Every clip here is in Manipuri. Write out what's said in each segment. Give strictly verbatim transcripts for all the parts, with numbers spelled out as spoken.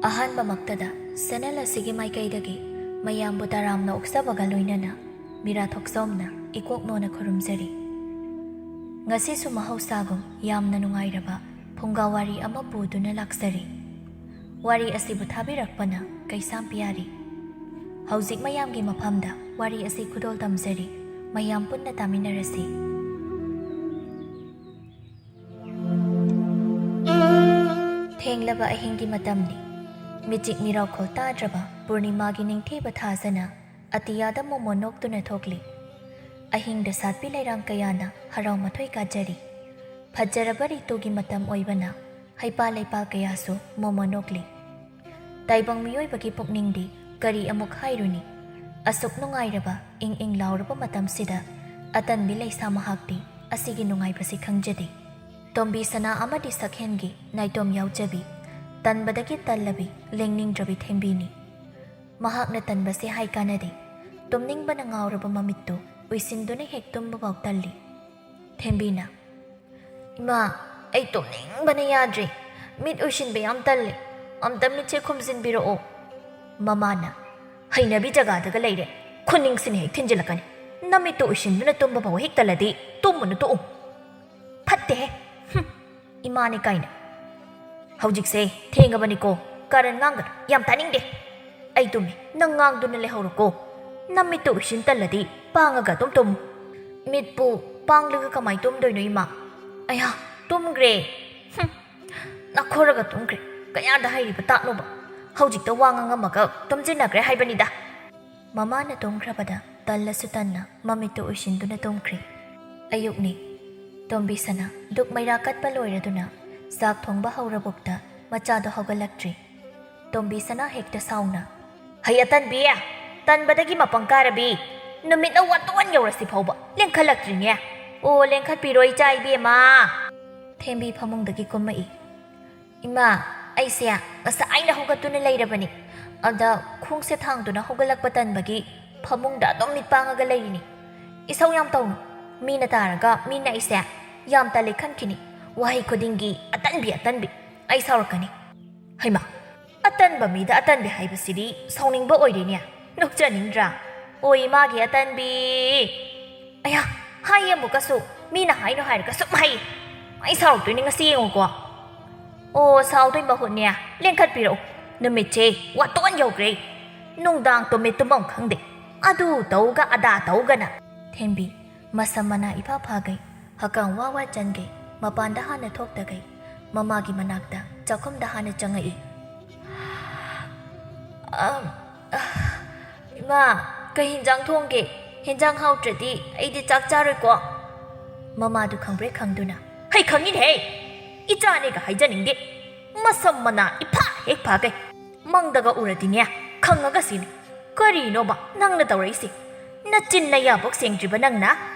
ꯑꯍꯥꯟꯕꯃꯛꯇꯗ ꯆꯦꯅꯦꯜ ꯑꯁꯤꯒꯤ ꯃꯥꯏꯀꯩꯗꯒꯤ ꯃꯌꯥꯝꯕꯨ ꯇꯔꯥꯝꯅ ꯑꯣꯛꯆꯕꯒ ꯂꯣꯏꯅꯅ ꯃꯤꯔꯥ ꯊꯣꯛꯆꯣꯝꯅ ꯏꯀꯣꯛ ꯅꯣꯟꯅ ꯈꯨꯔꯨꯝꯖꯔꯤ꯫ ꯉꯁꯤꯁꯨ ꯃꯍꯧꯁꯥꯒꯨꯝ ꯌꯥꯝꯅ ꯅꯨꯡꯉꯥꯏꯔꯕ ꯐꯨꯡꯒꯥ ꯋꯥꯔꯤ ꯑꯃ ꯄꯨꯗꯨꯅ ꯂꯥꯛꯆꯔꯤ꯫ ꯋꯥꯔꯤ ꯑꯁꯤꯕꯨ ꯊꯥꯕꯤꯔꯛꯄꯅ ꯀꯩꯁꯥꯝ ꯄꯤꯌꯥꯔꯤ꯫ ꯍꯧꯖꯤꯛ ꯃꯌꯥꯝꯒꯤ ꯃꯐꯝꯗ ꯋꯥꯔꯤ ꯑꯁꯤ ꯈꯨꯗꯣꯜ ꯇꯝꯖꯔꯤ꯫ ꯃꯌꯥꯝ ꯄꯨꯟꯅ ꯇꯥꯃꯤꯟꯅꯔꯁꯤ꯫ ꯊꯦꯡꯂꯕ ꯑꯍꯤꯡꯒꯤ ꯃꯇꯝꯅꯤ꯫ ꯃꯤꯆꯤꯛ ꯃꯤꯔꯥꯎꯈꯣꯜ ꯇꯥꯗ꯭ꯔꯕ ꯄꯨꯔꯅꯤꯃꯥꯒꯤ ꯅꯤꯡꯊꯤꯕ ꯊꯥꯖꯅ ꯑꯇꯤꯌꯥꯗ ꯃꯣꯃꯣꯟ ꯅꯣꯛꯇꯨꯅ ꯊꯣꯛꯂꯤ꯫ ꯑꯍꯤꯡꯗ ꯁꯥꯠꯄꯤ ꯂꯩꯔꯥꯡ ꯀꯌꯥꯅ ꯍꯔꯥꯎ ꯃꯊꯣꯏ ꯀꯥꯖꯔꯤ꯫ ꯐꯖꯔꯕ ꯔꯤꯇꯨꯒꯤ ꯃꯇꯝ ꯑꯣꯏꯕꯅ ꯍꯩꯄꯥꯜ ꯂꯩꯄꯥꯜ ꯀꯌꯥꯁꯨ ꯃꯣꯃꯣꯟ ꯅꯣꯛꯂꯤ꯫ ꯇꯥꯏꯕꯪ ꯃꯤꯑꯣꯏꯕꯒꯤ ꯄꯨꯛꯅꯤꯡꯗꯤ ꯀꯔꯤ ꯑꯃꯨꯛ ꯍꯥꯏꯔꯨꯅꯤ? ꯑꯁꯨꯛ ꯅꯨꯡꯉꯥꯏꯔꯕ, ꯏꯪ ꯏꯪ ꯂꯥꯎꯔꯕ ꯃꯇꯝꯁꯤꯗ ꯑꯇꯟꯕꯤ ꯂꯩꯁꯥ ꯃꯍꯥꯛꯇꯤ ꯑꯁꯤꯒꯤ ꯅꯨꯡꯉꯥꯏꯕꯁꯤ ꯈꯪꯖꯗꯦ꯫ ꯇꯣꯝꯕꯤ ꯁꯅꯥ ꯑꯃꯗꯤ ꯁꯛꯍꯦꯟꯒꯤ ꯅꯥꯏꯇꯣꯝ ꯌꯥꯎꯖꯕꯤ, ꯇꯟꯕꯗꯒꯤ ꯇꯜꯂꯕꯤ, ꯂꯦꯡꯅꯤꯡꯗ꯭ꯔꯕꯤ ꯊꯦꯝꯕꯤꯅꯤ꯫ ꯃꯍꯥꯛꯅ ꯇꯟꯕꯁꯦ ꯍꯥꯏ ꯀꯥꯟꯅꯗꯦ꯫ ꯇꯨꯝꯅꯤꯡꯕꯅ ꯉꯥꯎꯔꯕ ꯃꯃꯤꯠꯇꯨ ꯎꯏꯁꯤꯟꯗꯨꯅ ꯍꯦꯛ ꯇꯨꯝꯕꯐꯥꯎ ꯇꯜꯂꯤ꯫ ꯊꯦꯝꯕꯤꯅ, "ꯏꯃꯥ, ꯑꯩ ꯇꯨꯝꯅꯤꯡꯕꯅ ꯌꯥꯗ꯭ꯔꯦ꯫ ꯃꯤꯠ ꯎꯏꯁꯤꯟꯕ ꯌꯥꯝ ꯇꯜꯂꯦ꯫ ꯑꯝꯇ ꯃꯤꯠꯁꯦ ꯈꯨꯝꯖꯤꯟꯕꯤꯔꯛꯑꯣ꯫" ꯃꯃꯥꯅ, "ꯍꯩꯅꯕꯤ ꯖꯒꯥꯗꯒ ꯂꯩꯔꯦ꯫ ꯈꯨꯅꯤꯡꯁꯤꯅ ꯍꯦꯛ ꯊꯤꯟꯖꯤꯜꯂꯛꯀꯅꯤ꯫ ꯅꯃꯤꯠꯇꯨ ꯎꯏꯁꯤꯟꯗꯨꯅ ꯇꯨꯝꯕꯐꯥꯎ ꯍꯦꯛ ꯇꯜꯂꯗꯤ ꯇꯨꯝꯃꯨꯅꯨ ꯇꯣꯛꯎ꯫ ꯐꯠꯇꯦꯍꯦ꯫ ꯍꯨꯝ꯫ ꯏꯃꯥꯅꯤ ꯀꯥꯏꯅ꯫ ꯍꯧꯖꯤꯛꯁꯦ ꯊꯦꯡꯉꯕꯅꯤꯀꯣ, ꯀꯥꯔꯟ ꯉꯥꯡꯒꯅꯨ, ꯌꯥꯝ ꯇꯥꯅꯤꯡꯗꯦ꯫ ꯑꯩ ꯇꯨꯝꯃꯤ, ꯅꯪ ꯉꯥꯡꯗꯨꯅ ꯂꯩꯍꯧꯔꯣꯀꯣ꯫ ꯅꯃꯤꯠꯇꯨ ꯎꯏꯁꯤꯟ ꯇꯜꯂꯗꯤ ꯄꯥꯡꯉꯒ ꯑꯗꯨꯝ ꯇꯨꯝꯃꯨ꯫" "ꯃꯤꯠꯄꯨ ꯄꯥꯡꯂꯒ ꯀꯃꯥꯏ ꯇꯨꯝꯗꯣꯏꯅꯣ, ꯏꯃꯥ?" "ꯑꯌꯥ, ꯇꯨꯝꯈ꯭ꯔꯦ꯫" "ꯍꯨꯝ, ꯅꯈꯣꯔꯒ ꯇꯨꯝꯈ꯭ꯔꯦ꯫ ꯀꯌꯥꯗ ꯍꯩꯔꯤꯕ ꯇꯥꯛꯅꯣꯕ? ꯍꯧꯖꯤꯛꯇ ꯋꯥ ꯉꯥꯡꯉꯝꯃꯒ ꯇꯨꯝꯁꯤꯟꯅꯈ꯭ꯔꯦ ꯍꯥꯏꯕꯅꯤꯗ꯫" ꯃꯃꯥꯅ ꯇꯨꯝꯈ꯭ꯔꯕꯗ ꯇꯜꯂꯁꯨ ꯇꯟꯅ ꯃꯃꯤꯠꯇꯨ ꯎꯏꯁꯤꯟꯗꯨꯅ ꯇꯨꯝꯈ꯭ꯔꯦ꯫ ꯑꯌꯨꯛꯅꯤ꯫ ꯇꯣꯝꯕꯤ ꯁꯅꯥ ꯗꯨꯛ ꯃꯩꯔꯥ ꯀꯠꯄ ꯂꯣꯏꯔꯗꯨꯅ ꯆꯥꯛ ꯊꯣꯡꯕ ꯍꯧꯔꯕꯨꯛꯇ ꯃꯆꯥꯗꯣ ꯍꯧꯒꯠꯂꯛꯇ꯭ꯔꯤ꯫ ꯇꯣꯝꯕꯤ ꯁꯅꯥ ꯍꯦꯛꯇ ꯁꯥꯎꯅ, "ꯍꯩ ꯑꯇꯟꯕꯤ! ꯇꯟꯕꯗꯒꯤ ꯃꯄꯪ ꯀꯥꯔꯕꯤ! ꯅꯨꯃꯤꯠꯅ ꯋꯥꯇꯣꯟ ꯌꯧꯔꯁꯤ ꯐꯥꯎꯕ ꯂꯦꯡꯈꯠꯂꯛꯇ꯭ꯔꯤꯅꯦ꯫ ꯑꯣ, ꯂꯦꯡꯈꯠꯄꯤꯔꯣ ꯏꯆꯥ ꯏꯕꯦꯝꯃ!" ꯊꯦꯝꯕꯤ ꯐꯃꯨꯡꯗꯒꯤ ꯀꯨꯝꯃꯛꯏ꯫ "ꯏꯃꯥ, ꯑꯩꯁꯦ ꯉꯁꯥꯏꯅ ꯍꯧꯒꯠꯇꯨꯅ ꯂꯩꯔꯕꯅꯤ꯫ ꯑꯗ ꯈꯣꯡꯁꯦ ꯊꯥꯡꯗꯨꯅ ꯍꯧꯒꯠꯂꯛꯄ ꯇꯟꯕꯒꯤ ꯐꯃꯨꯡꯗ ꯑꯗꯨꯝ ꯃꯤꯠ ꯄꯥꯡꯉꯒ ꯂꯩꯔꯤꯅꯤ꯫ ꯏꯁꯧ ꯌꯥꯝ ꯇꯧꯅꯨ꯫ ꯃꯤꯅ ꯇꯥꯔꯒ ꯃꯤꯅ ꯑꯩꯁꯦ ꯌꯥꯝ ꯇꯜꯂꯦ ꯈꯟꯈꯤꯅꯤ꯫ ꯋꯥꯍꯩ ꯈꯨꯗꯤꯡꯒꯤ ꯑꯇꯟꯕꯤ, ꯑꯇꯟꯕꯤ꯫ ꯑꯩ ꯁꯥꯎꯔꯛꯀꯅꯤ꯫" "ꯍꯩꯃꯥ, ꯑꯇꯟꯕ ꯃꯤꯗ ꯑꯇꯟꯕꯤ ꯍꯥꯏꯕꯁꯤꯗꯤ ꯁꯥꯎꯅꯤꯡꯕ ꯑꯣꯏꯔꯦꯅꯦ꯫ ꯅꯣꯛꯆꯅꯤꯡꯗ꯭ꯔꯥ? ꯑꯣ, ꯏꯃꯥꯒꯤ ꯑꯇꯟꯕꯤ! ꯑꯌꯥ, ꯍꯥꯏ ꯑꯃꯨꯛꯀꯁꯨ꯫ ꯃꯤꯅ ꯍꯥꯏꯅꯨ ꯍꯥꯏꯔꯒ ꯁꯨꯝ ꯍꯥꯏ꯫ ꯑꯩ ꯁꯥꯎꯔꯛꯇꯣꯏꯅꯤ ꯉꯁꯤ, ꯌꯦꯡꯉꯨꯀꯣ꯫ ꯑꯣ, ꯁꯥꯎꯗꯣꯏ ꯃꯍꯨꯠꯅꯦ, ꯂꯦꯡꯈꯠꯄꯤꯔꯛꯎ꯫ ꯅꯨꯃꯤꯠꯁꯦ ꯋꯥꯇꯣꯟ ꯌꯧꯈ꯭ꯔꯦ꯫ ꯅꯨꯡꯗꯥꯡ ꯇꯨꯝꯃꯦ ꯇꯨꯝꯐꯝ ꯈꯪꯗꯦ꯫ ꯑꯗꯨ ꯇꯧꯒ ꯑꯗꯥ ꯇꯧꯒꯅ꯫ ꯊꯦꯝꯕꯤ, ꯃꯁꯝ ꯃꯅꯥ ꯏꯐꯥ ꯐꯥꯒꯩ, ꯍꯀꯥꯝ ꯋꯥ ꯋꯥ ꯆꯟꯒꯩ, ꯃꯄꯥꯟꯗ ꯍꯥꯟꯅ ꯊꯣꯛꯇꯒꯩ, ꯃꯃꯥꯒꯤ ꯃꯅꯥꯛꯇ ꯆꯥꯛꯈꯨꯝꯗ ꯍꯥꯟꯅ ꯆꯪꯉꯛꯏ꯫ ꯑꯝ, ꯑ, ꯏꯃꯥ, ꯀꯩ ꯍꯤꯟꯖꯥꯡ ꯊꯣꯡꯒꯦ? ꯍꯤꯟꯖꯥꯡ ꯍꯥꯎꯇ꯭ꯔꯗꯤ ꯑꯩꯗꯤ ꯆꯥꯛ ꯆꯥꯔꯣꯏꯀꯣ꯫ ꯃꯃꯥꯗꯨ ꯈꯪꯕ꯭ꯔꯦ ꯈꯪꯗꯨꯅ, "ꯍꯩ, ꯈꯪꯉꯤꯅꯦꯍꯦ! ꯏꯆꯥꯅꯦꯒ ꯍꯥꯏꯖꯅꯤꯡꯗꯦ꯫ ꯃꯁꯝ ꯃꯅꯥ ꯏꯐꯥ ꯍꯦꯛ ꯐꯥꯒꯩ꯫ ꯃꯪꯗꯒ ꯎꯔꯗꯤꯅꯦ, ꯈꯪꯉꯒ ꯁꯤꯅꯤ꯫ ꯀꯔꯤꯅꯣꯕ ꯅꯪꯅ ꯇꯧꯔꯛꯏꯁꯦ? ꯅꯆꯤꯟ ꯅꯌꯥꯕꯣꯛ ꯁꯦꯡꯗ꯭ꯔꯤꯕ ꯅꯪꯅ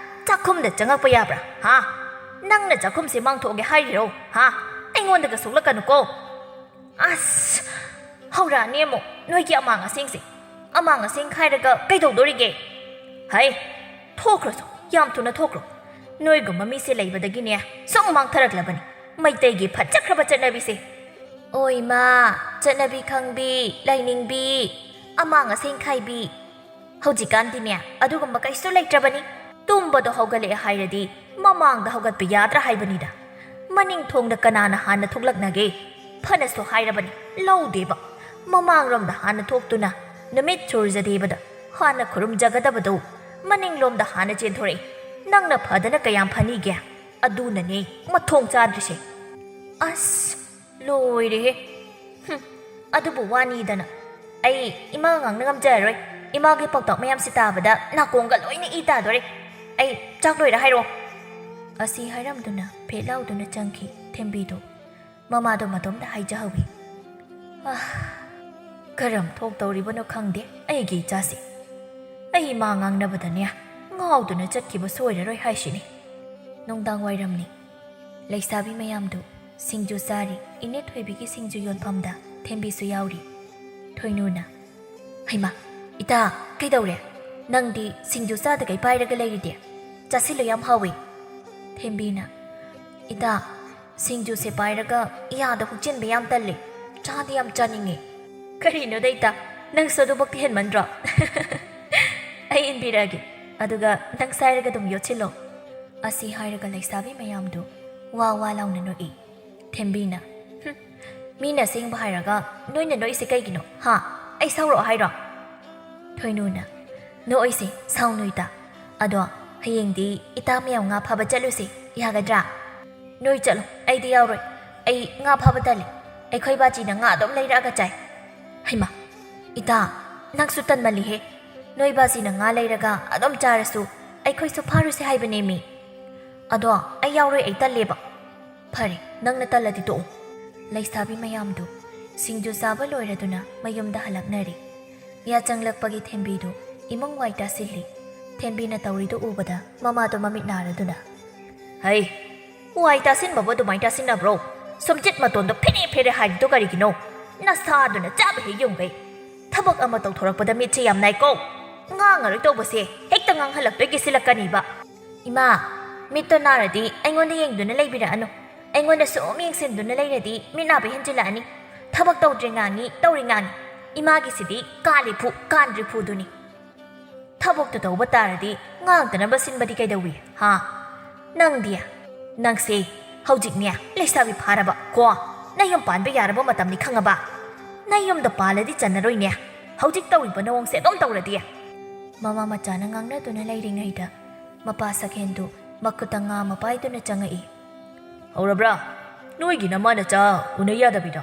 ꯆꯥꯛꯈꯨꯝꯗ ꯆꯪꯉꯛꯄ ꯌꯥꯕ꯭ꯔꯥ? ꯍꯥ? ꯅꯪꯅ ꯆꯥꯛꯈꯨꯝꯁꯦ ꯃꯥꯡꯊꯣꯛꯑꯒꯦ ꯍꯥꯏꯔꯤꯔꯣ? ꯍꯥ? ꯑꯩꯉꯣꯟꯗꯒ ꯁꯣꯛꯂꯛꯀꯅꯨꯀꯣ꯫ ꯑꯁ! ꯍꯧꯔꯛꯑꯅꯤ ꯑꯃꯨꯛ ꯅꯣꯏꯒꯤ ꯑꯃꯥꯡ ꯑꯁꯦꯡꯁꯦ꯫ ꯑꯃꯥꯡ ꯑꯁꯦꯡ ꯈꯥꯏꯔꯒ ꯀꯩꯗꯧꯗꯣꯔꯤꯒꯦ? ꯍꯩ! ꯊꯣꯛꯈ꯭ꯔꯣꯁꯨ, ꯌꯥꯝ ꯊꯨꯅ ꯊꯣꯛꯈ꯭ꯔꯣ꯫ ꯅꯣꯏꯒꯨꯝꯕ ꯃꯤꯁꯦ ꯂꯩꯕꯗꯒꯤꯅꯦ ꯁꯨꯝ ꯃꯥꯡꯊꯔꯛꯂꯕꯅꯤ ꯃꯩꯇꯩꯒꯤ ꯐꯖꯈ꯭ꯔꯕ ꯆꯠꯅꯕꯤꯁꯦ꯫ ꯑꯣ ꯏꯃꯥ, ꯆꯠꯅꯕꯤ ꯈꯪꯕꯤ, ꯂꯥꯏꯅꯤꯡꯕꯤ, ꯑꯃꯥꯡ ꯑꯁꯦꯡ ꯈꯥꯏꯕꯤ꯫ ꯍꯧꯖꯤꯛꯀꯥꯟꯗꯤꯅꯦ, ꯑꯗꯨꯒꯨꯝꯕ ꯀꯩꯁꯨ ꯂꯩꯇ꯭ꯔꯕꯅꯤ꯫ ꯇꯨꯝꯕꯗꯣ ꯍꯧꯒꯠꯂꯛꯑꯦ ꯍꯥꯏꯔꯗꯤ ꯃꯃꯥꯡꯗ ꯍꯧꯒꯠꯄ ꯌꯥꯗ꯭ꯔꯥ ꯍꯥꯏꯕꯅꯤꯗ꯫ ꯃꯅꯤꯡ ꯊꯣꯡꯗ ꯀꯅꯥꯅ ꯍꯥꯟꯅ ꯊꯣꯛꯂꯛꯅꯒꯦ? ꯐꯅꯁꯨ ꯍꯥꯏꯔꯕꯅꯤ, ꯂꯧꯗꯦꯕ꯫ ꯃꯃꯥꯡꯂꯣꯝꯗ ꯍꯥꯟꯅ ꯊꯣꯛꯇꯨꯅ ꯅꯨꯃꯤꯠ ꯁꯨꯔꯖꯗꯦꯕꯗ ꯍꯥꯟꯅ ꯈꯨꯔꯨꯝꯖꯒꯗꯕꯗꯣ ꯃꯅꯤꯡꯂꯣꯝꯗ ꯍꯥꯟꯅ ꯆꯦꯟꯊꯣꯔꯛꯏ꯫ ꯅꯪꯅ ꯐꯗꯅ ꯀꯌꯥꯝ ꯐꯅꯤꯒꯦ? ꯑꯗꯨꯅꯅꯦ ꯃꯊꯣꯡ ꯆꯥꯗ꯭ꯔꯤꯁꯦ꯫ ꯑꯁ! ꯂꯣꯏꯔꯦꯍꯦ꯫ ꯍꯨꯝ, ꯑꯗꯨꯕꯨ ꯋꯥꯅꯤꯗꯅ꯫ ꯑꯩ ꯏꯃꯥ ꯉꯥꯡꯅ ꯉꯝꯖꯔꯔꯣꯏ꯫ ꯏꯃꯥꯒꯤ ꯄꯥꯎꯇꯥꯛ ꯃꯌꯥꯝꯁꯤ ꯇꯥꯕꯗ ꯅꯥꯀꯣꯡꯒ ꯂꯣꯏꯅ ꯏ ꯇꯥꯗꯣꯔꯦ꯫ ꯑꯩ ꯆꯥꯛ ꯂꯣꯏꯔ ꯍꯥꯏꯔꯛꯑꯣ꯫ ꯑꯁꯤ ꯍꯥꯏꯔꯝꯗꯨꯅ ꯐꯦꯠ ꯂꯥꯎꯗꯨꯅ ꯆꯪꯈꯤ ꯊꯦꯝꯕꯤꯗꯨ꯫ ꯃꯃꯥꯗꯣ ꯃꯇꯣꯝꯗ ꯍꯥꯏꯖꯍꯧꯏ꯫ ꯑꯥ, ꯀꯔꯝ ꯊꯣꯛꯇꯧꯔꯤꯕꯅꯣ ꯈꯪꯗꯦ ꯑꯩꯒꯤ ꯏꯆꯥꯁꯦ꯫ ꯑꯩ ꯏꯃꯥ ꯉꯥꯡꯅꯕꯗꯅꯦ ꯉꯥꯎꯗꯨꯅ ꯆꯠꯈꯤꯕ ꯁꯣꯏꯔꯔꯣꯏ ꯍꯥꯏꯁꯤꯅꯤ꯫ ꯅꯨꯡꯗꯥꯡ ꯋꯥꯏꯔꯝꯅꯤ꯫ ꯂꯩꯁꯥꯕꯤ ꯃꯌꯥꯝꯗꯨ ꯁꯤꯡꯖꯨ ꯆꯥꯔꯤ꯫ ꯏꯅꯦ ꯊꯣꯏꯕꯤꯒꯤ ꯁꯤꯡꯖꯨ ꯌꯣꯟꯐꯝꯗ ꯊꯦꯝꯕꯤꯁꯨ ꯌꯥꯎꯔꯤ꯫ ꯊꯣꯏꯅꯨꯅ, "ꯍꯩꯃꯥ, ꯏꯇꯥ, ꯀꯩꯗꯧꯔꯦ? ꯅꯪꯗꯤ ꯁꯤꯡꯖꯨ ꯆꯥꯗꯈꯩ ꯄꯥꯏꯔꯒ ꯂꯩꯔꯤꯗꯤ? ꯆꯥꯁꯤꯜꯂꯨ, ꯌꯥꯝ ꯍꯥꯎꯏ꯫" ꯊꯦꯝꯕꯤꯅ, "ꯏꯇꯥ, ꯁꯤꯡꯖꯨꯁꯦ ꯄꯥꯏꯔꯒ ꯏꯌꯥꯗ ꯍꯨꯛꯆꯤꯟꯕ ꯌꯥꯝ ꯇꯜꯂꯤ꯫ ꯆꯥꯗꯤ ꯌꯥꯝ ꯆꯥꯅꯤꯡꯉꯦ꯫ ꯀꯔꯤꯅꯣꯗ ꯏꯇꯥ, ꯅꯪꯁꯨ ꯑꯗꯨꯃꯛꯇꯤ ꯍꯦꯟꯃꯟꯗ꯭ꯔꯣ? ꯑꯩ ꯏꯟꯕꯤꯔꯛꯑꯒꯦ, ꯑꯗꯨꯒ ꯅꯪ ꯁꯥꯏꯔꯒ ꯑꯗꯨꯝ ꯌꯣꯠꯁꯤꯜꯂꯣ꯫ ꯑꯁꯤ ꯍꯥꯏꯔꯒ ꯂꯩꯁꯥꯕꯤ ꯃꯌꯥꯝꯗꯨ ꯋꯥ ꯋꯥ ꯂꯥꯎꯅ ꯅꯣꯛꯏ꯫ ꯊꯦꯝꯕꯤꯅ, "ꯍꯨꯝ, ꯃꯤꯅ ꯑꯁꯦꯡꯕ ꯍꯥꯏꯔꯒ ꯅꯣꯏꯅ ꯅꯣꯛꯏꯁꯦ ꯀꯩꯒꯤꯅꯣ? ꯍꯥ? ꯑꯩ ꯁꯥꯎꯔꯛꯑꯣ ꯍꯥꯏꯔꯣ?" ꯊꯣꯏꯅꯨꯅ, "ꯅꯣꯛꯑꯣꯏꯁꯦ, ꯁꯥꯎꯅꯨ ꯏꯇꯥ꯫ ꯑꯗꯣ ꯍꯌꯦꯡꯗꯤ ꯏꯇꯥ ꯃꯌꯥꯝ ꯉꯥ ꯐꯥꯕ ꯆꯠꯂꯨꯁꯦ, ꯌꯥꯒꯗ꯭ꯔꯥ?" "ꯅꯣꯏ ꯆꯠꯂꯣ, ꯑꯩꯗꯤ ꯌꯥꯎꯔꯣꯏ꯫ ꯑꯩ ꯉꯥ ꯐꯥꯕ ꯇꯜꯂꯤ꯫ ꯑꯩꯈꯣꯏ ꯕꯥꯖꯤꯅ ꯉꯥ ꯑꯗꯨꯝ ꯂꯩꯔꯛꯑꯒ ꯆꯥꯏ꯫" "ꯍꯩꯃꯥ, ꯏꯇꯥ, ꯅꯪꯁꯨ ꯇꯟꯃꯜꯂꯤꯍꯦ꯫ ꯅꯣꯏ ꯕꯥꯖꯤꯅ ꯉꯥ ꯂꯩꯔꯒ ꯑꯗꯨꯝ ꯆꯥꯔꯁꯨ ꯑꯩꯈꯣꯏꯁꯨ ꯐꯥꯔꯨꯁꯦ ꯍꯥꯏꯕꯅꯦꯃꯤ꯫ ꯑꯗꯣ ꯑꯩ ꯌꯥꯎꯔꯣꯏ, ꯑꯩ ꯇꯜꯂꯦꯕ꯫" "ꯐꯔꯦ, ꯅꯪꯅ ꯇꯜꯂꯗꯤ ꯇꯣꯛꯑꯣ꯫" ꯂꯩꯁꯥꯕꯤ ꯃꯌꯥꯝꯗꯨ ꯁꯤꯡꯖꯨ ꯆꯥꯕ ꯂꯣꯏꯔꯗꯨꯅ ꯃꯌꯨꯝꯗ ꯍꯜꯂꯛꯅꯔꯦ꯫ ꯌꯥꯆꯪꯂꯛꯄꯒꯤ ꯊꯦꯝꯕꯤꯗꯨ ꯏꯃꯨꯡ ꯋꯥꯏ ꯇꯥꯁꯤꯜꯂꯤ꯫ ꯊꯦꯝꯕꯤꯅ ꯇꯧꯔꯤꯗꯨ ꯎꯕꯗ ꯃꯃꯥꯗꯣ ꯃꯃꯤꯠ ꯅꯥꯔꯗꯨꯅ, "ꯍꯩ, ꯋꯥꯏ ꯇꯥꯁꯤꯟꯕꯕꯨ ꯑꯗꯨꯃꯥꯏꯅ ꯇꯥꯁꯤꯟꯅꯕ꯭ꯔꯣ? ꯁꯨꯝꯆꯤꯠ ꯃꯇꯣꯟꯗꯣ ꯐꯦꯔꯦ ꯐꯦꯔꯦ ꯍꯥꯏꯔꯤꯗꯣ ꯀꯔꯤꯒꯤꯅꯣ? ꯅꯁꯥꯗꯨꯅ ꯆꯥꯕ ꯍꯦꯛ ꯌꯨꯡꯈꯩ꯫ ꯊꯕꯛ ꯑꯃ ꯇꯧꯊꯣꯔꯛꯄꯗ ꯃꯤꯠꯁꯦ ꯌꯥꯝ ꯅꯥꯏꯀꯣ꯫ ꯉꯥꯡꯉꯔꯣꯏ ꯇꯧꯕꯁꯦ ꯍꯦꯛꯇ ꯉꯥꯡꯍꯜꯂꯛꯇꯣꯏ ꯀꯤꯁꯤꯜꯂꯛꯀꯅꯤꯕ꯫" "ꯏꯃꯥ, ꯃꯤꯠꯇꯣ ꯅꯥꯔꯗꯤ ꯑꯩꯉꯣꯟꯗ ꯌꯦꯡꯗꯨꯅ ꯂꯩꯕꯤꯔꯛꯑꯅꯨ꯫ ꯑꯩꯉꯣꯟꯗ ꯁꯨꯝ ꯌꯦꯡꯁꯤꯟꯗꯨꯅ ꯂꯩꯔꯗꯤ ꯃꯤꯠ ꯅꯥꯕ ꯍꯦꯟꯖꯤꯜꯂꯛꯑꯅꯤ꯫ ꯊꯕꯛ ꯇꯧꯗ꯭ꯔꯦ ꯉꯥꯡꯉꯤ, ꯇꯧꯔꯦ ꯉꯥꯡꯉꯤ꯫ ꯏꯃꯥꯒꯤꯁꯤꯗꯤ ꯀꯥꯜꯂꯤ ꯐꯨ, ꯀꯥꯟꯗ꯭ꯔꯤ ꯐꯨꯗꯨꯅꯤ꯫ ꯊꯕꯛꯇꯨ ꯇꯧꯕ ꯇꯥꯔꯗꯤ ꯉꯥꯡꯗꯅꯕ ꯁꯤꯟꯕꯗꯤ ꯀꯩꯗꯧꯏ, ꯍꯥ? ꯅꯪꯗꯤ, ꯅꯪꯁꯦ ꯍꯧꯖꯤꯛꯅꯦ ꯂꯩꯁꯥꯕꯤ ꯐꯥꯔꯕ ꯀꯣ? ꯅꯌꯨꯝ ꯄꯥꯟꯕ ꯌꯥꯔꯕ ꯃꯇꯝꯅꯤ ꯈꯪꯉꯕ? ꯅꯌꯨꯝꯗ ꯄꯥꯜꯂꯗꯤ ꯆꯟꯅꯔꯣꯏꯅꯦ, ꯍꯧꯖꯤꯛ ꯇꯧꯔꯤꯕ ꯅꯑꯣꯡꯁꯦ ꯑꯗꯨꯝ ꯇꯧꯔꯗꯤ꯫" ꯃꯃꯥ ꯃꯆꯥꯅ ꯉꯥꯡꯅꯗꯨꯅ ꯂꯩꯔꯤꯉꯩꯗ ꯃꯄꯥ ꯁꯛꯍꯦꯟꯗꯨ ꯃꯈꯨꯠꯇ ꯉꯥ ꯑꯃ ꯄꯥꯏꯗꯨꯅ ꯆꯪꯉꯛꯏ꯫ "ꯍꯧꯔꯕ꯭ꯔꯥ? ꯅꯣꯏꯒꯤ ꯅꯃꯥ ꯅꯆꯥ ꯎꯅ ꯌꯥꯗꯕꯤꯗꯣ?"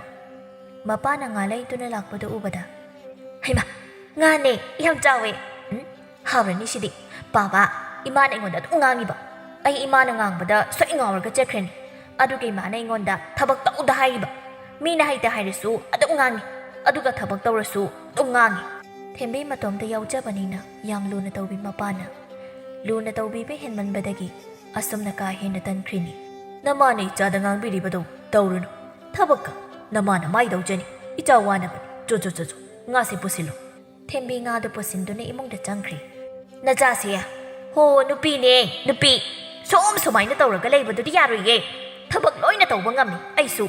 ꯃꯄꯥꯅ ꯉꯥ ꯂꯩꯗꯨꯅ ꯂꯥꯛꯄꯗꯨ ꯎꯕꯗ, "ꯍꯩꯃꯥ, ꯉꯥꯅꯦ, ꯌꯥꯝ ꯆꯥꯎꯋꯦ꯫ ꯎꯝ, ꯍꯥꯎꯔꯅꯤ ꯁꯤꯗꯤ꯫ ꯄꯥꯕ, ꯏꯃꯥꯅ ꯑꯩꯉꯣꯟꯗ ꯑꯗꯨꯝ ꯉꯥꯡꯉꯤꯕ꯫ ꯑꯩ ꯏꯃꯥꯅ ꯉꯥꯡꯕꯗ ꯁꯣꯏ ꯉꯥꯎꯔꯒ ꯆꯠꯈ꯭ꯔꯅꯤ꯫ ꯑꯗꯨꯒ ꯏꯃꯥꯅ ꯑꯩꯉꯣꯟꯗ ꯊꯕꯛ ꯇꯧꯗ ꯍꯥꯏꯔꯤꯕ꯫ ꯃꯤꯅ ꯍꯩꯇ ꯍꯥꯏꯔꯁꯨ ꯑꯗꯨꯝ ꯉꯥꯡꯉꯤ, ꯑꯗꯨꯒ ꯊꯕꯛ ꯇꯧꯔꯁꯨ ꯑꯗꯨꯝ ꯉꯥꯡꯉꯤ꯫" ꯊꯦꯝꯕꯤ ꯃꯇꯣꯝꯇ ꯌꯥꯎꯖꯕꯅꯤꯅ ꯌꯥꯝ ꯂꯨꯅ ꯇꯧꯕꯤ ꯃꯄꯥꯅ꯫ ꯂꯨꯅ ꯇꯧꯕꯤꯕ ꯍꯦꯟꯃꯟꯕꯗꯒꯤ ꯑꯁꯨꯝꯅ ꯀꯥ ꯍꯦꯟꯅ ꯇꯟꯈ꯭ꯔꯤꯅꯤ꯫ "ꯅꯃꯥꯅ ꯏꯆꯥꯗ ꯉꯥꯡꯕꯤꯔꯤꯕꯗꯣ ꯇꯧꯔꯨꯅꯨ꯫ ꯊꯕꯛꯀ ꯅꯃꯥꯅ ꯃꯥꯏ ꯇꯧꯖꯅꯤ꯫ ꯏꯆꯥ ꯋꯥꯅꯕꯅꯤ꯫ ꯆꯣ, ꯆꯣ, ꯆꯣ, ꯆꯣ, ꯉꯥꯁꯦ ꯄꯨꯁꯤꯜꯂꯨ꯫" ꯊꯦꯝꯕꯤ ꯉꯥꯗꯨ ꯄꯨꯁꯤꯟꯗꯨꯅ ꯏꯃꯨꯡꯗ ꯆꯪꯈ꯭ꯔꯦ꯫ "ꯅꯆꯥꯁꯦ, ꯍꯣ, ꯅꯨꯄꯤꯅꯦ, ꯅꯨꯄꯤ꯫ ꯁꯨꯝ ꯁꯨꯃꯥꯏꯅ ꯇꯧꯔꯒ ꯂꯩꯕꯗꯨꯗꯤ ꯌꯥꯔꯣꯏꯌꯦ꯫ ꯊꯕꯛ ꯂꯣꯏꯅ ꯇꯧꯕ ꯉꯝꯃꯤ ꯑꯩꯁꯨ꯫"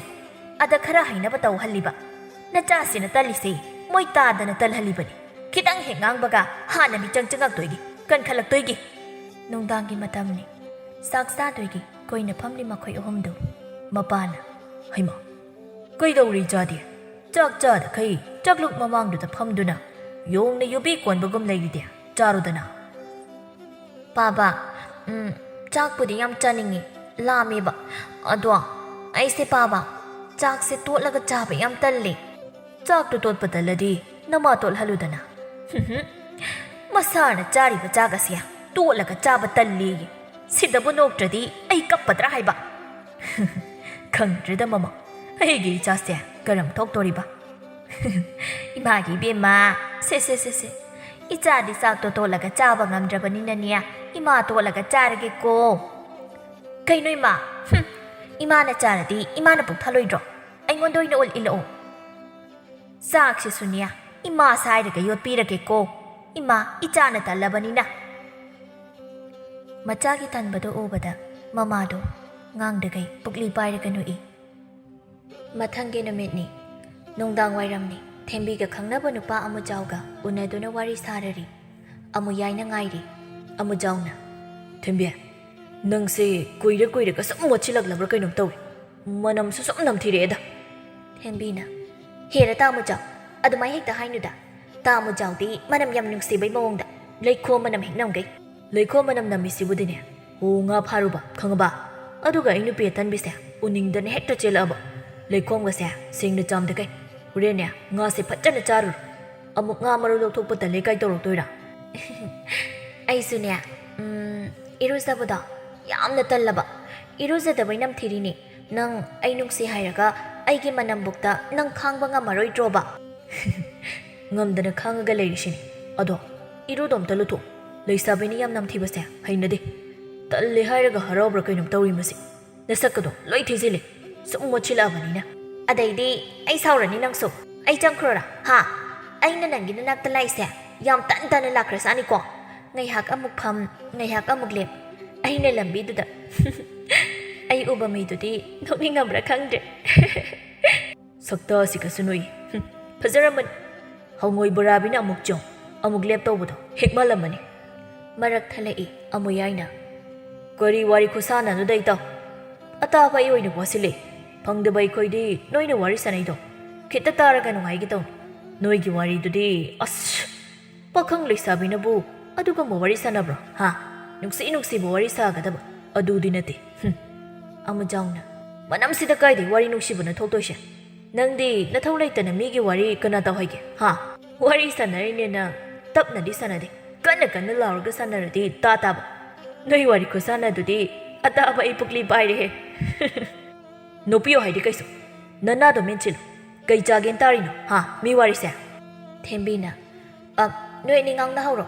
ꯑꯗ ꯈꯔ ꯍꯩꯅꯕ ꯇꯧꯍꯜꯂꯤꯕ꯫ ꯅꯆꯥꯁꯤꯅ ꯇꯜꯂꯤꯁꯦ ꯃꯣꯏ ꯇꯥꯗꯅ ꯇꯜꯍꯜꯂꯤꯕꯅꯤ꯫ ꯈꯤꯇꯪ ꯍꯦꯛ ꯉꯥꯡꯕꯒ ꯍꯥꯟꯅ ꯃꯤꯆꯪ ꯆꯪꯉꯛꯇꯣꯏꯒꯤ, ꯀꯟꯈꯠꯂꯛꯇꯣꯏꯒꯤ꯫ ꯅꯨꯡꯗꯥꯡꯒꯤ ꯃꯇꯝꯅꯤ꯫ ꯆꯥꯛ ꯆꯥꯗꯣꯏꯒꯤ ꯀꯣꯏꯅ ꯐꯝꯂꯤ ꯃꯈꯣꯏ ꯑꯍꯨꯝꯗꯨ꯫ ꯃꯄꯥꯅ, "ꯍꯩꯃꯥ, ꯀꯩꯗꯧꯔꯤ ꯏꯆꯥꯗꯤ? ꯆꯥꯛ ꯆꯥꯗꯈꯩ ꯆꯥꯛꯂꯨꯛ ꯃꯃꯥꯡꯗꯨꯗ ꯐꯝꯗꯨꯅ ꯌꯣꯡꯅ ꯌꯨꯕꯤ ꯀꯣꯟꯕꯒꯨꯝ ꯂꯩꯔꯤꯗꯤ? ꯆꯥꯔꯨꯗꯅ꯫" "ꯄꯥꯕ, ꯎꯝ, ꯆꯥꯛꯄꯨꯗꯤ ꯌꯥꯝ ꯆꯥꯅꯤꯡꯉꯤ, ꯂꯥꯝꯃꯦꯕ꯫ ꯑꯗꯣ ꯑꯩꯁꯦ ꯄꯥꯕ, ꯆꯥꯛꯁꯦ ꯇꯣꯠꯂꯒ ꯆꯥꯕ ꯌꯥꯝ ꯇꯜꯂꯦ꯫" "ꯆꯥꯛꯇꯨ ꯇꯣꯠꯄ ꯇꯜꯂꯗꯤ ꯅꯃꯥ ꯇꯣꯠꯍꯜꯂꯨꯗꯅ꯫" "ꯃꯁꯥꯅ ꯆꯥꯔꯤꯕ ꯆꯥꯛ ꯑꯁꯦ ꯇꯣꯠꯂꯒ ꯆꯥꯕ ꯇꯜꯂꯦꯌꯦ꯫ ꯁꯤꯗꯕꯨ ꯅꯣꯛꯇ꯭ꯔꯗꯤ ꯑꯩ ꯀꯞꯄꯗ꯭ꯔꯥ ꯍꯥꯏꯕ?" "ꯈꯪꯗ꯭ꯔꯦꯗ ꯃꯃꯥ, ꯑꯩꯒꯤ ꯏꯆꯥꯁꯦ ꯀꯔꯝ ꯊꯣꯛꯇꯣꯔꯤꯕ?" "ꯏꯃꯥꯒꯤ ꯏꯕꯦꯝꯃ, ꯁꯦ, ꯁꯦ, ꯁꯦ, ꯁꯦ꯫ ꯏꯆꯥꯗꯤ ꯆꯥꯛꯇꯣ ꯇꯣꯠꯂꯒ ꯆꯥꯕ ꯉꯝꯗ꯭ꯔꯕꯅꯤꯅꯅꯦ, ꯏꯃꯥ ꯇꯣꯠꯂꯒ ꯆꯥꯔꯒꯦꯀꯣ꯫" "ꯀꯩꯅꯣ ꯏꯃꯥ? ꯍꯨꯝ, ꯏꯃꯥꯅ ꯆꯥꯔꯗꯤ ꯏꯃꯥꯅ ꯄꯨꯛ ꯊꯜꯂꯣꯏꯗ꯭ꯔꯣ? ꯑꯩꯉꯣꯟꯗ ꯑꯣꯏꯅ ꯑꯣꯜ ꯏꯜꯂꯛꯑꯣ꯫" "ꯆꯥꯛꯁꯤꯁꯨꯅꯦ, ꯏꯃꯥ ꯁꯥꯏꯔꯒ ꯌꯣꯠꯄꯤꯔꯒꯦꯀꯣ꯫ ꯏꯃꯥ, ꯏꯆꯥꯅ ꯇꯜꯂꯕꯅꯤꯅ꯫" ꯃꯆꯥꯒꯤ ꯇꯟꯕꯗꯨ ꯎꯕꯗ ꯃꯃꯥꯗꯨ ꯉꯥꯡꯗꯒꯩ ꯄꯨꯛꯂꯤ ꯄꯥꯏꯔꯒ ꯅꯣꯛꯏ꯫ ꯃꯊꯪꯒꯤ ꯅꯨꯃꯤꯠꯅꯤ꯫ ꯅꯨꯡꯗꯥꯡ ꯋꯥꯏꯔꯝꯅꯤ꯫ ꯊꯦꯝꯕꯤꯒ ꯈꯪꯅꯕ ꯅꯨꯄꯥ ꯑꯃꯨꯖꯥꯎꯒ ꯎꯅꯗꯨꯅ ꯋꯥꯔꯤ ꯁꯥꯔꯔꯤ꯫ ꯑꯃꯨꯌꯥꯏꯅ ꯉꯥꯏꯔꯤ꯫ ꯑꯃꯨꯖꯥꯎꯅ, "ꯊꯦꯝꯕꯤ, ꯅꯪꯁꯦ ꯀꯨꯏꯔ ꯀꯨꯏꯔꯒ ꯁꯨꯝ ꯃꯣꯠꯁꯤꯜꯂꯛꯂꯕ꯭ꯔꯥ ꯀꯩꯅꯣꯝ ꯇꯧꯏ꯫ ꯃꯅꯝꯁꯨ ꯁꯨꯝ ꯅꯝꯊꯤꯔꯛꯑꯦꯗ꯫" ꯊꯦꯝꯕꯤꯅ, "ꯍꯦꯔ ꯇꯥꯃꯨꯖꯥꯎ, ꯑꯗꯨꯃꯥꯏ ꯍꯦꯛꯇ ꯍꯥꯏꯅꯨꯗ꯫ ꯇꯥꯃꯨꯖꯥꯎꯗꯤ ꯃꯅꯝ ꯌꯥꯝ ꯅꯨꯡꯁꯤꯕꯩ ꯃꯑꯣꯡꯗ ꯂꯩꯈꯣꯝ ꯃꯅꯝ ꯍꯦꯛ ꯅꯝꯒꯩ꯫" "ꯂꯩꯈꯣꯝ ꯃꯅꯝ ꯅꯝꯃꯤꯁꯤꯕꯨꯗꯤꯅꯦ, ꯍꯣ ꯉꯥ ꯐꯥꯔꯨꯕ, ꯈꯪꯉꯕ? ꯑꯗꯨꯒ ꯑꯩ ꯅꯨꯄꯤ ꯑꯇꯟꯕꯤꯁꯦ ꯎꯅꯤꯡꯗꯅ ꯍꯦꯛꯇ ꯆꯦꯜꯂꯛꯑꯕ꯫ ꯂꯩꯈꯣꯝꯒꯁꯦ ꯁꯦꯡꯅ ꯆꯥꯝꯗꯈꯩ꯫ ꯍꯣꯔꯦꯟꯅꯦ ꯉꯥꯁꯦ ꯐꯖꯅ ꯆꯥꯔꯨꯔꯣ꯫ ꯑꯃꯨꯛ ꯉꯥ ꯃꯔꯨ ꯂꯧꯊꯣꯛꯄ ꯇꯜꯂꯦ ꯀꯥꯏ ꯇꯧꯔꯛꯇꯣꯏꯔꯥ?" "ꯑꯩꯁꯨꯅꯦ, ꯎꯝ, ꯏꯔꯨꯖꯕꯗꯣ ꯌꯥꯝꯅ ꯇꯜꯂꯕ꯫ ꯏꯔꯨꯖꯗꯕꯩ ꯅꯝꯊꯤꯔꯤꯅꯦ꯫ ꯅꯪ ꯑꯩ ꯅꯨꯡꯁꯤ ꯍꯥꯏꯔꯒ ꯑꯩꯒꯤ ꯃꯅꯝꯕꯨꯛꯇ ꯅꯪ ꯈꯥꯡꯕ ꯉꯝꯃꯔꯣꯏꯗ꯭ꯔꯣꯕ?" "ꯉꯝꯗꯅ ꯈꯥꯡꯉꯒ ꯂꯩꯔꯤꯁꯤꯅꯤ꯫ ꯑꯗꯣ ꯏꯔꯨꯗꯣ ꯑꯝꯇ ꯂꯨꯊꯣꯛ꯫ ꯂꯩꯁꯥꯕꯤꯅ ꯌꯥꯝ ꯅꯝꯊꯤꯕꯁꯦ ꯍꯩꯅꯗꯦ꯫ ꯇꯜꯂꯦ ꯍꯥꯏꯔꯒ ꯍꯔꯥꯎꯕ꯭ꯔꯥ ꯀꯩꯅꯣꯝ ꯇꯧꯔꯤ ꯃꯁꯤ꯫ ꯅꯁꯛꯀꯗꯣ ꯂꯣꯏ ꯊꯤꯖꯤꯜꯂꯦ, ꯁꯨꯝ ꯃꯣꯠꯁꯤꯜꯂꯛꯑꯕꯅꯤꯅ꯫" "ꯑꯗꯩꯗꯤ ꯑꯩ ꯁꯥꯎꯔꯅꯤ ꯅꯪꯁꯨ꯫ ꯑꯩ ꯆꯪꯈ꯭ꯔꯣꯔꯥ? ꯍꯥ? ꯑꯩꯅ ꯅꯪꯒꯤ ꯅꯅꯥꯛꯇ ꯂꯥꯛꯏꯁꯦ ꯌꯥꯝ ꯇꯟ ꯇꯟꯅ ꯂꯥꯛꯈ꯭ꯔꯖꯥꯠꯅꯤꯀꯣ꯫ ꯉꯥꯏꯍꯥꯛ ꯑꯃꯨꯛ ꯐꯝ, ꯉꯥꯏꯍꯥꯛ ꯑꯃꯨꯛ ꯂꯦꯞ꯫ ꯑꯩꯅ ꯂꯝꯕꯤꯗꯨꯗ ꯑꯩ ꯎꯕ ꯃꯤꯗꯨꯗꯤ ꯅꯣꯛꯅꯤꯡꯉꯝꯕ꯭ꯔꯥ ꯈꯪꯗ꯭ꯔꯦ꯫ ꯁꯛꯇꯥꯁꯤꯒꯁꯨ ꯅꯣꯛꯏ꯫ ꯍꯨꯝ, ꯐꯖꯔꯝꯃꯅꯤ꯫ ꯍꯉꯣꯏ ꯕꯣꯔꯥꯕꯤꯅ ꯑꯃꯨꯛ ꯆꯣꯡ, ꯑꯃꯨꯛ ꯂꯦꯞ ꯇꯧꯕꯗꯣ ꯍꯦꯛꯃꯜꯂꯝꯃꯅꯤ꯫ ꯃꯔꯛ ꯊꯠꯂꯛꯏ ꯑꯃꯨꯌꯥꯏꯅ꯫ "ꯀꯔꯤ ꯋꯥꯔꯤ ꯈꯨꯁꯥꯟꯅꯅꯣꯗ ꯏꯇꯥꯎ? ꯑꯇꯥꯕ ꯑꯩ ꯑꯣꯏꯅ ꯋꯥꯁꯤꯜꯂꯦ꯫ ꯐꯪꯗꯕ ꯑꯩꯈꯣꯏꯗꯤ ꯅꯣꯏꯅ ꯋꯥꯔꯤ ꯁꯥꯟꯅꯩꯗꯣ ꯈꯤꯇ ꯇꯥꯔꯒ ꯅꯨꯡꯉꯥꯏꯒꯦ ꯇꯧꯅꯤ꯫ ꯅꯣꯏꯒꯤ ꯋꯥꯔꯤꯗꯨꯗꯤ ꯑꯁ!" "ꯄꯥꯈꯪ ꯂꯩꯁꯥꯕꯤꯅꯕꯨ ꯑꯗꯨꯒꯨꯝꯕ ꯋꯥꯔꯤ ꯁꯥꯟꯅꯕ꯭ꯔꯣ? ꯍꯥ? ꯅꯨꯡꯁꯤ ꯅꯨꯡꯁꯤꯕ ꯋꯥꯔꯤ ꯁꯥꯒꯗꯕ ꯑꯗꯨꯗꯤ ꯅꯠꯇꯦ꯫" ꯍꯨꯝ꯫ ꯑꯃꯨꯖꯥꯎꯅ, "ꯃꯅꯝꯁꯤꯗ ꯀꯥꯏꯗꯩ ꯋꯥꯔꯤ ꯅꯨꯡꯁꯤꯕꯅ ꯊꯣꯛꯇꯣꯏꯁꯦ? ꯅꯪꯗꯤ ꯅꯊꯧ ꯂꯩꯇꯅ ꯃꯤꯒꯤ ꯋꯥꯔꯤ ꯀꯅꯥ ꯇꯧꯍꯩꯒꯦ? ꯍꯥ? ꯋꯥꯔꯤ ꯁꯥꯟꯅꯔꯤꯅꯦꯅ ꯇꯞꯅꯗꯤ ꯁꯥꯟꯅꯗꯦ, ꯀꯟꯅ ꯀꯟꯅ ꯂꯥꯎꯔꯒ ꯁꯥꯟꯅꯔꯗꯤ ꯇꯥ ꯇꯥꯕ꯫ ꯅꯣꯏ ꯋꯥꯔꯤ ꯈꯨꯁꯥꯟꯅꯗꯨꯗꯤ ꯑꯇꯥꯕ ꯑꯩ ꯄꯨꯛꯂꯤ ꯄꯥꯏꯔꯦꯍꯦ꯫" "ꯅꯣꯛꯄꯤꯌꯣ ꯍꯥꯏꯗꯤ ꯀꯩꯁꯨ? ꯅꯅꯥꯗꯣ ꯃꯦꯟꯁꯤꯜꯂꯨ꯫ ꯀꯩ ꯆꯥꯒꯦꯅ ꯇꯥꯔꯤꯅꯣ? ꯍꯥ? ꯃꯤ ꯋꯥꯔꯤꯁꯦ?" ꯊꯦꯝꯕꯤꯅ, "ꯑ, ꯅꯣꯏ ꯑꯅꯤ ꯉꯥꯡꯅꯍꯧꯔꯣ꯫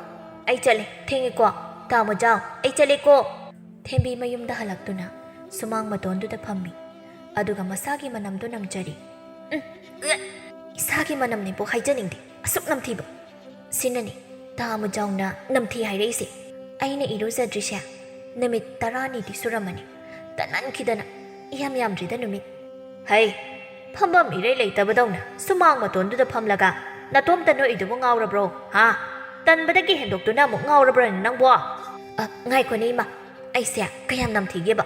ꯑꯩ ꯆꯠꯂꯦ꯫ ꯊꯦꯡꯉꯦꯀꯣ꯫ ꯇꯥꯃꯣ ꯖꯥꯎ, ꯑꯩ ꯆꯠꯂꯦꯀꯣ꯫" ꯊꯦꯝꯕꯤ ꯃꯌꯨꯝꯗ ꯍꯜꯂꯛꯇꯨꯅ ꯁꯨꯃꯥꯡ ꯃꯇꯣꯟꯗꯨꯗ ꯐꯝꯃꯤ꯫ ꯑꯗꯨꯒ ꯃꯁꯥꯒꯤ ꯃꯅꯝꯗꯨ ꯅꯝꯖꯔꯤ꯫ ꯎꯝ, ꯎ, ꯏꯁꯥꯒꯤ ꯃꯅꯝꯅꯦꯕꯨ ꯍꯥꯏꯖꯅꯤꯡꯗꯦ꯫ ꯑꯁꯨꯛ ꯅꯝꯊꯤꯕ꯫ ꯁꯤꯅꯅꯤ ꯇꯥꯃꯣ ꯖꯥꯎꯅ ꯅꯝꯊꯤ ꯍꯥꯏꯔꯛꯏꯁꯦ꯫ ꯑꯩꯅ ꯏꯔꯨꯖꯗ꯭ꯔꯤꯁꯦ ꯅꯨꯃꯤꯠ ꯇꯔꯥꯅꯤꯗꯤ ꯁꯨꯔꯝꯃꯅꯤ꯫ ꯇꯟꯃꯟꯈꯤꯗꯅ ꯏꯌꯥꯝ ꯌꯥꯝꯗ꯭ꯔꯤꯗ ꯅꯨꯃꯤꯠ꯫ ꯍꯩ, ꯐꯝꯐꯝ ꯏꯔꯩ ꯂꯩꯇꯕꯗꯧꯅ ꯁꯨꯃꯥꯡ ꯃꯇꯣꯟꯗꯨꯗ ꯐꯝꯂꯒ ꯅꯇꯣꯝꯇ ꯅꯣꯛꯏꯗꯨꯕꯨ ꯉꯥꯎꯔꯕ꯭ꯔꯣ? ꯍꯥ? ꯇꯟꯕꯗꯒꯤ ꯍꯦꯟꯗꯣꯛꯇꯨꯅ ꯑꯃꯨꯛ ꯉꯥꯎꯔꯕ꯭ꯔꯅꯦ ꯅꯪꯕꯣ? ꯑ, ꯉꯥꯏꯈꯣꯅꯦ ꯏꯃꯥ, ꯑꯩꯁꯦ ꯀꯌꯥꯝ ꯅꯝꯊꯤꯒꯦꯕ?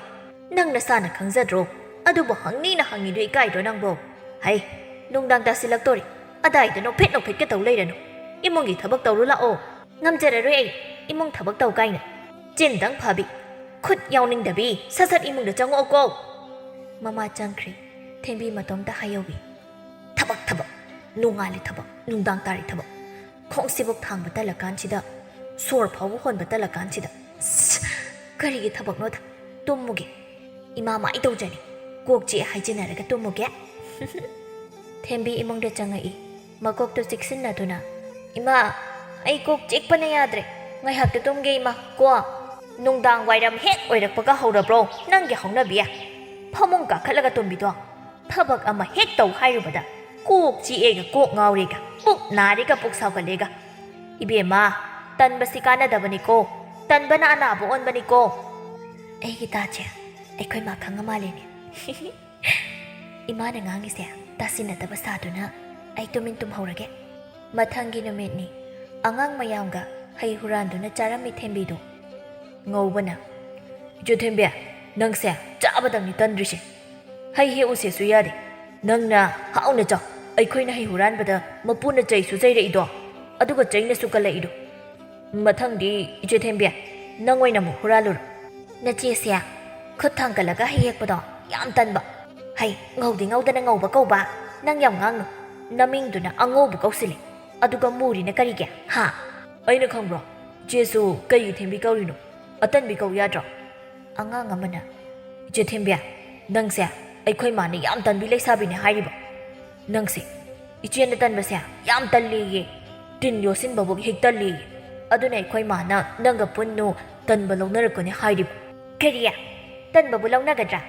ꯅꯪ ꯅꯁꯥꯅ ꯈꯪꯖꯗ꯭ꯔꯣ? ꯑꯗꯨꯕꯨ ꯍꯪꯅꯤꯅ ꯍꯪꯉꯤꯗꯨ ꯏꯀꯥꯏꯗ꯭ꯔꯣ ꯅꯪꯕꯣ? ꯍꯩ, ꯅꯨꯡꯗꯥꯡ ꯇꯥꯁꯤꯜꯂꯛꯇꯣꯔꯦ꯫ ꯑꯗꯥꯏꯗ ꯅꯣꯛꯐꯦꯠ ꯅꯣꯛꯐꯦꯠꯀ ꯇꯧ ꯂꯩꯔꯅꯨ꯫ ꯏꯃꯨꯡꯒꯤ ꯊꯕꯛ ꯇꯧꯔꯨ ꯂꯥꯛꯑꯣ꯫ ꯉꯝꯖꯔꯔꯣꯏ ꯑꯩ ꯏꯃꯨꯡ ꯊꯕꯛ ꯇꯧ ꯀꯥꯏꯅ꯫ ꯆꯤꯟꯗꯪ ꯐꯕꯤ, ꯈꯨꯠ ꯌꯥꯎꯅꯤꯡꯗꯕꯤ, ꯁꯠ ꯁꯠ ꯏꯃꯨꯡꯗ ꯆꯪꯉꯛꯑꯣꯀꯣ꯫ ꯃꯃꯥ ꯆꯪꯈ꯭ꯔꯦ꯫ ꯊꯦꯝꯕꯤ ꯃꯇꯣꯝꯇ ꯍꯥꯏꯍꯧꯏ꯫ ꯊꯕꯛ, ꯊꯕꯛ, ꯅꯣꯡꯉꯥꯜꯂꯦ ꯊꯕꯛ, ꯅꯨꯡꯗꯥꯡ ꯇꯥꯔꯦ ꯊꯕꯛ꯫ ꯈꯣꯡꯁꯤꯕꯨꯛ ꯊꯥꯡꯕ ꯇꯜꯂꯀꯥꯟꯁꯤꯗ, ꯁꯣꯔ ꯐꯥꯎꯕ ꯍꯣꯟꯕ ꯇꯜꯂꯀꯥꯟꯁꯤꯗ꯫ ꯑꯁ! ꯀꯔꯤꯒꯤ ꯊꯕꯛꯅꯣꯗ? ꯇꯨꯝꯃꯨꯒꯦ꯫ ꯏꯃꯥ ꯃꯥꯏ ꯇꯧꯖꯅꯤ꯫ ꯀꯣꯛ ꯆꯤꯛꯑꯦ ꯍꯥꯏꯖꯤꯟꯅꯔꯒ ꯇꯨꯝꯃꯨꯒꯦ꯫ ꯊꯦꯝꯕꯤ ꯏꯃꯨꯡꯗ ꯆꯪꯉꯛꯏ꯫ ꯃꯀꯣꯛꯇꯨ ꯆꯤꯛꯁꯤꯟꯅꯗꯨꯅ, "ꯏꯃꯥ, ꯑꯩ ꯀꯣꯛ ꯆꯤꯛꯄꯅ ꯌꯥꯗ꯭ꯔꯦ꯫ ꯉꯥꯏꯍꯥꯛꯇ ꯇꯨꯝꯒꯦ ꯏꯃꯥ, ꯀꯣ?" "ꯅꯨꯡꯗꯥꯡ ꯋꯥꯏꯔꯝ ꯍꯦꯛ ꯑꯣꯏꯔꯛꯄꯒ ꯍꯧꯔꯕ꯭ꯔꯣ ꯅꯪꯒꯤ ꯍꯧꯅꯕꯤ? ꯐꯃꯨꯡ ꯀꯥꯈꯠꯂꯒ ꯇꯨꯝꯕꯤꯗꯣ? ꯊꯕꯛ ꯑꯃ ꯍꯦꯛ ꯇꯧ ꯍꯥꯏꯔꯨꯕꯗ ꯀꯣꯛ ꯆꯤꯛꯑꯦꯒ ꯀꯣꯛ ꯉꯥꯎꯔꯦꯒ, ꯄꯨꯛ ꯅꯥꯔꯦꯒ ꯄꯨꯛ ꯁꯥꯎꯒꯠꯂꯦꯒ꯫ ꯏꯕꯦꯝꯃ, ꯇꯟꯕꯁꯤ ꯀꯥꯟꯅꯗꯕꯅꯤꯀꯣ꯫ ꯇꯟꯕꯅ ꯑꯅꯥꯕ ꯑꯣꯟꯕꯅꯤꯀꯣ꯫" ꯑꯩꯒꯤ ꯇꯥꯆꯦ, ꯑꯩꯈꯣꯏ ꯃꯥ ꯈꯪꯉ ꯃꯥꯜꯂꯦꯅꯦ꯫ ꯏꯃꯥꯅ ꯉꯥꯡꯉꯤꯁꯦ ꯇꯥꯁꯤꯟꯅꯗꯕ ꯁꯥꯗꯨꯅ ꯑꯩ ꯇꯨꯃꯤꯟ ꯇꯨꯝꯍꯧꯔꯒꯦ꯫ ꯃꯊꯪꯒꯤ ꯅꯨꯃꯤꯠꯅꯤ꯫ ꯑꯉꯥꯡ ꯃꯌꯥꯝꯒ ꯍꯩ ꯍꯨꯔꯥꯟꯗꯨꯅ ꯆꯥꯔꯝꯃꯤ ꯊꯦꯝꯕꯤꯗꯣ꯫ ꯉꯧꯕꯅ, "ꯏꯆꯦ ꯊꯦꯝꯕꯤ, ꯅꯪꯁꯦ ꯆꯥꯕꯗꯪꯅꯤ ꯇꯟꯗ꯭ꯔꯤꯁꯦ꯫ ꯍꯩ ꯍꯦꯛꯎꯁꯦꯁꯨ ꯌꯥꯗꯦ꯫ ꯅꯪꯅ ꯍꯥꯎꯅ ꯆꯥꯎ꯫ ꯑꯩꯈꯣꯏꯅ ꯍꯩ ꯍꯨꯔꯥꯟꯕꯗ ꯃꯄꯨꯅ ꯆꯩꯁꯨ ꯆꯩꯔꯛꯏꯗꯣ, ꯑꯗꯨꯒ ꯆꯩꯅꯁꯨ ꯀꯜꯂꯛꯏꯗꯣ꯫ ꯃꯊꯪꯗꯤ ꯏꯆꯦ ꯊꯦꯝꯕꯤ, ꯅꯪ ꯑꯣꯏꯅ ꯑꯃꯨꯛ ꯍꯨꯔꯥꯜꯂꯨꯔꯣ꯫" ꯅꯆꯦꯁꯦ ꯈꯨꯠ ꯊꯥꯡꯒꯠꯂꯒ ꯍꯩ ꯍꯦꯛꯄꯗꯣ ꯌꯥꯝ ꯇꯟꯕ꯫ ꯍꯩ ꯉꯧꯗꯤ ꯉꯧꯗꯅ ꯉꯧꯕ ꯀꯧꯕ꯫ ꯅꯪ ꯌꯥꯝ ꯉꯥꯡꯅꯨ꯫ ꯅꯃꯤꯡꯗꯨꯅ ꯑꯉꯧꯕ ꯀꯧꯁꯤꯜꯂꯦ꯫ ꯑꯗꯨꯒ ꯃꯨꯔꯤꯅ ꯀꯔꯤꯒꯤ? ꯍꯥ? ꯑꯩꯅ ꯈꯪꯕ꯭ꯔꯣ? ꯏꯆꯦꯁꯨ ꯀꯩꯒꯤ ꯊꯦꯝꯕꯤ ꯀꯧꯔꯤꯅꯣ? ꯑꯇꯟꯕꯤ ꯀꯧ ꯌꯥꯗ꯭ꯔꯣ? ꯑꯉꯥꯡ ꯑꯃꯅ, "ꯏꯆꯦ ꯊꯦꯝꯕꯤ, ꯅꯪꯁꯦ ꯑꯩꯈꯣꯏ ꯃꯥꯅ ꯌꯥꯝ ꯇꯟꯕꯤ ꯂꯩꯁꯥꯕꯤꯅꯦ ꯍꯥꯏꯔꯤꯕ꯫ ꯅꯪꯁꯦ ꯏꯆꯦꯅ ꯇꯟꯕꯁꯦ ꯌꯥꯝ ꯇꯜꯂꯦꯌꯦ꯫ ꯇꯤꯟ ꯌꯣꯠꯁꯤꯟꯕꯕꯨ ꯍꯦꯛ ꯇꯜꯂꯦꯌꯦ꯫ ꯑꯗꯨꯅ ꯑꯩꯈꯣꯏ ꯃꯥꯅ ꯅꯪꯒ ꯄꯨꯟꯅꯨ ꯇꯟꯕ ꯂꯧꯅꯔꯛꯀꯅꯤ ꯍꯥꯏꯔꯤꯕ꯫" "ꯀꯔꯤ? ꯇꯟꯕꯕꯨ ꯂꯧꯅꯒꯗ꯭ꯔꯥ?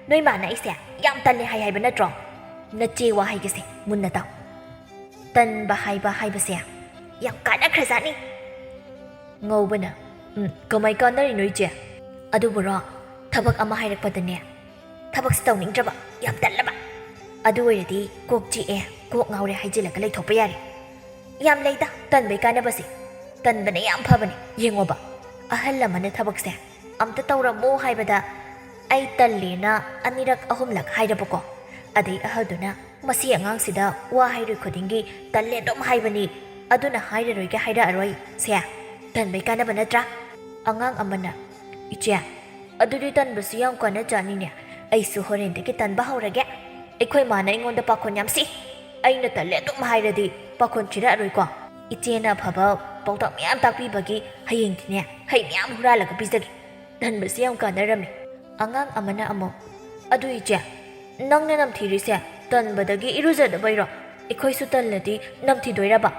ꯅꯣꯏ ꯃꯥꯅ ꯑꯩꯁꯦ ꯌꯥꯝ ꯇꯜꯂꯦ ꯍꯥꯏ ꯍꯥꯏꯕ ꯅꯠꯇ꯭ꯔꯣ?" ꯅꯆꯦ ꯋꯥꯍꯩꯒꯁꯦ ꯃꯨꯟꯅ ꯇꯥꯎ꯫ ꯇꯟꯕ ꯍꯥꯏꯕ ꯍꯥꯏꯕꯁꯦ ꯌꯥꯝ ꯀꯥꯟꯅꯈ꯭ꯔꯖꯥꯠꯅꯤ꯫ ꯉꯧꯕꯅ, "ꯎꯝ, ꯀꯃꯥꯏ ꯀꯥꯟꯅꯔꯤꯅꯣ ꯏꯆꯦ?" "ꯑꯗꯨꯕꯨꯔꯣ, ꯊꯕꯛ ꯑꯃ ꯍꯥꯏꯔꯛꯄꯗꯅꯦ, ꯊꯕꯛꯁꯦ ꯇꯧꯅꯤꯡꯗ꯭ꯔꯕ, ꯌꯥꯝ ꯇꯜꯂꯕ꯫ ꯑꯗꯨ ꯑꯣꯏꯔꯗꯤ ꯀꯣꯛ ꯆꯤꯛꯑꯦ, ꯀꯣꯛ ꯉꯥꯎꯔꯦ ꯍꯥꯏꯖꯤꯜꯂꯒ ꯂꯩꯊꯣꯛꯄ ꯌꯥꯔꯦ꯫ ꯌꯥꯝ ꯂꯩꯗ ꯇꯟꯕꯩ ꯀꯥꯟꯅꯕꯁꯦ꯫ ꯇꯟꯕꯅ ꯌꯥꯝ ꯐꯕꯅꯦ꯫ ꯌꯦꯡꯉꯣꯕ, ꯑꯍꯜ ꯑꯃꯅ ꯊꯕꯛꯁꯦ ꯑꯝꯇ ꯇꯧꯔꯝꯃꯣ ꯍꯥꯏꯕꯗ, 'ꯑꯩ ꯇꯜꯂꯦꯅ' ꯑꯅꯤꯔꯛ ꯑꯍꯨꯝꯂꯛ ꯍꯥꯏꯔꯕꯀꯣ, ꯑꯗꯩ ꯑꯍꯜꯗꯨꯅ, 'ꯃꯁꯤ ꯑꯉꯥꯡꯁꯤꯗ ꯋꯥ ꯍꯥꯏꯔꯣꯏ ꯈꯨꯗꯤꯡꯒꯤ ꯇꯜꯂꯦ ꯑꯗꯨꯝ ꯍꯥꯏꯕꯅꯤ, ꯑꯗꯨꯅ ꯍꯥꯏꯔꯔꯣꯏꯒꯦ ꯍꯥꯏꯔꯛꯑꯔꯣꯏ꯫ ꯁꯦ, ꯇꯟꯕꯩ ꯀꯥꯟꯅꯕ ꯅꯠꯇ꯭ꯔꯥ?'" ꯑꯉꯥꯡ ꯑꯃꯅ, "ꯏꯆꯦ, ꯑꯗꯨꯗꯤ ꯇꯟꯕꯁꯤ ꯌꯥꯝ ꯀꯥꯟꯅꯖꯥꯠꯅꯤꯅꯦ꯫ ꯑꯩꯁꯨ ꯍꯣꯔꯦꯟꯗꯒꯤ ꯇꯟꯕ ꯍꯧꯔꯒꯦ꯫ ꯑꯩꯈꯣꯏ ꯃꯥꯅ ꯑꯩꯉꯣꯟꯗ ꯄꯥꯈꯣꯟ ꯌꯥꯝ ꯁꯤ꯫ ꯑꯩꯅ ꯇꯜꯂꯦ ꯑꯗꯨꯝ ꯍꯥꯏꯔꯗꯤ ꯄꯥꯈꯣꯟ ꯁꯤꯔꯛꯑꯔꯣꯏꯀꯣ꯫ ꯏꯆꯦꯅ ꯑꯐꯕ ꯄꯥꯎꯇꯥꯛ ꯃꯌꯥꯝ ꯇꯥꯛꯄꯤꯕꯒꯤ ꯍꯌꯦꯡꯗꯤꯅꯦ ꯍꯩ ꯃꯌꯥꯝ ꯍꯨꯔꯥꯜꯂꯒ ꯄꯤꯖꯒꯦ꯫ ꯇꯟꯕꯁꯤ ꯌꯥꯝ ꯀꯥꯟꯅꯔꯝꯃꯤ꯫" ꯑꯉꯥꯡ ꯑꯃꯅ ꯑꯃꯨꯛ, "ꯑꯗꯨ ꯏꯆꯦ, ꯅꯪꯅ ꯅꯝꯊꯤꯔꯤꯁꯦ ꯇꯟꯕꯗꯒꯤ ꯏꯔꯨꯖꯗꯕꯩꯔꯣ? ꯑꯩꯈꯣꯏꯁꯨ ꯇꯜꯂꯗꯤ ꯅꯝꯊꯤꯗꯣꯏꯔꯕ?"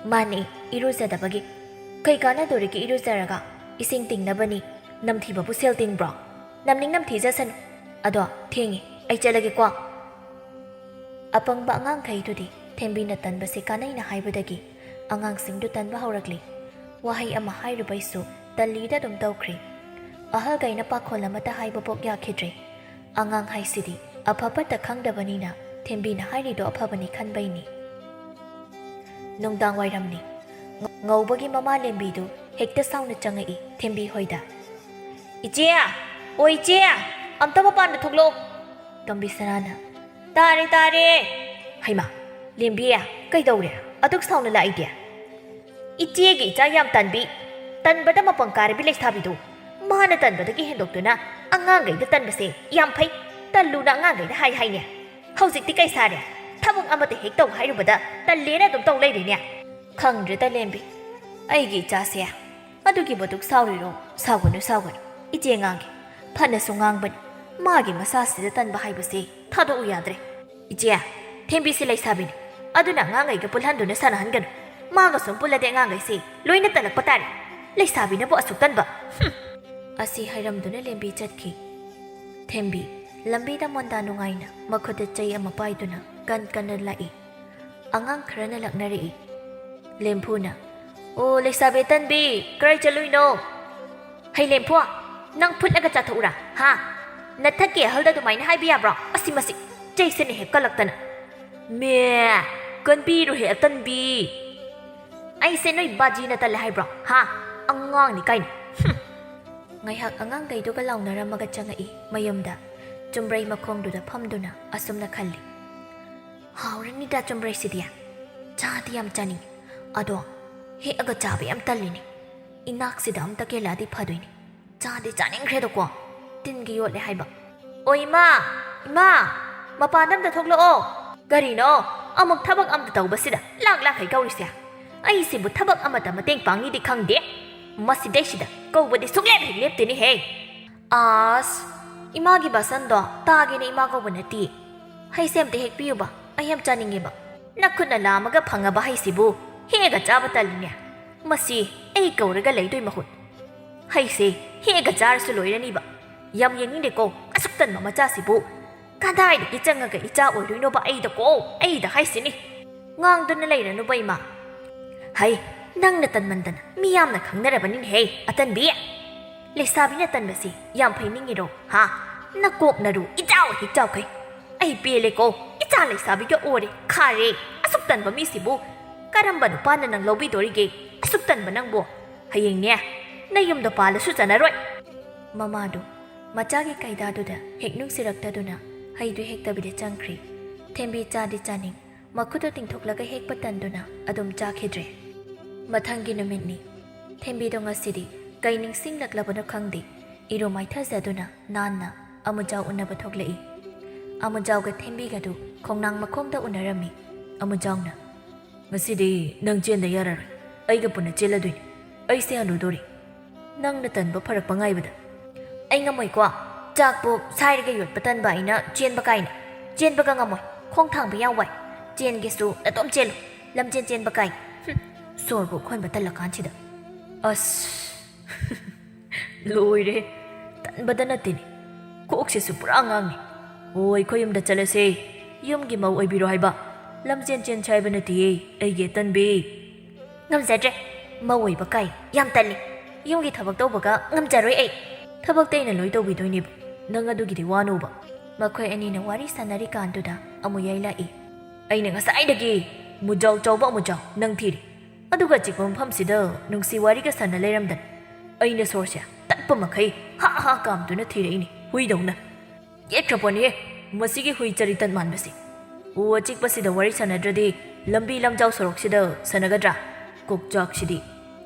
"ꯃꯥꯅꯦ, ꯏꯔꯨꯖꯗꯕꯒꯤ꯫ ꯀꯩ ꯀꯥꯟꯅꯗꯣꯔꯤꯒꯦ ꯏꯔꯨꯖꯔꯒ? ꯏꯁꯤꯡ ꯇꯤꯡꯅꯕꯅꯤ꯫ ꯅꯝꯊꯤꯕꯕꯨ ꯁꯦꯜ ꯇꯤꯡꯕ꯭ꯔꯣ? ꯅꯝꯅꯤꯡ ꯅꯝꯊꯤꯖꯁꯅꯨ꯫ ꯑꯗꯣ ꯊꯦꯡꯉꯦ, ꯑꯩ ꯆꯠꯂꯒꯦꯀꯣ꯫" ꯑꯄꯪꯕ ꯑꯉꯥꯡꯈꯩꯗꯨꯗꯤ ꯊꯦꯝꯕꯤꯅ ꯇꯟꯕꯁꯦ ꯀꯥꯟꯅꯩꯅ ꯍꯥꯏꯕꯗꯒꯤ ꯑꯉꯥꯡꯁꯤꯡꯗꯨ ꯇꯟꯕ ꯍꯧꯔꯛꯂꯤ꯫ ꯋꯥꯍꯩ ꯑꯃ ꯍꯥꯏꯔꯨꯕꯩꯁꯨ ꯇꯜꯂꯤꯗ ꯑꯗꯨꯝ ꯇꯧꯈ꯭ꯔꯦ꯫ ꯑꯍꯜꯒꯩꯅ ꯄꯥꯈꯣꯜ ꯑꯃꯠꯇ ꯍꯥꯏꯕ ꯄꯣꯛ ꯌꯥꯈꯤꯗ꯭ꯔꯦ꯫ ꯑꯉꯥꯡ ꯍꯥꯏꯁꯤꯗꯤ ꯑꯐ ꯐꯠꯇ ꯈꯪꯗꯕꯅꯤꯅ ꯊꯦꯝꯕꯤꯅ ꯍꯥꯏꯔꯤꯗꯣ ꯑꯐꯕꯅꯤ ꯈꯟꯕꯩꯅꯤ꯫ ꯅꯨꯡꯗꯥꯡ ꯋꯥꯏꯔꯝꯅꯤ꯫ ꯉ-, ꯉꯧꯕꯒꯤ ꯃꯃꯥ ꯂꯦꯝꯕꯤꯗꯨ ꯍꯦꯛꯇ ꯁꯥꯎꯅ ꯆꯪꯉꯛꯏ ꯊꯦꯝꯕꯤ ꯍꯣꯏꯗ꯫ "ꯏꯆꯦ! ꯑꯣ ꯏꯆꯦ! ꯑꯝꯇ ꯃꯄꯥꯟꯗ ꯊꯣꯛꯂꯛꯑꯣ!" ꯇꯣꯝꯕꯤ ꯁꯅꯥꯅ꯫ "ꯇꯥꯔꯦ, ꯇꯥꯔꯦ!" "ꯍꯩꯃꯥ! ꯂꯦꯝꯕꯤ, ꯀꯩꯗꯧꯔꯦ? ꯑꯗꯨꯛ ꯁꯥꯎꯅ ꯂꯥꯛꯏꯗꯤ?" "ꯏꯆꯦꯒꯤ ꯏꯆꯥ ꯌꯥꯝ ꯇꯟꯕꯤ, ꯇꯟꯕꯗ ꯃꯄꯪ ꯀꯥꯔꯕꯤ ꯂꯩꯁꯥꯕꯤꯗꯣ꯫ ꯃꯥꯅ ꯇꯟꯕꯗꯒꯤ ꯍꯦꯟꯗꯣꯛꯇꯨꯅ ꯑꯉꯥꯡꯈꯩꯗ ꯇꯟꯕꯁꯦ ꯌꯥꯝ ꯐꯩ꯫ ꯇꯜꯂꯨꯅ ꯑꯉꯥꯡꯈꯩꯗ ꯍꯥꯏ ꯍꯥꯏꯅꯦ꯫ ꯍꯧꯖꯤꯛꯇꯤ ꯀꯩ ꯁꯥꯔꯦ? ꯊꯕꯛ ꯑꯃꯠꯇ ꯍꯦꯛ ꯇꯧ ꯍꯥꯏꯔꯨꯕꯗ ꯇꯜꯂꯦꯅ ꯑꯗꯨꯝ ꯇꯧ ꯂꯩꯔꯦꯅꯦ꯫ ꯈꯪꯗ꯭ꯔꯦꯗ ꯂꯦꯝꯕꯤ, ꯑꯩꯒꯤ ꯏꯆꯥꯁꯦ꯫ ꯑꯗꯨꯒꯤ ꯃꯇꯨꯡ ꯁꯥꯎꯔꯤꯔꯣ? ꯁꯥꯎꯒꯅꯨ, ꯁꯥꯎꯒꯅꯨ꯫ ꯏꯆꯦ ꯉꯥꯡꯒꯦ꯫ ꯐꯅꯁꯨ ꯉꯥꯡꯕꯅꯤ꯫ ꯃꯥꯒꯤ ꯃꯁꯥꯁꯤꯗ ꯇꯟꯕ ꯍꯥꯏꯕꯁꯦ ꯊꯥꯗꯣꯛꯎ ꯌꯥꯗ꯭ꯔꯦ꯫ ꯏꯆꯦ, ꯊꯦꯝꯕꯤꯁꯤ ꯂꯩꯁꯥꯕꯤꯅꯤ꯫ ꯑꯗꯨꯅ ꯑꯉꯥꯡꯈꯩꯒ ꯄꯨꯜꯍꯟꯗꯨꯅ ꯁꯥꯟꯅꯍꯟꯒꯅꯨ꯫ ꯃꯥꯒ ꯁꯨꯝ ꯄꯨꯜꯂꯗꯤ ꯑꯉꯥꯡꯈꯩꯁꯤ ꯂꯣꯏꯅ ꯇꯜꯂꯛꯄ ꯇꯥꯔꯦ꯫ ꯂꯩꯁꯥꯕꯤꯅꯕꯨ ꯑꯁꯨꯛ ꯇꯟꯕ꯫ ꯍꯨꯝ!" ꯑꯁꯤ ꯍꯥꯏꯔꯝꯗꯨꯅ ꯂꯦꯝꯕꯤ ꯆꯠꯈꯤ꯫ ꯊꯦꯝꯕꯤ ꯂꯝꯕꯤꯗ ꯃꯣꯟꯗꯥ ꯅꯨꯡꯉꯥꯏꯅ ꯃꯈꯨꯠꯇ ꯆꯩ ꯑꯃ ꯄꯥꯏꯗꯨꯅ ꯀꯟ ꯀꯟꯅ ꯂꯥꯛꯏ꯫ ꯑꯉꯥꯡ ꯈꯔꯅ ꯂꯛꯅꯔꯛꯏ꯫ ꯂꯦꯝꯐꯨꯅ, "ꯑꯣ, ꯂꯩꯁꯥꯕꯤ ꯑꯇꯟꯕꯤ, ꯀꯔꯥꯏ ꯆꯠꯂꯨꯏꯅꯣ?" "ꯍꯩ ꯂꯦꯝꯐꯨ, ꯅꯪ ꯐꯨꯠꯂꯒ ꯆꯥꯊꯣꯛꯎꯔꯥ? ꯍꯥ? ꯅꯊꯛꯀꯤ ꯑꯍꯜꯗ ꯑꯗꯨꯃꯥꯏꯅ ꯍꯥꯏꯕ ꯌꯥꯕ꯭ꯔꯣ? ꯑꯁꯤ ꯃꯁꯤ, ꯆꯩꯁꯤꯅ ꯍꯦꯛ ꯀꯜꯂꯛꯇꯅ꯫ ꯃꯦ, ꯀꯟꯕꯤꯔꯣꯍꯦ ꯑꯇꯟꯕꯤ꯫ ꯑꯩꯁꯦ ꯅꯣꯏ ꯕꯥꯖꯤꯅ ꯇꯜꯂꯦ ꯍꯥꯏꯕ꯭ꯔꯣ? ꯍꯥ? ꯑꯉꯥꯡꯅꯤ ꯀꯥꯏꯅ꯫ ꯍꯨꯝ!" ꯉꯥꯏꯍꯥꯛ ꯑꯉꯥꯡꯈꯩꯗꯨꯒ ꯂꯥꯎꯅꯔꯝꯃꯒ ꯆꯪꯉꯛꯏ ꯃꯌꯨꯝꯗ꯫ ꯆꯨꯝꯕ꯭ꯔꯩ ꯃꯈꯣꯡꯗꯨꯗ ꯐꯝꯗꯨꯅ ꯑꯁꯨꯝꯅ ꯈꯜꯂꯤ꯫ "ꯍꯥꯎꯔꯅꯤꯗ ꯆꯨꯝꯕ꯭ꯔꯩꯁꯤꯗꯤ꯫ ꯆꯥꯗꯤ ꯌꯥꯝ ꯆꯥꯅꯤꯡꯉꯤ꯫ ꯑꯗꯣ ꯍꯦꯛꯑꯒ ꯆꯥꯕ ꯌꯥꯝ ꯇꯜꯂꯤꯅꯦ꯫ ꯏꯅꯥꯛꯁꯤꯗ ꯑꯝꯇ ꯀꯦꯜꯂꯛꯑꯗꯤ ꯐꯗꯣꯏꯅꯦ꯫ ꯆꯥꯗꯤ ꯆꯥꯅꯤꯡꯈ꯭ꯔꯦꯗꯀꯣ꯫ ꯇꯤꯟꯒ ꯌꯣꯠꯂꯦ ꯍꯥꯏꯕ꯫ ꯑꯣ ꯏꯃꯥ! ꯏꯃꯥ! ꯃꯄꯥꯟꯗ ꯑꯝꯇ ꯊꯣꯛꯂꯛꯑꯣ!" "ꯀꯔꯤꯅꯣ? ꯑꯃꯨꯛ ꯊꯕꯛ ꯑꯝꯇ ꯇꯧꯕꯁꯤꯗ ꯂꯥꯛ ꯂꯥꯛꯈꯩ ꯀꯧꯔꯤꯁꯦ? ꯑꯩꯁꯤꯕꯨ ꯊꯕꯛ ꯑꯃꯠꯇ ꯃꯇꯦꯡ ꯄꯥꯡꯅꯤꯗꯤ ꯈꯪꯗꯦ꯫ ꯃꯁꯤꯗꯩꯁꯤꯗ ꯀꯧꯕꯗꯤ ꯁꯨꯡꯂꯦꯞ ꯍꯦꯛ ꯂꯦꯞꯇꯦꯅꯦꯍꯦ!" "ꯑꯁ! ꯏꯃꯥꯒꯤ ꯕꯥꯁꯟꯗꯣ ꯇꯥꯒꯦꯅ ꯏꯃꯥ ꯀꯧꯕ ꯅꯠꯇꯦ꯫ ꯍꯩꯁꯦ ꯑꯝꯇ ꯍꯦꯛꯄꯤꯌꯨꯕ, ꯑꯩ ꯌꯥꯝ ꯆꯥꯅꯤꯡꯉꯦꯕ꯫ ꯅꯈꯨꯠꯅ ꯂꯥꯝꯃꯒ ꯐꯪꯉꯕ ꯍꯩꯁꯤꯕꯨ ꯍꯦꯛꯑꯒ ꯆꯥꯕ ꯇꯜꯂꯤꯅꯦ꯫ ꯃꯁꯤ ꯑꯩ ꯀꯧꯔꯒ ꯂꯩꯗꯣꯏ ꯃꯍꯨꯠ ꯍꯩꯁꯦ ꯍꯦꯛꯑꯒ ꯆꯥꯔꯁꯨ ꯂꯣꯏꯔꯅꯤꯕ꯫ ꯌꯥꯝ ꯌꯦꯡꯅꯤꯡꯗꯦꯀꯣ ꯑꯁꯨꯛ ꯇꯟꯕ ꯃꯆꯥꯁꯤꯕꯨ꯫ ꯀꯗꯥꯏꯗꯒꯤ ꯆꯪꯉꯒ ꯏꯆꯥ ꯑꯣꯏꯔꯣꯏꯅꯣꯕ ꯑꯩꯗꯀꯣ? ꯑꯩꯗ ꯍꯥꯏꯁꯤꯅꯤ꯫ ꯉꯥꯡꯗꯨꯅ ꯂꯩꯔꯅꯨꯕ ꯏꯃꯥ꯫ ꯍꯩ, ꯅꯪꯅ ꯇꯟꯃꯟꯗꯅ ꯃꯤ ꯌꯥꯝꯅ ꯈꯪꯅꯔꯕꯅꯤꯅꯦꯍꯦ, ꯑꯇꯟꯕꯤ!" ꯂꯩꯁꯥꯕꯤꯅ ꯇꯟꯕꯁꯤ ꯌꯥꯝ ꯐꯩ ꯅꯤꯡꯉꯤꯔꯣ? ꯍꯥ? ꯅꯀꯣꯛꯅꯔꯨ ꯏꯆꯥꯎ ꯍꯦꯛ ꯆꯥꯎꯈꯩ꯫ ꯑꯩ ꯄꯦꯜꯂꯦꯀꯣ, ꯏꯆꯥ ꯂꯩꯁꯥꯕꯤꯒ ꯑꯣꯔꯦ, ꯈꯥꯔꯦ꯫ ꯑꯁꯨꯛ ꯇꯟꯕ ꯃꯤꯁꯤꯕꯨ ꯀꯔꯝꯕ ꯅꯨꯄꯥꯅ ꯅꯪ ꯂꯧꯕꯤꯗꯣꯔꯤꯒꯦ? ꯑꯁꯨꯛ ꯇꯟꯕ ꯅꯪꯕꯨ꯫ ꯍꯌꯦꯡꯅꯦ, ꯅꯌꯨꯝꯗ ꯄꯥꯜꯂꯁꯨ ꯆꯟꯅꯔꯣꯏ꯫ ꯃꯃꯥꯗꯨ ꯃꯆꯥꯒꯤ ꯀꯩꯗꯥꯗꯨꯗ ꯍꯦꯛ ꯅꯨꯡꯁꯤꯔꯛꯇꯗꯨꯅ ꯍꯩꯗꯨ ꯍꯦꯛꯇꯕꯤꯗ ꯆꯪꯈ꯭ꯔꯤ꯫ ꯊꯦꯝꯕꯤ ꯆꯥꯗꯤ ꯆꯥꯅꯤꯡ, ꯃꯈꯨꯠꯇꯨ ꯇꯤꯡꯊꯣꯛꯂꯒ ꯍꯦꯛꯄ ꯇꯟꯗꯨꯅ ꯑꯗꯨꯝ ꯆꯥꯈꯤꯗ꯭ꯔꯦ꯫ ꯃꯊꯪꯒꯤ ꯅꯨꯃꯤꯠꯅꯤ꯫ ꯊꯦꯝꯕꯤꯗꯣ ꯉꯁꯤꯗꯤ ꯀꯩ ꯅꯤꯡꯁꯤꯡꯂꯛꯂꯕꯅꯣ ꯈꯪꯗꯦ, ꯏꯔꯨ ꯃꯥꯏꯊꯖꯗꯨꯅ ꯅꯥꯟꯅ ꯑꯃꯨꯖꯥꯎ ꯎꯅꯕ ꯊꯣꯛꯂꯛꯏ꯫ ꯑꯃꯨꯖꯥꯎꯒ ꯊꯦꯝꯕꯤꯒꯗꯨ ꯈꯣꯡꯅꯥꯡ ꯃꯈꯣꯡꯗ ꯎꯅꯔꯝꯃꯤ꯫ ꯑꯃꯨꯖꯥꯎꯅ, "ꯉꯁꯤꯗꯤ ꯅꯪ ꯆꯦꯟꯗ ꯌꯥꯔꯔꯣꯏ, ꯑꯩꯒ ꯄꯨꯟꯅ ꯆꯦꯜꯂꯗꯣꯏꯅꯤ꯫ ꯑꯩꯁꯦ ꯍꯅꯨꯗꯣꯔꯤ꯫ ꯅꯪꯅ ꯇꯟꯕ ꯐꯔꯛꯄ ꯉꯥꯏꯕꯗ ꯑꯩ ꯉꯝꯃꯣꯏꯀꯣ꯫ ꯆꯥꯛꯄꯨ ꯁꯥꯏꯔꯒ ꯌꯣꯠꯄ ꯇꯟꯕ ꯑꯩꯅ ꯆꯦꯟꯕ ꯀꯥꯏꯅ? ꯆꯦꯟꯕꯒ ꯉꯝꯃꯣꯏ, ꯈꯣꯡ ꯊꯥꯡꯕ ꯌꯥꯝ ꯋꯥꯏ꯫ ꯆꯦꯟꯒꯦꯁꯨ ꯅꯇꯣꯝ ꯆꯦꯜꯂꯨ, ꯂꯝꯖꯦꯟ ꯆꯦꯟꯕ ꯀꯥꯏ꯫ ꯍꯨꯝ, ꯁꯣꯔꯕꯨ ꯍꯣꯟꯕ ꯇꯜꯂꯀꯥꯟꯁꯤꯗ꯫ ꯑꯁ, ꯂꯣꯏꯔꯦ, ꯇꯟꯕꯗ ꯅꯠꯇꯦꯅꯦ, ꯀꯣꯛꯁꯤꯁꯨ ꯄꯨꯔꯥ ꯉꯥꯡꯉꯤ꯫ ꯑꯣ, ꯑꯩꯈꯣꯏ ꯌꯨꯝꯗ ꯆꯠꯂꯁꯦ, ꯌꯨꯝꯒꯤ ꯃꯧ ꯑꯣꯏꯕꯤꯔꯣ ꯍꯥꯏꯕ꯫ ꯂꯝꯖꯦꯟ ꯆꯦꯟꯁꯦ ꯍꯥꯏꯕ ꯅꯠꯇꯤꯌꯦ, ꯑꯩꯒꯤ ꯑꯇꯟꯕꯤ꯫ ꯉꯝꯖꯗ꯭ꯔꯦ, ꯃꯧ ꯑꯣꯏꯕ ꯀꯥꯏ, ꯌꯥꯝ ꯇꯜꯂꯤ꯫ ꯌꯨꯝꯒꯤ ꯊꯕꯛ ꯇꯧꯕꯒ ꯉꯝꯖꯔꯣꯏ ꯑꯩ꯫ ꯊꯕꯛꯇꯤ ꯑꯩꯅ ꯂꯣꯏ ꯇꯧꯕꯤꯗꯣꯏꯅꯦꯕ, ꯅꯪ ꯑꯗꯨꯒꯤꯗꯤ ꯋꯥꯅꯣꯕ꯫ ꯃꯈꯣꯏ ꯑꯅꯤꯅ ꯋꯥꯔꯤ ꯁꯥꯟꯅꯔꯤꯀꯥꯟꯗꯨꯗ ꯑꯃꯨ ꯌꯥꯏ ꯂꯥꯛꯏ꯫ ꯑꯩꯅ ꯉꯁꯥꯏꯗꯒꯤ ꯃꯨꯖꯥꯎ ꯆꯥꯎꯕ ꯑꯃꯨꯖꯥꯎ ꯅꯪ ꯊꯤꯔꯤ, ꯑꯗꯨꯒ ꯑꯆꯤꯛꯄ ꯃꯐꯝꯁꯤꯗ ꯅꯨꯡꯁꯤ ꯋꯥꯔꯤꯒ ꯁꯥꯟꯅ ꯂꯩꯔꯝꯗꯅ ꯑꯩꯅ ꯁꯣꯔꯁꯦ ꯇꯠꯄ ꯃꯈꯩ ꯍꯥ ꯍꯥ ꯀꯥꯝꯗꯨꯅ ꯊꯤꯔꯛꯏꯅꯤ, ꯍꯨꯏꯗꯧꯅ꯫ ꯌꯦꯠꯈ꯭ꯔꯄꯣꯠꯅꯤꯍꯦ, ꯃꯁꯤꯒꯤ ꯍꯨꯏ ꯆꯔꯤꯇꯟ ꯃꯥꯟꯕꯁꯤ꯫ ꯎ ꯑꯆꯤꯛꯄꯁꯤꯗ ꯋꯥꯔꯤ ꯁꯥꯟꯅꯗ꯭ꯔꯗꯤ ꯂꯝꯕꯤ ꯂꯝꯖꯥꯎ ꯁꯣꯔꯣꯛꯁꯤꯗ ꯁꯥꯟꯅꯒꯗ꯭ꯔꯥ? ꯀꯣꯛꯆꯥꯛꯁꯤꯗꯤ꯫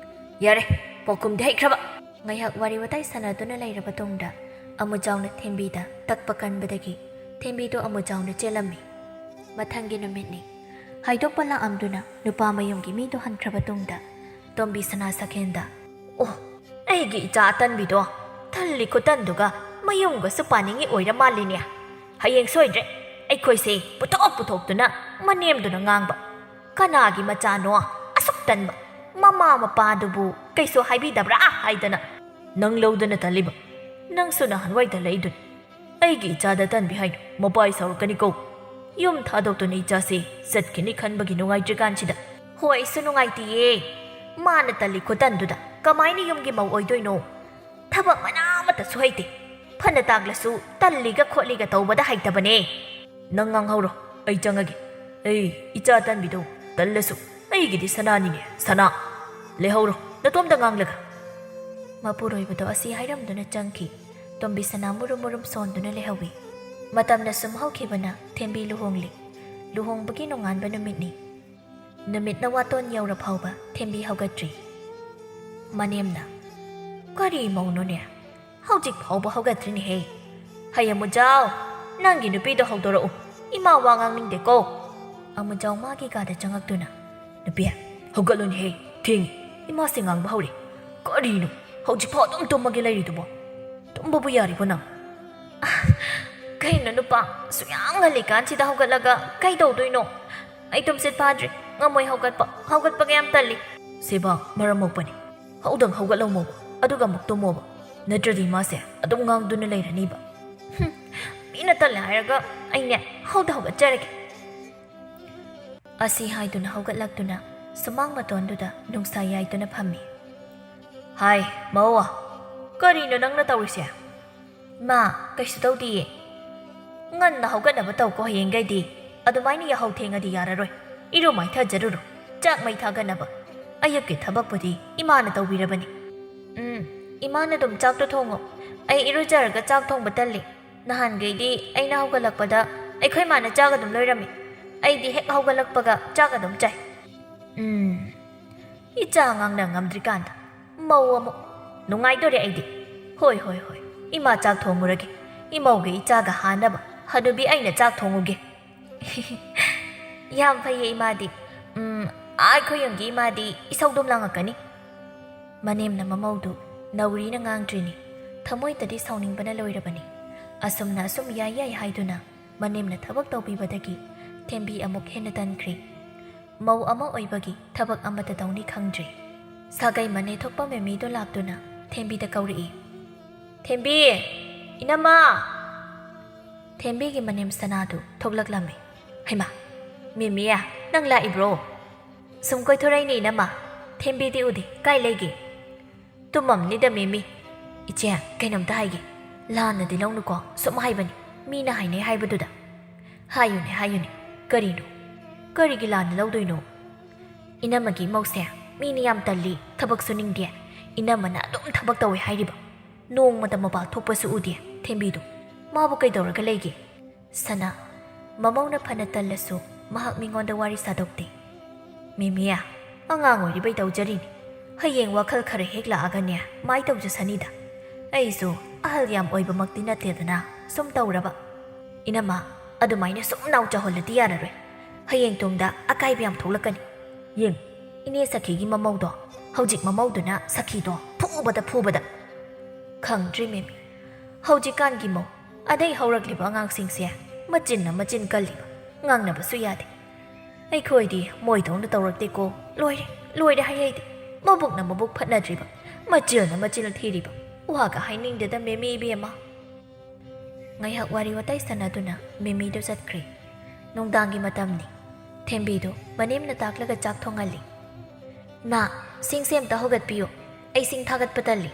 ꯌꯥꯔꯦ, ꯄꯥꯎꯈꯨꯝꯗꯤ ꯍꯩꯈ꯭ꯔꯕ꯫ ꯉꯥꯏꯍꯥꯛ ꯋꯥꯔꯤ ꯋꯥꯇꯥꯏ ꯁꯥꯟꯅꯗꯨꯅ ꯂꯩꯔꯕ ꯇꯨꯡꯗ ꯑꯃꯨꯖꯥꯎꯅ ꯊꯦꯝꯕꯤꯗ ꯇꯛꯄ ꯀꯟꯕꯗꯒꯤ ꯊꯦꯝꯕꯤꯗꯨ ꯑꯃꯨꯖꯥꯎꯅ ꯆꯦꯜꯂꯝꯃꯤ꯫ ꯃꯊꯪꯒꯤ ꯅꯨꯃꯤꯠꯅꯤ꯫ ꯍꯥꯏꯗꯣꯛꯄ ꯂꯥꯛꯑꯝꯗꯨꯅ ꯅꯨꯄꯥ ꯃꯌꯨꯝꯒꯤ ꯃꯤꯗꯨ ꯍꯟꯈ꯭ꯔꯕ ꯇꯨꯡꯗ ꯇꯣꯝꯕꯤ ꯁꯅꯥ ꯁꯛꯍꯦꯟꯗ, "ꯑꯣ, ꯑꯩꯒꯤ ꯏꯆꯥ ꯑꯇꯟꯕꯤꯗꯣ ꯊꯜꯂꯤ ꯈꯨꯇꯟꯗꯨꯒ ꯃꯌꯨꯝꯒꯁꯨ ꯄꯥꯅꯤꯡꯉꯤ ꯑꯣꯏꯔ ꯃꯥꯜꯂꯤꯅꯦ꯫ ꯍꯌꯦꯡ ꯁꯣꯏꯗ꯭ꯔꯦ ꯑꯩꯈꯣꯏꯁꯦ ꯄꯨꯊꯣꯛ ꯄꯨꯊꯣꯛꯇꯨꯅ ꯃꯅꯦꯝꯗꯨꯅ ꯉꯥꯡꯕ, 'ꯀꯅꯥꯒꯤ ꯃꯆꯥꯅꯣ ꯑꯁꯨꯛ ꯇꯟꯕ? ꯃꯃꯥ ꯃꯄꯥꯗꯨꯕꯨ ꯀꯩꯁꯨ ꯍꯥꯏꯕꯤꯗꯕ꯭ꯔꯥ?' ꯍꯥꯏꯗꯅ꯫ ꯅꯪ ꯂꯧꯗꯅ ꯇꯜꯂꯤꯕ? ꯅꯪꯁꯨ ꯅꯍꯥꯟꯋꯥꯏ ꯇꯜꯂꯛꯏꯗꯨꯅꯤ꯫ ꯑꯩꯒꯤ ꯏꯆꯥꯗ ꯇꯟꯕꯤ ꯍꯥꯏꯅꯨ, ꯃꯄꯥꯏ ꯁꯥꯎꯔꯛꯀꯅꯤꯀꯣ꯫ ꯌꯨꯝ ꯊꯥꯗꯣꯛꯇꯨꯅ ꯏꯆꯥꯁꯦ ꯆꯠꯈꯤꯅꯤ ꯈꯟꯕꯒꯤ ꯅꯨꯡꯉꯥꯏꯇ꯭ꯔꯤꯀꯥꯟꯁꯤꯗ꯫ ꯍꯣꯏ, ꯑꯩꯁꯨ ꯅꯨꯡꯉꯥꯏꯇꯤꯌꯦ꯫ ꯃꯥꯅ ꯇꯜꯂꯤ ꯈꯨꯇꯟꯗꯨꯗ ꯀꯃꯥꯏꯅ ꯌꯨꯝꯒꯤ ꯃꯧ ꯑꯣꯏꯗꯣꯏꯅꯣ? ꯊꯕꯛ ꯃꯅꯥ ꯑꯃꯠꯇꯁꯨ ꯍꯩꯇꯦ꯫ ꯐꯅ ꯇꯥꯛꯂꯁꯨ ꯇꯜꯂꯤꯒ ꯈꯣꯠꯂꯤꯒ ꯇꯧꯕꯗ ꯍꯩꯇꯕꯅꯦ꯫ ꯅꯪ ꯉꯥꯡꯍꯧꯔꯣ, ꯑꯩ ꯆꯪꯉꯒꯦ꯫ ꯑꯩ ꯏꯆꯥ ꯇꯟꯕꯤꯗꯣ ꯇꯜꯂꯁꯨ ꯑꯩꯒꯤꯗꯤ ꯁꯅꯥꯅꯤꯅꯦ, ꯁꯅꯥ꯫ ꯂꯩꯍꯧꯔꯣ, ꯅꯇꯣꯝꯇ ꯉꯥꯡꯂꯒ꯫ ꯃꯄꯨꯔꯣꯏꯕꯗꯣ ꯑꯁꯤ ꯍꯥꯏꯔꯝꯗꯨꯅ ꯆꯪꯈꯤ꯫ ꯇꯣꯝꯕꯤ ꯁꯅꯥ ꯃꯨꯔꯨꯝ ꯃꯨꯔꯨꯝ ꯁꯣꯟꯗꯨꯅ ꯂꯩꯍꯧꯏ꯫ ꯃꯇꯝꯅ ꯁꯨꯝ ꯍꯧꯈꯤꯕꯅ ꯊꯦꯝꯕꯤ ꯂꯨꯍꯣꯡꯂꯤ꯫ ꯂꯨꯍꯣꯡꯕꯒꯤ ꯅꯣꯡꯉꯥꯟꯕ ꯅꯨꯃꯤꯠꯅꯤ꯫ ꯅꯨꯃꯤꯠꯅ ꯋꯥꯇꯣꯟ ꯌꯧꯔ ꯐꯥꯎꯕ ꯊꯦꯝꯕꯤ ꯍꯧꯒꯠꯇ꯭ꯔꯤ꯫ ꯃꯅꯦꯝꯅ, "ꯀꯔꯤ ꯃꯧꯅꯣꯅꯦ? ꯍꯧꯖꯤꯛ ꯐꯥꯎꯕ ꯍꯧꯒꯠꯇ꯭ꯔꯤꯅꯦꯍꯦ꯫ ꯍꯩ ꯑꯃꯨꯖꯥꯎ, ꯅꯪꯒꯤ ꯅꯨꯄꯤꯗꯣ ꯍꯧꯗꯣꯔꯛꯎ꯫ ꯏꯃꯥ ꯋꯥ ꯉꯥꯡꯅꯤꯡꯗꯦꯀꯣ꯫" ꯑꯃꯨꯖꯥꯎ ꯃꯥꯒꯤ ꯀꯥꯗ ꯆꯪꯉꯛꯇꯨꯅ, "ꯅꯨꯄꯤ, ꯍꯧꯒꯠꯂꯨꯅꯦꯍꯦ꯫ ꯊꯦꯡꯉꯤ꯫ ꯏꯃꯥꯁꯦ ꯉꯥꯡꯕ ꯍꯧꯔꯦ꯫ ꯀꯔꯤꯅꯣ ꯍꯧꯖꯤꯛꯐꯥꯎ ꯑꯗꯨꯝ ꯇꯨꯝꯃꯒ ꯂꯩꯔꯤꯗꯨꯕꯣ? ꯇꯨꯝꯕꯕꯨ ꯌꯥꯔꯤꯕꯣ ꯅꯪ?" "ꯀꯩꯅꯣ ꯅꯨꯄꯥ, ꯁꯨꯌꯥꯝ ꯉꯜꯂꯤꯀꯥꯟꯁꯤꯗ ꯍꯧꯒꯠꯂꯒ ꯀꯩꯗꯧꯗꯣꯏꯅꯣ? ꯑꯩ ꯇꯨꯝꯁꯤꯠ ꯐꯥꯗ꯭ꯔꯤ, ꯉꯝꯃꯣꯏ ꯍꯧꯒꯠꯄ, ꯍꯧꯒꯠꯄꯒ ꯌꯥꯝ ꯇꯜꯂꯤ꯫" "ꯁꯦꯕꯥ, ꯃꯔꯝ ꯃꯣꯛꯄꯅꯤ꯫ ꯍꯧꯗꯪ ꯍꯧꯒꯠꯂꯝꯃꯣꯕ, ꯑꯗꯨꯒ ꯑꯃꯨꯛ ꯇꯨꯝꯃꯣꯕ꯫ ꯅꯠꯇ꯭ꯔꯗꯤ ꯃꯥꯁꯦ ꯑꯗꯨꯝ ꯉꯥꯡꯗꯨꯅ ꯂꯩꯔꯅꯤꯕ꯫" "ꯍꯨꯝ, ꯃꯤꯅ ꯇꯜꯂꯦ ꯍꯥꯏꯔꯒ ꯑꯩꯅꯦ ꯍꯧꯗ ꯍꯧꯒꯠꯆꯔꯒꯦ꯫" ꯑꯁꯤ ꯍꯥꯏꯗꯨꯅ ꯍꯧꯒꯠꯂꯛꯇꯨꯅ ꯁꯨꯃꯥꯡ ꯃꯇꯣꯟꯗꯨꯗ ꯅꯨꯡꯁꯥ ꯌꯥꯏꯗꯨꯅ ꯐꯝꯃꯤ꯫ "ꯍꯥꯏ, ꯃꯧ, ꯀꯔꯤꯅꯣ ꯅꯪꯅ ꯇꯧꯔꯤꯁꯦ?" "ꯃꯥ, ꯀꯩꯁꯨ ꯇꯧꯗꯤꯌꯦ꯫ ꯉꯟꯅ ꯍꯧꯒꯠꯅꯕ ꯇꯧꯀꯣ ꯍꯌꯦꯡꯈꯩꯗꯤ꯫ ꯑꯗꯨꯃꯥꯏꯅ ꯌꯥꯍꯧ ꯊꯦꯡꯉꯗꯤ ꯌꯥꯔꯔꯣꯏ꯫ ꯏꯔꯨ ꯃꯥꯏꯊꯖꯔꯨꯔꯣ꯫ ꯆꯥꯛ ꯃꯩ ꯊꯥꯒꯠꯅꯕ꯫ ꯑꯌꯨꯛꯀꯤ ꯊꯕꯛꯄꯨꯗꯤ ꯏꯃꯥꯅ ꯇꯧꯕꯤꯔꯕꯅꯤ꯫" "ꯎꯝ, ꯏꯃꯥꯅ ꯑꯗꯨꯝ ꯆꯥꯛꯇꯣ ꯊꯣꯡꯉꯣ꯫ ꯑꯩ ꯏꯔꯨꯖꯔꯒ ꯆꯥꯛ ꯊꯣꯡꯕ ꯇꯜꯂꯤ꯫ ꯅꯍꯥꯟꯈꯩꯗꯤ ꯑꯩꯅ ꯍꯧꯒꯠꯂꯛꯄꯗ ꯑꯩꯈꯣꯏ ꯃꯥꯅ ꯆꯥꯛ ꯑꯗꯨꯝ ꯂꯣꯏꯔꯝꯃꯤ꯫ ꯑꯩꯗꯤ ꯍꯦꯛ ꯍꯧꯒꯠꯂꯛꯄꯒ ꯆꯥꯛ ꯑꯗꯨꯝ ꯆꯥꯏ꯫" "ꯎꯝ, ꯏꯆꯥ ꯑꯉꯥꯡꯅ ꯉꯝꯗ꯭ꯔꯤꯀꯥꯟꯗ ꯃꯧ ꯑꯃꯨꯛ꯫ ꯅꯨꯡꯉꯥꯏꯗꯣꯔꯦ ꯑꯩꯗꯤ꯫ ꯍꯣꯏ, ꯍꯣꯏ, ꯍꯣꯏ, ꯏꯃꯥ ꯆꯥꯛ ꯊꯣꯡꯉꯨꯔꯒꯦ꯫ ꯏꯃꯧꯒ ꯏꯆꯥꯒ ꯍꯥꯟꯅꯕ ꯍꯅꯨꯕꯤ ꯑꯩꯅ ꯆꯥꯛ ꯊꯣꯡꯉꯨꯒꯦ꯫" "ꯌꯥꯝ ꯐꯩꯌꯦ ꯏꯃꯥꯗꯤ꯫ ꯎꯝ, ꯑꯥ, ꯑꯩꯈꯣꯏ ꯌꯨꯝꯒꯤ ꯏꯃꯥꯗꯤ ꯏꯁꯧ ꯑꯗꯨꯝ ꯂꯥꯡꯉꯛꯀꯅꯤ꯫" ꯃꯅꯦꯝꯅ ꯃꯃꯧꯗꯨ ꯅꯧꯔꯤꯅ ꯉꯥꯡꯗ꯭ꯔꯤꯅꯤ꯫ ꯊꯃꯣꯏꯗꯗꯤ ꯁꯥꯎꯅꯤꯡꯕꯅ ꯂꯣꯏꯔꯕꯅꯤ꯫ ꯑꯁꯨꯝꯅ ꯑꯁꯨꯝ ꯌꯥꯏ ꯌꯥꯏ ꯍꯥꯏꯗꯨꯅ ꯃꯅꯦꯝꯅ ꯊꯕꯛ ꯇꯧꯕꯤꯕꯗꯒꯤ ꯊꯦꯝꯕꯤ ꯑꯃꯨꯛ ꯍꯦꯟꯅ ꯇꯟꯈ꯭ꯔꯤ꯫ ꯃꯧ ꯑꯃ ꯑꯣꯏꯕꯒꯤ ꯊꯕꯛ ꯑꯃꯠꯇ ꯇꯧꯅꯤ ꯈꯪꯗ꯭ꯔꯤ꯫ ꯁꯥꯒꯩ ꯃꯅꯦ ꯊꯣꯛꯄ ꯃꯦꯃꯤꯗꯣ ꯂꯥꯛꯇꯨꯅ ꯊꯦꯝꯕꯤꯗ ꯀꯧꯔꯛꯏ꯫ "ꯊꯦꯝꯕꯤ! ꯏꯅꯝꯃ!" ꯊꯦꯝꯕꯤꯒꯤ ꯃꯅꯦꯝ ꯁꯅꯥꯗꯨ ꯊꯣꯛꯂꯛꯂꯝꯃꯤ꯫ "ꯍꯩꯃꯥ! ꯃꯦꯃꯤ, ꯅꯪ ꯂꯥꯛꯏꯕ꯭ꯔꯣ?" "ꯁꯨꯝ ꯀꯣꯏꯊꯣꯔꯛꯏꯅꯦ ꯏꯅꯝꯃ꯫ ꯊꯦꯝꯕꯤꯗꯤ ꯎꯗꯦ, ꯀꯥꯏ ꯂꯩꯒꯦ?" "ꯇꯨꯝꯃꯝꯅꯤꯗ ꯃꯦꯃꯤ꯫ ꯏꯆꯦ, ꯀꯩꯅꯣꯝꯇ ꯍꯥꯏꯒꯦ꯫ ꯂꯥꯟꯅꯗꯤ ꯂꯧꯅꯨꯀꯣ, ꯁꯨꯝ ꯍꯥꯏꯕꯅꯤ, ꯃꯤꯅ ꯍꯥꯏꯅꯩ ꯍꯥꯏꯕꯗꯨꯗ꯫ ꯍꯥꯏꯌꯨꯅꯦ, ꯍꯥꯏꯌꯨꯅꯦ꯫ ꯀꯔꯤꯅꯣ? ꯀꯔꯤꯒꯤ ꯂꯥꯟꯅ ꯂꯧꯗꯣꯏꯅꯣ? ꯏꯅꯝꯃꯒꯤ ꯏꯃꯧꯁꯦ ꯃꯤꯅ ꯌꯥꯝ ꯇꯜꯂꯤ, ꯊꯕꯛ ꯁꯨꯅꯤꯡꯗꯦ꯫ ꯏꯅꯝꯃꯅ ꯑꯗꯨꯝ ꯊꯕꯛ ꯇꯧꯋꯦ ꯍꯥꯏꯔꯤꯕ꯫ ꯅꯣꯡꯃꯇ ꯃꯄꯥꯜ ꯊꯣꯛꯄꯁꯨ ꯎꯗꯦ꯫ ꯊꯦꯝꯕꯤꯗꯣ, ꯃꯥꯕꯨ ꯀꯩꯗꯧꯔꯒ ꯂꯩꯒꯦ? ꯁꯅꯥ, ꯃꯃꯧꯅ ꯐꯅ ꯇꯜꯂꯁꯨ ꯃꯍꯥꯛ ꯃꯤꯉꯣꯟꯗ ꯋꯥꯔꯤ ꯁꯥꯗꯣꯛꯇꯦ꯫ ꯃꯦꯃꯦ, ꯑꯉꯥꯡ ꯑꯣꯏꯔꯤꯕꯩ ꯇꯧꯖꯔꯤꯅꯤ꯫ ꯍꯌꯦꯡ ꯋꯥꯈꯜ ꯈꯔ ꯍꯦꯛ ꯂꯥꯛꯑꯒꯅꯦ, ꯃꯥꯏ ꯇꯧꯖꯁꯅꯤꯗ꯫ ꯑꯩꯁꯨ ꯑꯍꯜ ꯌꯥꯝ ꯑꯣꯏꯕꯃꯛꯇꯤ ꯅꯠꯇꯦꯗꯅ, ꯁꯨꯝ ꯇꯧꯔꯕ꯫ ꯏꯅꯝꯃ, ꯑꯗꯨꯃꯥꯏꯅ ꯁꯨꯝ ꯅꯥꯎ ꯆꯥꯎꯍꯜꯂꯗꯤ ꯌꯥꯔꯔꯣꯏ꯫ ꯍꯌꯦꯡ ꯇꯨꯡꯗ ꯑꯀꯥꯏꯕ ꯌꯥꯝ ꯊꯣꯛꯂꯛꯀꯅꯤ꯫ ꯌꯦꯡ, ꯏꯅꯦ ꯁꯈꯤꯒꯤ ꯃꯃꯧꯗꯣ, ꯍꯧꯖꯤꯛ ꯃꯃꯧꯗꯨꯅ ꯁꯈꯤꯗꯣ ꯐꯨꯕꯗ ꯐꯨꯕꯗ꯫ ꯈꯪꯗ꯭ꯔꯤ ꯃꯦꯃꯤ, ꯍꯧꯖꯤꯛꯀꯥꯟꯒꯤ ꯃꯧ, ꯑꯗꯩ ꯍꯧꯔꯛꯂꯤꯕ ꯑꯉꯥꯡꯁꯤꯡꯁꯦ ꯃꯆꯤꯟꯅ ꯃꯆꯤꯟ ꯀꯜꯂꯤꯕ, ꯉꯥꯡꯅꯕꯁꯨ ꯌꯥꯗꯦ꯫ ꯑꯩꯈꯣꯏꯗꯤ ꯃꯣꯏꯗꯧꯅ ꯇꯧꯔꯛꯇꯦꯀꯣ꯫ ꯂꯣꯏꯔꯦ, ꯂꯣꯏꯔꯦ ꯍꯥꯏ ꯑꯩꯗꯤ꯫ ꯃꯕꯨꯛꯅ ꯃꯕꯨꯛ ꯐꯠꯅꯗ꯭ꯔꯤꯕ, ꯃꯆꯤꯜꯅ ꯃꯆꯤꯜ ꯊꯤꯔꯤꯕ, ꯋꯥꯒ ꯍꯥꯏꯅꯤꯡꯗꯦꯗ ꯃꯦꯃꯤ ꯏꯕꯦꯝꯃ꯫ ꯉꯥꯏꯍꯥꯛ ꯋꯥꯔꯤ ꯋꯥꯇꯥꯏ ꯁꯥꯟꯅꯗꯨꯅ ꯃꯦꯃꯤꯗꯨ ꯆꯠꯈ꯭ꯔꯦ꯫ ꯅꯨꯡꯗꯥꯡꯒꯤ ꯃꯇꯝꯅꯤ꯫ ꯊꯦꯝꯕꯤꯗꯨ ꯃꯅꯦꯝꯅ ꯇꯥꯛꯂꯒ ꯆꯥꯛ ꯊꯣꯡꯍꯜꯂꯤ꯫ "ꯏꯃꯥ, ꯁꯤꯡꯁꯦ ꯑꯝꯇ ꯍꯧꯒꯠꯄꯤꯌꯨ꯫ ꯑꯩ ꯁꯤꯡ ꯊꯥꯒꯠꯄ ꯇꯜꯂꯤ꯫"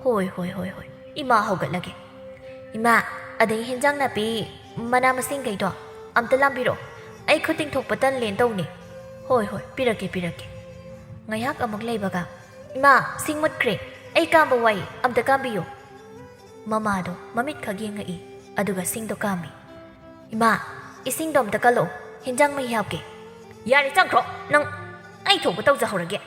"ꯍꯣꯏ, ꯍꯣꯏ, ꯍꯣꯏ, ꯍꯣꯏ꯫ ꯏꯃꯥ ꯍꯧꯒꯠꯂꯒꯦ꯫" "ꯏꯃꯥ, ꯑꯗꯩ ꯍꯦꯟꯖꯥꯡ ꯅꯥꯄꯤ, ꯃꯅꯥ ꯃꯁꯤꯡꯈꯩꯗꯣ ꯑꯝꯇ ꯂꯥꯝꯕꯤꯔꯛꯑꯣ꯫ ꯑꯩ ꯈꯨꯠ ꯇꯤꯡꯊꯣꯛꯄ ꯇꯜꯂꯦꯅ ꯇꯧꯅꯤ꯫" "ꯍꯣꯏ, ꯍꯣꯏ, ꯄꯤꯔꯛꯀꯦ, ꯄꯤꯔꯛꯀꯦ꯫" ꯉꯥꯏꯍꯥꯛ ꯑꯃꯨꯛ ꯂꯩꯕꯒ, "ꯏꯃꯥ, ꯁꯤꯡ ꯃꯨꯠꯈ꯭ꯔꯦ꯫ ꯑꯩ ꯀꯥꯝꯕ ꯋꯥꯏ, ꯑꯝꯇ ꯀꯥꯝꯕꯤꯌꯨ꯫" ꯃꯃꯥꯗꯣ ꯃꯃꯤꯠꯈꯛ ꯌꯦꯡꯉꯛꯏ, ꯑꯗꯨꯒ ꯁꯤꯡꯗꯣ ꯀꯥꯝꯃꯤ꯫ "ꯏꯃꯥ, ꯏꯁꯤꯡꯗꯣ ꯑꯝꯇ ꯀꯜꯂꯛꯑꯣ, ꯍꯦꯟꯖꯥꯡ ꯃꯍꯤ ꯍꯥꯞꯀꯦ꯫" "ꯌꯥꯔꯦ, ꯆꯪꯈ꯭ꯔꯣ ꯅꯪ꯫ ꯑꯩ ꯊꯣꯛꯄ ꯇꯧꯖꯍꯧꯔꯒꯦ꯫"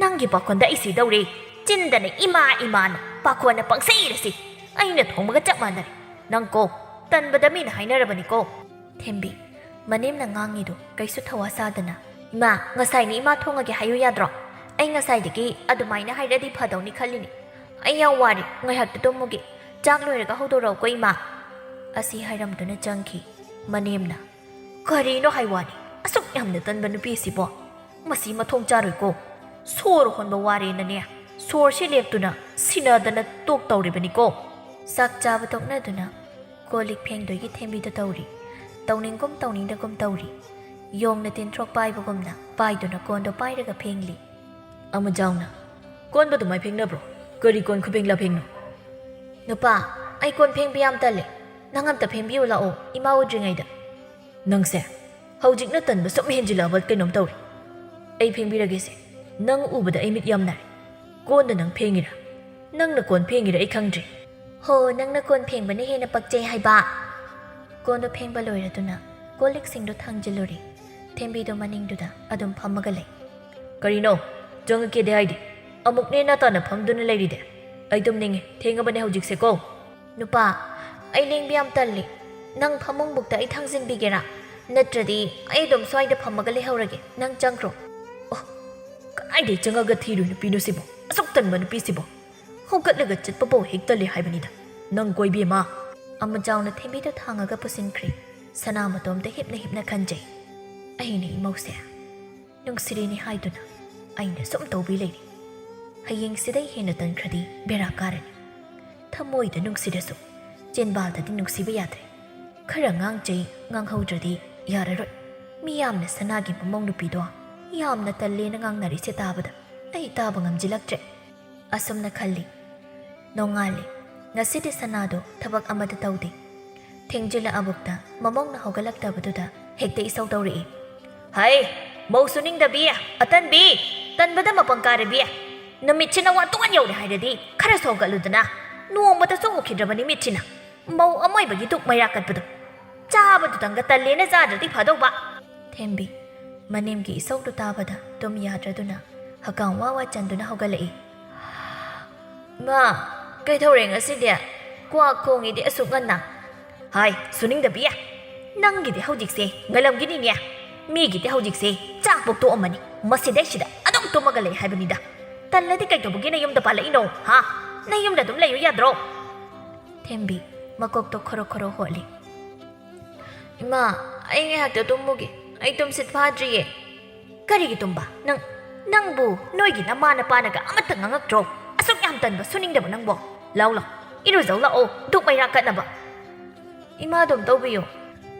"ꯅꯪꯒꯤ ꯄꯥꯈꯣꯟꯗ ꯑꯩ ꯁꯤꯗꯧꯔꯦ꯫ ꯆꯤꯟꯗꯅ ꯏꯃꯥ ꯏꯃꯥꯅ, ꯄꯥꯈꯣꯟꯅ ꯄꯪꯁꯤꯗ ꯁꯤ꯫ ꯑꯩꯅ ꯊꯣꯡꯕꯒ ꯆꯞ ꯃꯥꯟꯅꯔꯦ꯫ ꯅꯪ ꯀꯣ, ꯇꯟꯕꯗ ꯃꯤꯅ ꯍꯥꯏꯅꯔꯕꯅꯤꯀꯣ꯫" ꯊꯦꯝꯕꯤ, ꯃꯅꯦꯝꯅ ꯉꯥꯡꯉꯤꯗꯣ ꯀꯩꯁꯨ ꯊꯧꯋꯥ ꯁꯥꯗꯅ, "ꯏꯃꯥ, ꯉꯁꯥꯏꯅ ꯏꯃꯥ ꯊꯣꯡꯉꯒꯦ ꯍꯥꯏꯌꯨ ꯌꯥꯗ꯭ꯔꯣ? ꯑꯩ ꯉꯁꯥꯏꯗꯒꯤ ꯑꯗꯨꯃꯥꯏꯅ ꯍꯥꯏꯔꯗꯤ ꯐꯗꯧꯅꯤ ꯈꯜꯂꯤꯅꯤ꯫ ꯑꯩ ꯌꯥꯝ ꯋꯥꯔꯦ, ꯉꯥꯏꯍꯥꯛꯇ ꯇꯨꯝꯃꯨꯒꯦ꯫ ꯆꯥꯛ ꯂꯣꯏꯔꯒ ꯍꯧꯗꯣꯔꯛꯎꯀꯣ, ꯏꯃꯥ꯫" ꯑꯁꯤ ꯍꯥꯏꯔꯝꯗꯨꯅ ꯆꯪꯈꯤ꯫ ꯃꯅꯦꯝꯅ, "ꯀꯔꯤꯅꯣ ꯍꯥꯏ ꯋꯥꯅꯤ, ꯑꯁꯨꯛ ꯌꯥꯝꯅ ꯇꯟꯕ ꯅꯨꯄꯤꯁꯤꯕꯣ? ꯃꯁꯤ ꯃꯊꯣꯡ ꯆꯥꯔꯣꯏꯀꯣ꯫ ꯁꯣꯔ ꯍꯣꯟꯕ ꯋꯥꯔꯦꯅꯅꯦ, ꯁꯣꯔꯁꯤ ꯂꯦꯞꯇꯨꯅ ꯁꯤꯅꯗꯅ ꯇꯣꯛ ꯇꯧꯔꯤꯕꯅꯤꯀꯣ꯫" ꯆꯥꯛ ꯆꯥꯕ ꯇꯣꯛꯅꯗꯨꯅ ꯀꯣꯜ ꯂꯤꯛ ꯐꯦꯡꯗꯣꯏꯒꯤ ꯊꯦꯝꯕꯤꯗ ꯇꯧꯔꯤ꯫ ꯇꯧꯅꯤꯡꯒꯨꯝ ꯇꯧꯅꯤꯡꯗꯒꯨꯝ ꯇꯧꯔꯤ꯫ ꯌꯣꯡꯅ ꯇꯤꯟꯊ꯭ꯔꯣꯛ ꯄꯥꯏꯕꯒꯨꯝꯅ ꯄꯥꯏꯗꯨꯅ ꯀꯣꯟꯗꯣ ꯄꯥꯏꯔꯒ ꯐꯦꯡꯂꯤ꯫ ꯑꯃꯖꯥꯎꯅ, "ꯀꯣꯟꯕ ꯑꯗꯨꯃꯥꯏ ꯐꯦꯡꯅꯕ꯭ꯔꯣ?" ꯀꯔꯤ ꯀꯣꯟ ꯈꯨꯐꯦꯡ ꯂꯥꯐꯦꯡꯅꯣ? ꯅꯨꯄꯥ, ꯑꯩ ꯀꯣꯟ ꯐꯦꯡꯕ ꯌꯥꯝ ꯇꯜꯂꯦ꯫ ꯅꯪ ꯑꯝꯇ ꯐꯦꯡꯕꯤꯌꯨ ꯂꯥꯛꯑꯣ, ꯏꯃꯥ ꯎꯗ꯭ꯔꯤꯉꯩꯗ꯫ ꯅꯪꯁꯦ ꯍꯧꯖꯤꯛꯅ ꯇꯟꯕ ꯁꯨꯝ ꯍꯦꯟꯖꯤꯜꯂꯛꯑꯕ ꯀꯩꯅꯣꯝ ꯇꯧꯔꯦ꯫ ꯑꯩ ꯐꯦꯡꯕꯤꯔꯒꯦꯁꯦ꯫ ꯅꯪ ꯎꯕꯗ ꯑꯩ ꯃꯤꯠ ꯌꯥꯝ ꯅꯥꯔꯦ꯫ ꯀꯣꯟꯗ ꯅꯪ ꯐꯦꯡꯉꯤꯔꯥ? ꯅꯪꯅ ꯀꯣꯟ ꯐꯦꯡꯉꯤꯔꯥ ꯑꯩ ꯈꯪꯗ꯭ꯔꯦ꯫ ꯍꯣ, ꯅꯪꯅ ꯀꯣꯟ ꯐꯦꯡꯕꯅ ꯍꯦꯟꯅ ꯄꯛꯆꯩ ꯍꯥꯏꯕ꯫ ꯀꯣꯟꯗꯣ ꯐꯦꯡꯕ ꯂꯣꯏꯔꯗꯨꯅ ꯀꯣꯜ ꯂꯤꯛꯁꯤꯡꯗꯣ ꯊꯥꯡꯖꯤꯜꯂꯨꯔꯦ꯫ ꯊꯦꯝꯕꯤꯗꯣ ꯃꯅꯤꯡꯗꯨꯗ ꯑꯗꯨꯝ ꯐꯝꯃꯒ ꯂꯩ꯫ ꯀꯔꯤꯅꯣ? ꯆꯪꯉꯛꯀꯦꯗꯤ ꯍꯥꯏꯗꯦ꯫ ꯑꯃꯨꯛ ꯅꯦꯅꯥ ꯇꯥꯅ ꯐꯝꯗꯨꯅ ꯂꯩꯔꯤꯗꯤ꯫ ꯑꯩ ꯇꯨꯝꯅꯤꯡꯉꯦ꯫ ꯊꯦꯡꯉꯕꯅꯦ ꯍꯧꯖꯤꯛꯁꯦꯀꯣ꯫ ꯅꯨꯄꯥ, ꯑꯩ ꯂꯦꯡꯕ ꯌꯥꯝ ꯇꯜꯂꯤ꯫ ꯅꯪ ꯐꯃꯨꯡꯕꯨꯛꯇ ꯑꯩ ꯊꯥꯡꯖꯤꯟꯕꯤꯒꯦꯔꯥ? ꯅꯠꯇ꯭ꯔꯗꯤ ꯑꯩ ꯑꯗꯨꯝ ꯁ꯭ꯋꯥꯏꯗ ꯐꯝꯃꯒ ꯂꯩꯍꯧꯔꯒꯦ꯫ ꯅꯪ ꯆꯪꯈ꯭ꯔꯣ꯫ ꯑꯣ, ꯀꯗꯥꯏꯗꯩ ꯆꯪꯉꯒ ꯊꯤꯔꯨꯏ ꯅꯨꯄꯤꯅꯣ ꯁꯤꯕꯣ? ꯑꯁꯨꯛ ꯇꯟꯕ ꯅꯨꯄꯤꯁꯤꯕꯣ꯫ ꯍꯧꯒꯠꯂꯒ ꯆꯠꯄꯐꯥꯎ ꯍꯦꯛ ꯇꯜꯂꯤ ꯍꯥꯏꯕꯅꯤꯗ꯫ ꯅꯪ ꯀꯣꯏꯕꯤ ꯑꯃ꯫ ꯑꯃꯨꯆꯥꯎꯅ ꯊꯦꯝꯕꯤꯗꯣ ꯊꯥꯡꯉꯒ ꯄꯨꯁꯤꯟꯈ꯭ꯔꯦ꯫ ꯁꯅꯥ ꯃꯇꯣꯝꯇ ꯍꯤꯞꯅ ꯍꯤꯞꯅ ꯈꯟꯖꯩ꯫ ꯑꯩꯅ ꯏꯃꯧꯁꯦ ꯅꯨꯡꯁꯤꯔꯤꯅꯤ ꯍꯥꯏꯗꯨꯅ ꯑꯩꯅ ꯁꯨꯝ ꯇꯧꯕꯤ ꯂꯩꯔꯤ꯫ ꯍꯌꯦꯡꯁꯤꯗꯩ ꯍꯦꯟꯅ ꯇꯟꯈ꯭ꯔꯗꯤ ꯕꯦꯔꯥ ꯀꯥꯔꯅꯤ꯫ ꯊꯃꯣꯏꯗ ꯅꯨꯡꯁꯤꯔꯁꯨ ꯆꯤꯟꯕꯥꯜꯗꯗꯤ ꯅꯨꯡꯁꯤꯕ ꯌꯥꯗ꯭ꯔꯦ꯫ ꯈꯔ ꯉꯥꯡꯖꯩ, ꯉꯥꯡꯍꯧꯗ꯭ꯔꯗꯤ ꯌꯥꯔꯔꯣꯏ꯫ ꯃꯤꯌꯥꯝꯅ ꯁꯅꯥꯒꯤ ꯃꯃꯧ ꯅꯨꯄꯤꯗꯣ ꯌꯥꯝꯅ ꯇꯜꯂꯦꯅ ꯉꯥꯡꯅꯔꯤꯁꯦ ꯇꯥꯕꯗ ꯑꯩ ꯇꯥꯕ ꯉꯝꯖꯤꯜꯂꯛꯇ꯭ꯔꯦ꯫ ꯑꯁꯨꯝꯅ ꯈꯜꯂꯤ꯫ ꯅꯣꯡꯉꯥꯜꯂꯦ꯫ ꯉꯁꯤꯗꯤ ꯁꯅꯥꯗꯣ ꯊꯕꯛ ꯑꯃꯠꯇ ꯇꯧꯗꯦ꯫ ꯊꯦꯡꯖꯤꯜꯂꯛꯑꯕꯨꯛꯇ ꯃꯃꯧꯅ ꯍꯧꯒꯠꯂꯛꯇꯕꯗꯨꯗ ꯍꯦꯛꯇ ꯏꯁꯧ ꯇꯧꯔꯛꯏ꯫ ꯍꯩ, ꯃꯧ ꯁꯨꯅꯤꯡꯗꯕꯤ, ꯑꯇꯟꯕꯤ, ꯇꯟꯕꯗ ꯃꯄꯪ ꯀꯥꯔꯕꯤ꯫ ꯅꯨꯃꯤꯠꯁꯤꯅ ꯋꯥꯇꯣꯟ ꯌꯧꯔꯦ ꯍꯥꯏꯔꯗꯤ ꯈꯔꯁꯨ ꯍꯧꯒꯠꯂꯨꯗꯅ꯫ ꯅꯣꯡꯃꯇꯁꯨ ꯎꯈꯤꯗ꯭ꯔꯕꯅꯤ ꯃꯤꯠꯁꯤꯅ꯫ ꯃꯧ ꯑꯃꯣꯏꯕꯒꯤ ꯗꯨꯛ ꯃꯩꯔꯥ ꯀꯠꯄꯗꯣ꯫ ꯆꯥꯕꯗꯨꯇꯪꯒ ꯇꯜꯂꯦꯅ ꯆꯥꯗ꯭ꯔꯗꯤ ꯐꯗꯧꯕ꯫ ꯊꯦꯝꯕꯤ, ꯃꯅꯦꯝꯒꯤ ꯏꯁꯧꯗꯨ ꯇꯥꯕꯗ ꯇꯨꯝ ꯌꯥꯗ꯭ꯔꯗꯨꯅ ꯍꯀꯥꯝ ꯋꯥ ꯋꯥ ꯆꯟꯗꯨꯅ ꯍꯧꯒꯠꯂꯛꯏ꯫ ꯃꯥ, ꯀꯩꯗꯧꯔꯦ ꯉꯁꯤꯗꯤ? ꯀ꯭ꯋꯥꯛ ꯈꯣꯡꯉꯤꯗꯤ ꯑꯁꯨꯛ ꯉꯟꯅ? ꯍꯥꯏ, ꯁꯨꯅꯤꯡꯗꯕꯤ꯫ ꯅꯪꯒꯤꯗꯤ ꯍꯧꯖꯤꯛꯁꯦ ꯉꯜꯂꯝꯒꯤꯅꯤꯅꯦ꯫ ꯃꯤꯒꯤꯗꯤ ꯍꯧꯖꯤꯛꯁꯦ ꯆꯥꯛ ꯄꯣꯛ ꯇꯣꯛꯑꯝꯃꯅꯤ꯫ ꯃꯁꯤꯗꯩꯁꯤꯗ ꯑꯗꯨꯝ ꯇꯨꯝꯃꯒ ꯂꯩ ꯍꯥꯏꯕꯅꯤꯗ꯫ ꯇꯜꯂꯗꯤ ꯀꯩꯗꯧꯕꯒꯤ ꯅꯌꯨꯝꯗ ꯄꯥꯜꯂꯛꯏꯅꯣ, ꯍꯥ? ꯅꯌꯨꯝꯗ ꯑꯗꯨꯝ ꯂꯩꯌꯨ ꯌꯥꯗ꯭ꯔꯣ? ꯊꯦꯝꯕꯤ, ꯃꯀꯣꯛꯇꯣ ꯈꯣꯔꯣ ꯈꯣꯔꯣ ꯍꯣꯠꯂꯤ꯫ ꯏꯃꯥ, ꯑꯩ ꯉꯥꯏꯍꯥꯛꯇ ꯇꯨꯝꯃꯨꯒꯦ꯫ ꯑꯩ ꯇꯨꯝꯁꯤꯠ ꯐꯥꯗ꯭ꯔꯤꯌꯦ꯫ ꯀꯔꯤꯒꯤ ꯇꯨꯝꯕ? ꯅꯪ, ꯅꯪꯕꯨ ꯅꯣꯏꯒꯤ ꯅꯃꯥ ꯅꯄꯥꯅꯒ ꯑꯃꯠꯇ ꯉꯥꯡꯉꯛꯇ꯭ꯔꯣ? ꯑꯁꯨꯛ ꯌꯥꯝ ꯇꯟꯕ ꯁꯨꯅꯤꯡꯗꯕ ꯅꯪꯕꯣ? ꯂꯥꯎ ꯂꯥꯎ, ꯏꯔꯨꯖꯧ ꯂꯥꯛꯑꯣ, ꯙꯨꯛ ꯃꯩꯔꯥ ꯀꯠꯅꯕ꯫ ꯏꯃꯥ ꯑꯗꯨꯝ ꯇꯧꯕꯤꯌꯨ꯫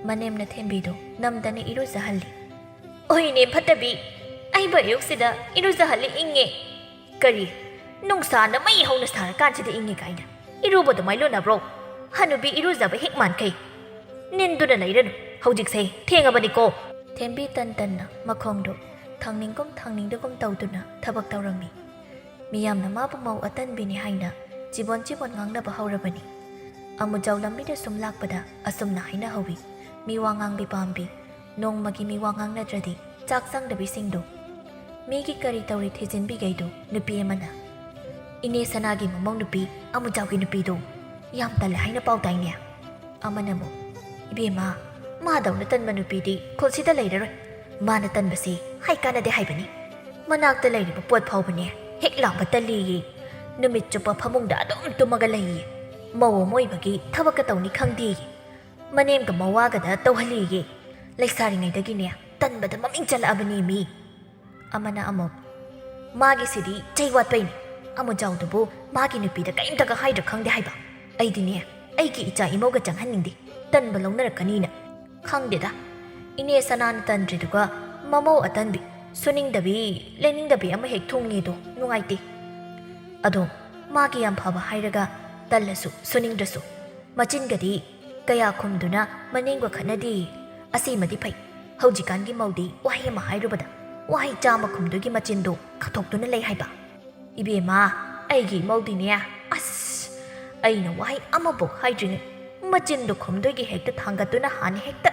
ꯃꯅꯦꯝꯅ ꯊꯦꯝꯕꯤꯗꯨ ꯅꯝꯗꯅ ꯏꯔꯨꯖꯍꯜꯂꯤ꯫ ꯑꯣꯏꯅꯦ ꯐꯠꯇꯕꯤ, ꯑꯩꯕꯨ ꯑꯌꯨꯛꯁꯤꯗ ꯏꯔꯨꯖꯍꯜꯂꯤ ꯏꯪꯉꯦ꯫ ꯀꯔꯤ? ꯅꯨꯡꯁꯥꯅ ꯃꯩ ꯍꯧꯅ ꯁꯥꯔꯀꯥꯟꯁꯤꯗ ꯏꯪꯉꯤ ꯀꯥꯏꯅ ꯏꯔꯨꯕ ꯑꯗꯨꯃꯥꯏ ꯂꯨꯅꯕ꯭ꯔꯣ? ꯍꯅꯨꯕꯤ ꯏꯔꯨꯖꯕ ꯍꯦꯛ ꯃꯥꯟꯈꯩ ꯅꯤꯟꯗꯨꯅ ꯂꯩꯔꯅꯨ꯫ ꯍꯧꯖꯤꯛꯁꯦ ꯊꯦꯡꯉꯕꯅꯤꯀꯣ꯫ ꯊꯦꯝꯕꯤ ꯇꯟ ꯇꯟꯅ ꯃꯈꯣꯡꯗꯣ ꯊꯥꯡꯅꯤꯡꯒꯨꯝ ꯊꯥꯡꯅꯤꯡꯗꯒꯨꯝ ꯇꯧꯗꯨꯅ ꯊꯕꯛ ꯇꯧꯔꯝꯃꯤ꯫ ꯃꯤꯌꯥꯝꯅ ꯃꯥꯕꯨ ꯃꯧ ꯑꯇꯟꯕꯤꯅꯤ ꯍꯥꯏꯅ ꯆꯤꯕꯣꯟ ꯆꯤꯕꯣꯟ ꯉꯥꯡꯅꯕ ꯍꯧꯔꯕꯅꯤ꯫ ꯑꯃꯨꯖꯥꯎ ꯂꯝꯕꯤꯗ ꯁꯨꯝ ꯂꯥꯛꯄꯗ ꯑꯁꯨꯝꯅ ꯍꯥꯏꯅꯍꯧꯋꯤ, "ꯃꯤ ꯋꯥ ꯉꯥꯡꯕꯤ ꯄꯥꯝꯕꯤ, ꯅꯣꯡꯃꯒꯤ ꯃꯤ ꯋꯥ ꯉꯥꯡꯅꯗ꯭ꯔꯗꯤ ꯆꯥꯛ ꯆꯪꯗꯕꯤꯁꯤꯡꯗꯣ꯫ ꯃꯤꯒꯤ ꯀꯔꯤ ꯇꯧꯔꯤ ꯊꯤꯖꯤꯟꯕꯤꯒꯩꯗꯣ?" ꯅꯨꯄꯤ ꯑꯃꯅ꯫ "ꯏꯅꯦ ꯁꯅꯥꯒꯤ ꯃꯃꯧ ꯅꯨꯄꯤ ꯑꯃꯨꯖꯥꯎꯒꯤ ꯅꯨꯄꯤꯗꯣ ꯌꯥꯝ ꯇꯜꯂꯦ ꯍꯥꯏꯅ ꯄꯥꯎ ꯇꯥꯏꯅꯦ?" ꯑꯃꯅ ꯑꯃꯨꯛ, "ꯏꯕꯦꯝꯃ, ꯃꯥꯗꯧꯅ ꯇꯟꯕ ꯅꯨꯄꯤꯗꯤ ꯈꯨꯜꯁꯤꯗ ꯂꯩꯔꯔꯣꯏ꯫ ꯃꯥꯅ ꯇꯟꯕꯁꯤ ꯍꯥꯏ ꯀꯥꯟꯅꯗꯦ ꯍꯥꯏꯕꯅꯤ꯫ ꯃꯅꯥꯛꯇ ꯂꯩꯔꯤꯕ ꯄꯣꯠ ꯐꯥꯎꯕꯅꯦ ꯍꯦꯛ ꯂꯥꯝꯕ ꯇꯜꯂꯤꯌꯦ꯫ ꯅꯨꯃꯤꯠ ꯆꯨꯞꯄ ꯐꯃꯨꯡꯗ ꯑꯗꯨꯝ ꯇꯨꯝꯃꯒ ꯂꯩꯌꯦ꯫ ꯃꯧ ꯑꯃ ꯑꯣꯏꯕꯒꯤ ꯊꯕꯛꯀ ꯇꯧꯅꯤ ꯈꯪꯗꯦꯌꯦ꯫ ꯃꯅꯦꯝꯒ ꯃꯋꯥꯒꯗ ꯇꯧꯍꯜꯂꯤꯌꯦ꯫ ꯂꯩꯁꯥꯔꯤꯉꯩꯗꯒꯤꯅꯦ ꯇꯟꯕꯗ ꯃꯃꯤꯡ ꯆꯠꯂꯛꯑꯕꯅꯦ ꯃꯤ꯫" ꯑꯃꯅ ꯑꯃꯨꯛ, "ꯃꯥꯒꯤꯁꯤꯗꯤ ꯆꯩ ꯋꯥꯠꯄꯩꯅꯤ꯫ ꯑꯃꯨꯖꯥꯎꯗꯨꯕꯨ ꯃꯥꯒꯤ ꯅꯨꯄꯤꯗ ꯀꯔꯤꯝꯇꯒ ꯍꯥꯏꯗ꯭ꯔꯥ ꯈꯪꯗꯦ ꯍꯥꯏꯕ꯫ ꯑꯩꯗꯤꯅꯦ ꯑꯩꯒꯤ ꯏꯆꯥ ꯏꯃꯧꯒ ꯆꯪꯍꯟꯅꯤꯡꯗꯦ, ꯇꯟꯕ ꯂꯧꯅꯔꯛꯀꯅꯤꯅ꯫ ꯈꯪꯗꯦꯗ, ꯏꯅꯦ ꯁꯅꯥꯅ ꯇꯟꯗ꯭ꯔꯤꯗꯨꯒ ꯃꯃꯧ ꯑꯇꯟꯕꯤ, ꯁꯨꯅꯤꯡꯗꯕꯤ ꯂꯩꯅꯤꯡꯗꯕꯤ ꯑꯃ ꯍꯦꯛ ꯊꯨꯡꯉꯦꯗꯣ ꯅꯨꯡꯉꯥꯏꯇꯦ꯫ ꯑꯗꯣ ꯃꯥꯒꯤ ꯌꯥꯝ ꯐꯕ ꯍꯥꯏꯔꯒ ꯇꯜꯂꯁꯨ ꯁꯨꯅꯤꯡꯗ꯭ꯔꯁꯨ ꯃꯆꯤꯟꯒꯗꯤ ꯀꯌꯥ ꯈꯨꯝꯗꯨꯅ ꯃꯅꯦꯝꯒ ꯈꯠꯅꯗꯦ꯫ ꯑꯁꯤꯃꯗꯤ ꯐꯩ꯫ ꯍꯧꯖꯤꯛꯀꯥꯟꯒꯤ ꯃꯧꯗꯤ ꯋꯥꯍꯩ ꯑꯃ ꯍꯥꯏꯔꯨꯕꯗ ꯋꯥꯍꯩ ꯆꯥꯝꯃ ꯈꯨꯝꯗꯣꯏꯒꯤ ꯃꯆꯤꯟꯗꯣ ꯈꯥꯊꯣꯛꯇꯨꯅ ꯂꯩ ꯍꯥꯏꯕ꯫ ꯏꯕꯦꯝꯃ, ꯑꯩꯒꯤ ꯏꯃꯧꯗꯤꯅꯦ, ꯑꯁ, ꯑꯩꯅ ꯋꯥꯍꯩ ꯑꯃꯐꯥꯎ ꯍꯥꯏꯗ꯭ꯔꯤꯉꯩ ꯃꯆꯤꯟꯗꯣ ꯈꯨꯝꯗꯣꯏꯒꯤ ꯍꯦꯛꯇ ꯊꯥꯡꯒꯠꯇꯨꯅ ꯍꯥꯟꯅ ꯍꯦꯛꯇ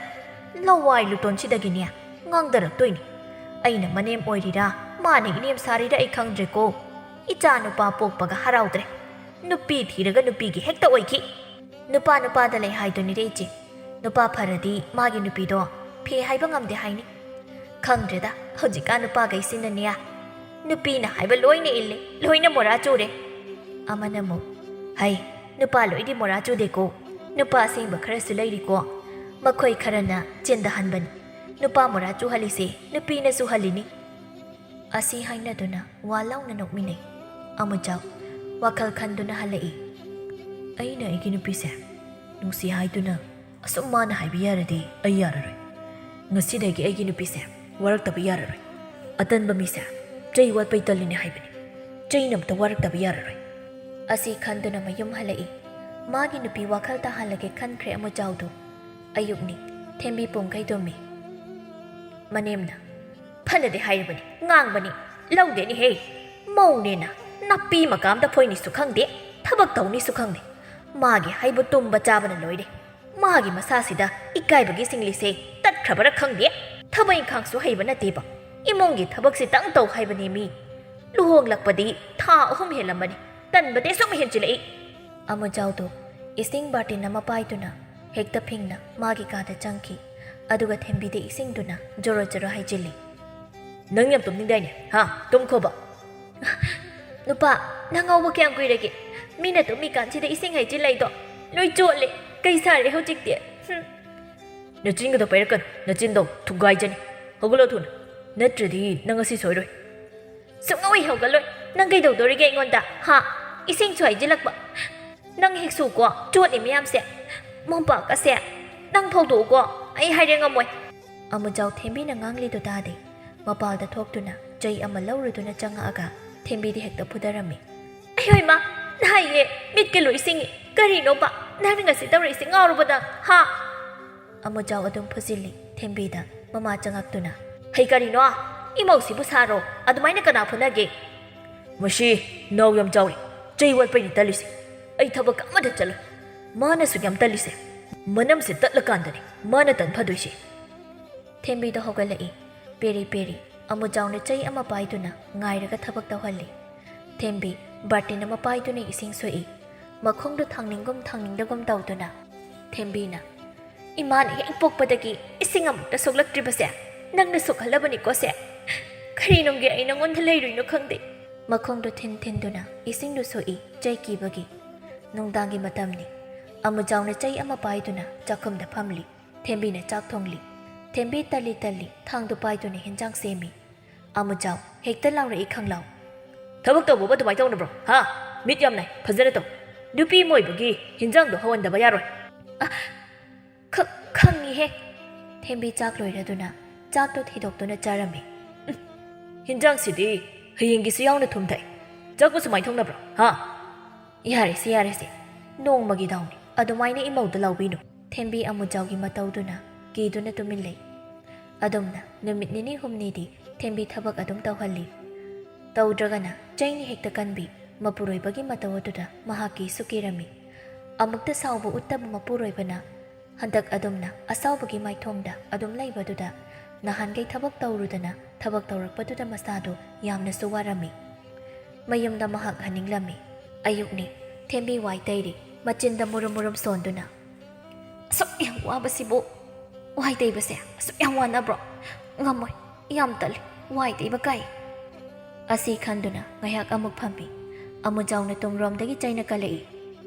ꯂꯋꯥꯏ ꯂꯨꯇꯣꯟꯁꯤꯗꯒꯤꯅꯦ ꯉꯥꯡꯗꯔꯛꯇꯣꯏꯅꯤ꯫ ꯑꯩꯅ ꯃꯅꯦꯝ ꯑꯣꯏꯔꯤꯔꯥ, ꯃꯥꯅ ꯏꯅꯦꯝ ꯁꯥꯔꯤꯔꯥ ꯑꯩ ꯈꯪꯗ꯭ꯔꯦꯀꯣ꯫ ꯏꯆꯥ ꯅꯨꯄꯥ ꯄꯣꯛꯄꯒ ꯍꯔꯥꯎꯗ꯭ꯔꯦ꯫ ꯅꯨꯄꯤ ꯊꯤꯔꯒ ꯅꯨꯄꯤꯒꯤ ꯍꯦꯛꯇ ꯑꯣꯏꯈꯤ꯫ ꯅꯨꯄꯥ ꯅꯨꯄꯥꯗ ꯂꯩ ꯍꯥꯏꯗꯨꯅꯤꯗ ꯏꯆꯦ꯫ ꯅꯨꯄꯥ ꯐꯔꯗꯤ ꯃꯥꯒꯤ ꯅꯨꯄꯤꯗꯣ ꯐꯤ ꯍꯥꯏꯕ ꯉꯝꯗꯦ ꯍꯥꯏꯅꯤ꯫ ꯈꯪꯗ꯭ꯔꯦꯗ, ꯍꯧꯖꯤꯛꯀꯥꯟ ꯅꯨꯄꯥꯈꯩꯁꯤꯅꯅꯦ, ꯅꯨꯄꯤꯅ ꯍꯥꯏꯕ ꯂꯣꯏꯅ ꯏꯜꯂꯦ, ꯂꯣꯏꯅ ꯃꯣꯔꯥ ꯆꯨꯔꯦ꯫" ꯑꯃꯅ ꯑꯃꯨꯛ, "ꯍꯩ, ꯅꯨꯄꯥ ꯂꯣꯏꯗꯤ ꯃꯣꯔꯥ ꯆꯨꯗꯦꯀꯣ꯫ ꯅꯨꯄꯥ ꯑꯁꯦꯡꯕ ꯈꯔꯁꯨ ꯂꯩꯔꯤꯀꯣ꯫ ꯃꯈꯣꯏ ꯈꯔꯅ ꯆꯦꯟꯊꯍꯟꯕꯅꯤ꯫ ꯅꯨꯄꯥ ꯃꯣꯔꯥ ꯆꯨꯍꯜꯂꯤꯁꯦ ꯅꯨꯄꯤꯅ ꯆꯨꯍꯜꯂꯤꯅꯤ꯫" ꯑꯁꯤ ꯍꯥꯏꯅꯗꯨꯅ ꯋꯥ ꯂꯥꯎꯅ ꯅꯣꯛꯃꯤꯟꯅꯩ꯫ ꯑꯃꯨꯖꯥꯎ ꯋꯥꯈꯜ ꯈꯟꯗꯨꯅ ꯍꯜꯂꯛꯏ꯫ "ꯑꯩꯅ ꯑꯩꯒꯤ ꯅꯨꯄꯤꯁꯦ ꯅꯨꯡꯁꯤ ꯍꯥꯏꯗꯨꯅ ꯑꯁꯨꯝ ꯃꯥꯅ ꯍꯥꯏꯕ ꯌꯥꯔꯗꯤ ꯑꯩ ꯌꯥꯔꯔꯣꯏ꯫ ꯉꯁꯤꯗꯒꯤ ꯑꯩꯒꯤ ꯅꯨꯄꯤꯁꯦ ꯋꯥꯔꯛꯇꯕ ꯌꯥꯔꯔꯣꯏ꯫ ꯑꯇꯟꯕ ꯃꯤꯁꯦ ꯆꯩ ꯋꯥꯠꯄꯩ ꯇꯜꯂꯤꯅꯦ ꯍꯥꯏꯕꯅꯤ꯫ ꯆꯩꯅ ꯑꯝꯇ ꯋꯥꯔꯛꯇꯕ ꯌꯥꯔꯔꯣꯏ꯫ ꯑꯁꯤ ꯈꯟꯗꯨꯅ ꯃꯌꯨꯝ ꯍꯜꯂꯛꯏ꯫ ꯃꯥꯒꯤ ꯅꯨꯄꯤ ꯋꯥꯈꯜ ꯇꯥꯍꯜꯂꯒꯦ ꯈꯟꯈ꯭ꯔꯦ ꯑꯃꯨꯖꯥꯎꯗꯣ꯫ ꯑꯌꯨꯛꯅꯤ꯫ ꯊꯦꯝꯕꯤ ꯄꯨꯡꯈꯩ ꯇꯨꯝꯃꯤ꯫ ꯃꯅꯦꯝꯅ, "ꯐꯅꯗꯤ ꯍꯥꯏꯔꯕꯅꯤ, ꯉꯥꯡꯕꯅꯤ, ꯂꯧꯗꯦꯅꯦꯍꯦ꯫ ꯃꯧꯅꯦꯅ ꯅꯥꯄꯤ ꯃꯀꯥꯝꯗ ꯐꯣꯏꯅꯤꯁꯨ ꯈꯪꯗꯦ, ꯊꯕꯛ ꯇꯧꯅꯤꯁꯨ ꯈꯪꯗꯦ꯫ ꯃꯥꯒꯤ ꯍꯩꯕꯨ ꯇꯨꯝꯕ ꯆꯥꯕꯅ ꯂꯣꯏꯔꯦ꯫ ꯃꯥꯒꯤ ꯃꯁꯥꯁꯤꯗ ꯏꯀꯥꯏꯕꯒꯤ ꯁꯤꯡꯂꯤꯁꯦ ꯇꯠꯈ꯭ꯔꯕꯔꯥ ꯈꯪꯗꯦ꯫ ꯊꯕꯛ ꯏꯪꯈꯥꯡꯁꯨ ꯍꯩꯕ ꯅꯠꯇꯦꯕ꯫ ꯏꯃꯨꯡꯒꯤ ꯊꯕꯛꯁꯤꯇꯪ ꯇꯧ ꯍꯥꯏꯕꯅꯦ ꯃꯤ꯫ ꯂꯨꯍꯣꯡꯂꯛꯄꯗꯤ ꯊꯥ ꯑꯍꯨꯝ ꯍꯦꯜꯂꯝꯕꯅꯤ꯫ ꯇꯟꯕꯗꯤ ꯁꯨꯝ ꯍꯦꯟꯖꯤꯜꯂꯛꯏ꯫" ꯑꯃꯨꯖꯥꯎꯗꯣ ꯏꯁꯤꯡ ꯕꯥꯔꯇꯤꯟ ꯑꯃ ꯄꯥꯏꯗꯨꯅ ꯍꯦꯛꯇ ꯐꯤꯡꯅ ꯃꯥꯒꯤ ꯀꯥꯗ ꯆꯪꯈꯤ꯫ ꯑꯗꯨꯒ ꯊꯦꯝꯕꯤꯗ ꯏꯁꯤꯡꯗꯨꯅ ꯖꯣꯔꯣ ꯖꯣꯔꯣ ꯍꯩꯖꯤꯜꯂꯤ꯫ "ꯅꯪ ꯌꯥꯝ ꯇꯨꯝꯅꯤꯡꯗꯥꯏꯅꯦ? ꯍꯥ? ꯇꯨꯝꯈꯣꯕ꯫" "ꯅꯨꯄꯥ, ꯅꯪ ꯉꯥꯎꯕ ꯀꯌꯥꯝ ꯀꯨꯏꯔꯒꯦ? ꯃꯤꯅ ꯇꯨꯝꯃꯤꯀꯥꯟꯁꯤꯗ ꯏꯁꯤꯡ ꯍꯩꯖꯤꯜꯂꯛꯏꯗꯣ ꯂꯣꯏ ꯆꯣꯠꯂꯦ꯫ ꯀꯩ ꯁꯥꯔꯦ ꯍꯧꯖꯤꯛꯇꯤ?" ꯍꯨꯝ꯫ "ꯅꯆꯤꯟꯒꯗꯣ ꯄꯩꯔꯛꯀꯅꯨ, ꯅꯆꯤꯟꯗꯣ ꯊꯨꯒꯥꯏꯖꯅꯤ꯫ ꯍꯧꯒꯠꯂꯣ ꯊꯨꯅ, ꯅꯠꯇ꯭ꯔꯗꯤ ꯅꯪ ꯉꯁꯤ ꯁꯣꯏꯔꯣꯏ꯫" "ꯁꯨꯡꯍꯧ ꯍꯦꯛ ꯍꯧꯒꯠꯂꯣꯏ꯫ ꯅꯪ ꯀꯩꯗꯧꯗꯣꯔꯤꯒꯦ ꯑꯩꯉꯣꯟꯗ? ꯍꯥ? ꯏꯁꯤꯡꯁꯨ ꯍꯩꯖꯤꯜꯂꯛꯄ꯫ ꯅꯪ ꯍꯦꯛ ꯁꯨꯀꯣ, ꯆꯣꯠꯂꯤ ꯃꯌꯥꯝꯁꯦ꯫ ꯃꯣꯝꯄꯥꯛꯀꯁꯦ ꯅꯪ ꯐꯧꯗꯣꯛꯎꯀꯣ, ꯑꯩ ꯍꯥꯏꯔꯦ ꯉꯝꯃꯣꯏ꯫" ꯑꯃꯨꯖꯥꯎ ꯊꯦꯝꯕꯤꯅ ꯉꯥꯡꯂꯤꯗꯨ ꯇꯥꯗꯦ꯫ ꯃꯄꯥꯜꯗ ꯊꯣꯛꯇꯨꯅ ꯆꯩ ꯑꯃ ꯂꯧꯔꯨꯗꯨꯅ ꯆꯪꯉꯛꯑꯒ ꯊꯦꯝꯕꯤꯗ ꯍꯦꯛꯇ ꯐꯨꯗꯔꯝꯃꯤ꯫ "ꯑꯌꯣ ꯏꯃꯥ, ꯅꯥꯏꯌꯦ, ꯃꯤꯠꯀ ꯂꯣꯏ ꯁꯤꯡꯉꯤ꯫ ꯀꯔꯤꯅꯣꯕ? ꯅꯪꯅ ꯉꯁꯤ ꯇꯧꯔꯛꯏꯁꯦ ꯉꯥꯎꯔꯕ ꯅꯪ? ꯍꯥ?" ꯑꯃꯨꯖꯥꯎ ꯑꯗꯨꯝ ꯐꯨꯖꯤꯜꯂꯤ ꯊꯦꯝꯕꯤꯗ ꯃꯃꯥ ꯆꯪꯉꯛꯇꯨꯅ꯫ "ꯍꯩ ꯀꯔꯤꯅꯣ? ꯏꯃꯧꯁꯤꯕꯨ ꯁꯥꯔꯣ? ꯑꯗꯨꯃꯥꯏꯅ ꯀꯅꯥ ꯐꯨꯅꯒꯦ?" "ꯃꯁꯤ ꯅꯥꯎ ꯌꯥꯝ ꯆꯥꯎꯔꯤ꯫ ꯆꯩ ꯋꯥꯠꯄꯩꯅꯤ ꯇꯜꯂꯤꯁꯦ꯫ ꯑꯩ ꯊꯕꯛ ꯑꯃꯗ ꯆꯠꯂꯣꯏ꯫ ꯃꯥꯅꯁꯨ ꯌꯥꯝ ꯇꯜꯂꯤꯁꯦ꯫ ꯃꯅꯝꯁꯦ ꯇꯠꯂꯀꯥꯟꯗꯅꯤ ꯃꯥꯅ ꯇꯟ ꯐꯗꯣꯏꯁꯦ꯫" ꯊꯦꯝꯕꯤꯗꯣ ꯍꯧꯒꯠꯂꯛꯏ꯫ ꯄꯦꯔꯤ ꯄꯦꯔꯤ ꯑꯃꯨꯖꯥꯎꯅ ꯆꯩ ꯑꯃ ꯄꯥꯏꯗꯨꯅ ꯉꯥꯏꯔꯒ ꯊꯕꯛ ꯇꯧꯍꯜꯂꯤ꯫ ꯊꯦꯝꯕꯤ ꯕꯥꯔꯇꯤꯟ ꯑꯃ ꯄꯥꯏꯗꯨꯅ ꯏꯁꯤꯡ ꯁꯣꯛꯏ꯫ ꯃꯈꯣꯡꯗꯨ ꯊꯥꯡꯅꯤꯡꯒꯨꯝ ꯊꯥꯡꯅꯤꯡꯗꯒꯨꯝ ꯇꯧꯗꯨꯅ꯫ ꯊꯦꯝꯕꯤꯅ, "ꯏꯃꯥꯅ ꯍꯦꯛ ꯄꯣꯛꯄꯗꯒꯤ ꯏꯁꯤꯡ ꯑꯃꯨꯛꯇ ꯁꯣꯛꯂꯛꯇ꯭ꯔꯤꯕꯁꯦ ꯅꯪꯅ ꯁꯣꯛꯍꯜꯂꯕꯅꯤꯀꯣ ꯁꯦ꯫ ꯀꯔꯤ ꯅꯨꯡꯒꯤ ꯑꯩ ꯅꯉꯣꯟꯗ ꯂꯩꯔꯨꯏꯅꯣ ꯈꯪꯗꯦ꯫" ꯃꯈꯣꯡꯗꯨ ꯊꯤꯟ ꯊꯤꯟꯗꯨꯅ ꯏꯁꯤꯡꯗꯨ ꯁꯣꯛꯏ ꯆꯩ ꯀꯤꯕꯒꯤ꯫ ꯅꯨꯡꯗꯥꯡꯒꯤ ꯃꯇꯝꯅꯤ꯫ ꯑꯃꯨꯖꯥꯎꯅ ꯆꯩ ꯑꯃ ꯄꯥꯏꯗꯨꯅ ꯆꯥꯛꯈꯨꯝꯗ ꯐꯝꯂꯤ꯫ ꯊꯦꯝꯕꯤꯅ ꯆꯥꯛ ꯊꯣꯡꯂꯤ꯫ ꯊꯦꯝꯕꯤ ꯇꯜꯂꯤ ꯇꯜꯂꯤ ꯊꯥꯡꯗꯨ ꯄꯥꯏꯗꯨꯅ ꯍꯦꯟꯖꯥꯡ ꯁꯦꯝꯃꯤ꯫ ꯑꯃꯨꯖꯥꯎ ꯍꯦꯛꯇ ꯂꯥꯎꯔꯛꯏ ꯈꯪꯂꯥꯎ꯫ "ꯊꯕꯛ ꯇꯧꯕꯕꯨ ꯑꯗꯨꯃꯥꯏꯅ ꯇꯧꯅꯕ꯭ꯔꯣ? ꯍꯥ? ꯃꯤꯠ ꯌꯥꯝ ꯅꯥꯏ, ꯐꯖꯅ ꯇꯧ꯫ ꯅꯨꯄꯤ ꯑꯃ ꯑꯣꯏꯕꯒꯤ ꯍꯤꯟꯖꯥꯡꯗꯣ ꯍꯧꯍꯟꯗꯕ ꯌꯥꯔꯣꯏ꯫" "ꯑ, ꯈ-, ꯈꯪꯉꯤꯍꯦ꯫" ꯊꯦꯝꯕꯤ ꯆꯥꯛ ꯂꯣꯏꯔꯗꯨꯅ ꯆꯥꯛꯇꯣ ꯊꯤꯗꯣꯛꯇꯨꯅ ꯆꯥꯔꯝꯃꯤ꯫ "ꯎꯝ, ꯍꯤꯟꯖꯥꯡꯁꯤꯗꯤ ꯍꯌꯦꯡꯒꯤꯁꯨ ꯌꯥꯎꯅ ꯊꯨꯝ ꯊꯥꯛꯏ꯫ ꯆꯥꯛꯄꯨ ꯁꯨꯃꯥꯏꯅ ꯊꯣꯡꯅꯕ꯭ꯔꯣ? ꯍꯥ? ꯌꯥꯔꯦꯁꯦ, ꯌꯥꯔꯦꯁꯦ, ꯅꯣꯡꯃꯒꯤ ꯗꯥꯎꯅꯤ, ꯑꯗꯨꯃꯥꯏꯅ ꯏꯃꯧꯗ ꯂꯧꯕꯤꯅꯨ꯫ ꯊꯦꯝꯕꯤ ꯑꯃꯨꯖꯥꯎꯒꯤ ꯃꯇꯧꯗꯨꯅ ꯀꯤꯗꯨꯅ ꯇꯨꯃꯤꯟ ꯂꯩ꯫ ꯑꯗꯨꯝꯅ ꯅꯨꯃꯤꯠ ꯅꯤꯅꯤ ꯍꯨꯝꯅꯤꯗꯤ ꯊꯦꯝꯕꯤ ꯊꯕꯛ ꯑꯗꯨꯝ ꯇꯧꯍꯜꯂꯤ꯫ ꯇꯧꯗ꯭ꯔꯒꯅ ꯆꯩꯅ ꯍꯦꯛꯇ ꯀꯟꯕꯤ ꯃꯄꯨꯔꯣꯏꯕꯒꯤ ꯃꯇꯧ ꯑꯗꯨꯗ ꯃꯍꯥꯛ ꯀꯤꯁꯨ ꯀꯤꯔꯝꯃꯤ꯫ ꯑꯃꯨꯛꯇ ꯁꯥꯎꯕ ꯎꯠꯇꯕ ꯃꯄꯨꯔꯣꯏꯕꯅ ꯍꯟꯗꯛ ꯑꯗꯨꯝꯅ ꯑꯁꯥꯎꯕꯒꯤ ꯃꯥꯏꯊꯣꯡꯗ ꯑꯗꯨꯝ ꯂꯩꯕꯗꯨꯗ ꯅꯍꯥꯟꯈꯩ ꯊꯕꯛ ꯇꯧꯔꯨꯗꯅ ꯊꯕꯛ ꯇꯧꯔꯛꯄꯗꯨꯗ ꯃꯁꯥꯗꯨ ꯌꯥꯝꯅꯁꯨ ꯋꯥꯔꯝꯃꯤ꯫ ꯃꯌꯨꯝꯗ ꯃꯍꯥꯛ ꯍꯟꯅꯤꯡꯂꯝꯃꯤ꯫ ꯑꯌꯨꯛꯅꯤ꯫ ꯊꯦꯝꯕꯤ ꯋꯥꯏ ꯇꯩꯔꯤ, ꯃꯆꯤꯟꯗ ꯃꯨꯔꯨꯝ ꯃꯨꯔꯨꯝ ꯁꯣꯟꯗꯨꯅ꯫ "ꯑꯁꯨꯛ ꯌꯥꯝ ꯋꯥꯕꯁꯤꯕꯨ, ꯋꯥꯏ ꯇꯩꯕꯁꯦ ꯑꯁꯨꯛ ꯌꯥꯝ ꯋꯥꯅꯕ꯭ꯔꯣ? ꯉꯝꯃꯣꯏ, ꯌꯥꯝ ꯇꯜꯂꯤ, ꯋꯥꯏ ꯇꯩꯕ ꯀꯥꯏ꯫" ꯑꯁꯤ ꯈꯟꯗꯨꯅ ꯉꯥꯏꯍꯥꯛ ꯑꯃꯨꯛ ꯐꯝꯃꯤ꯫ ꯑꯃꯨꯖꯥꯎꯅ ꯇꯨꯡꯔꯣꯝꯗꯒꯤ ꯆꯩꯅ ꯀꯜꯂꯛꯏ꯫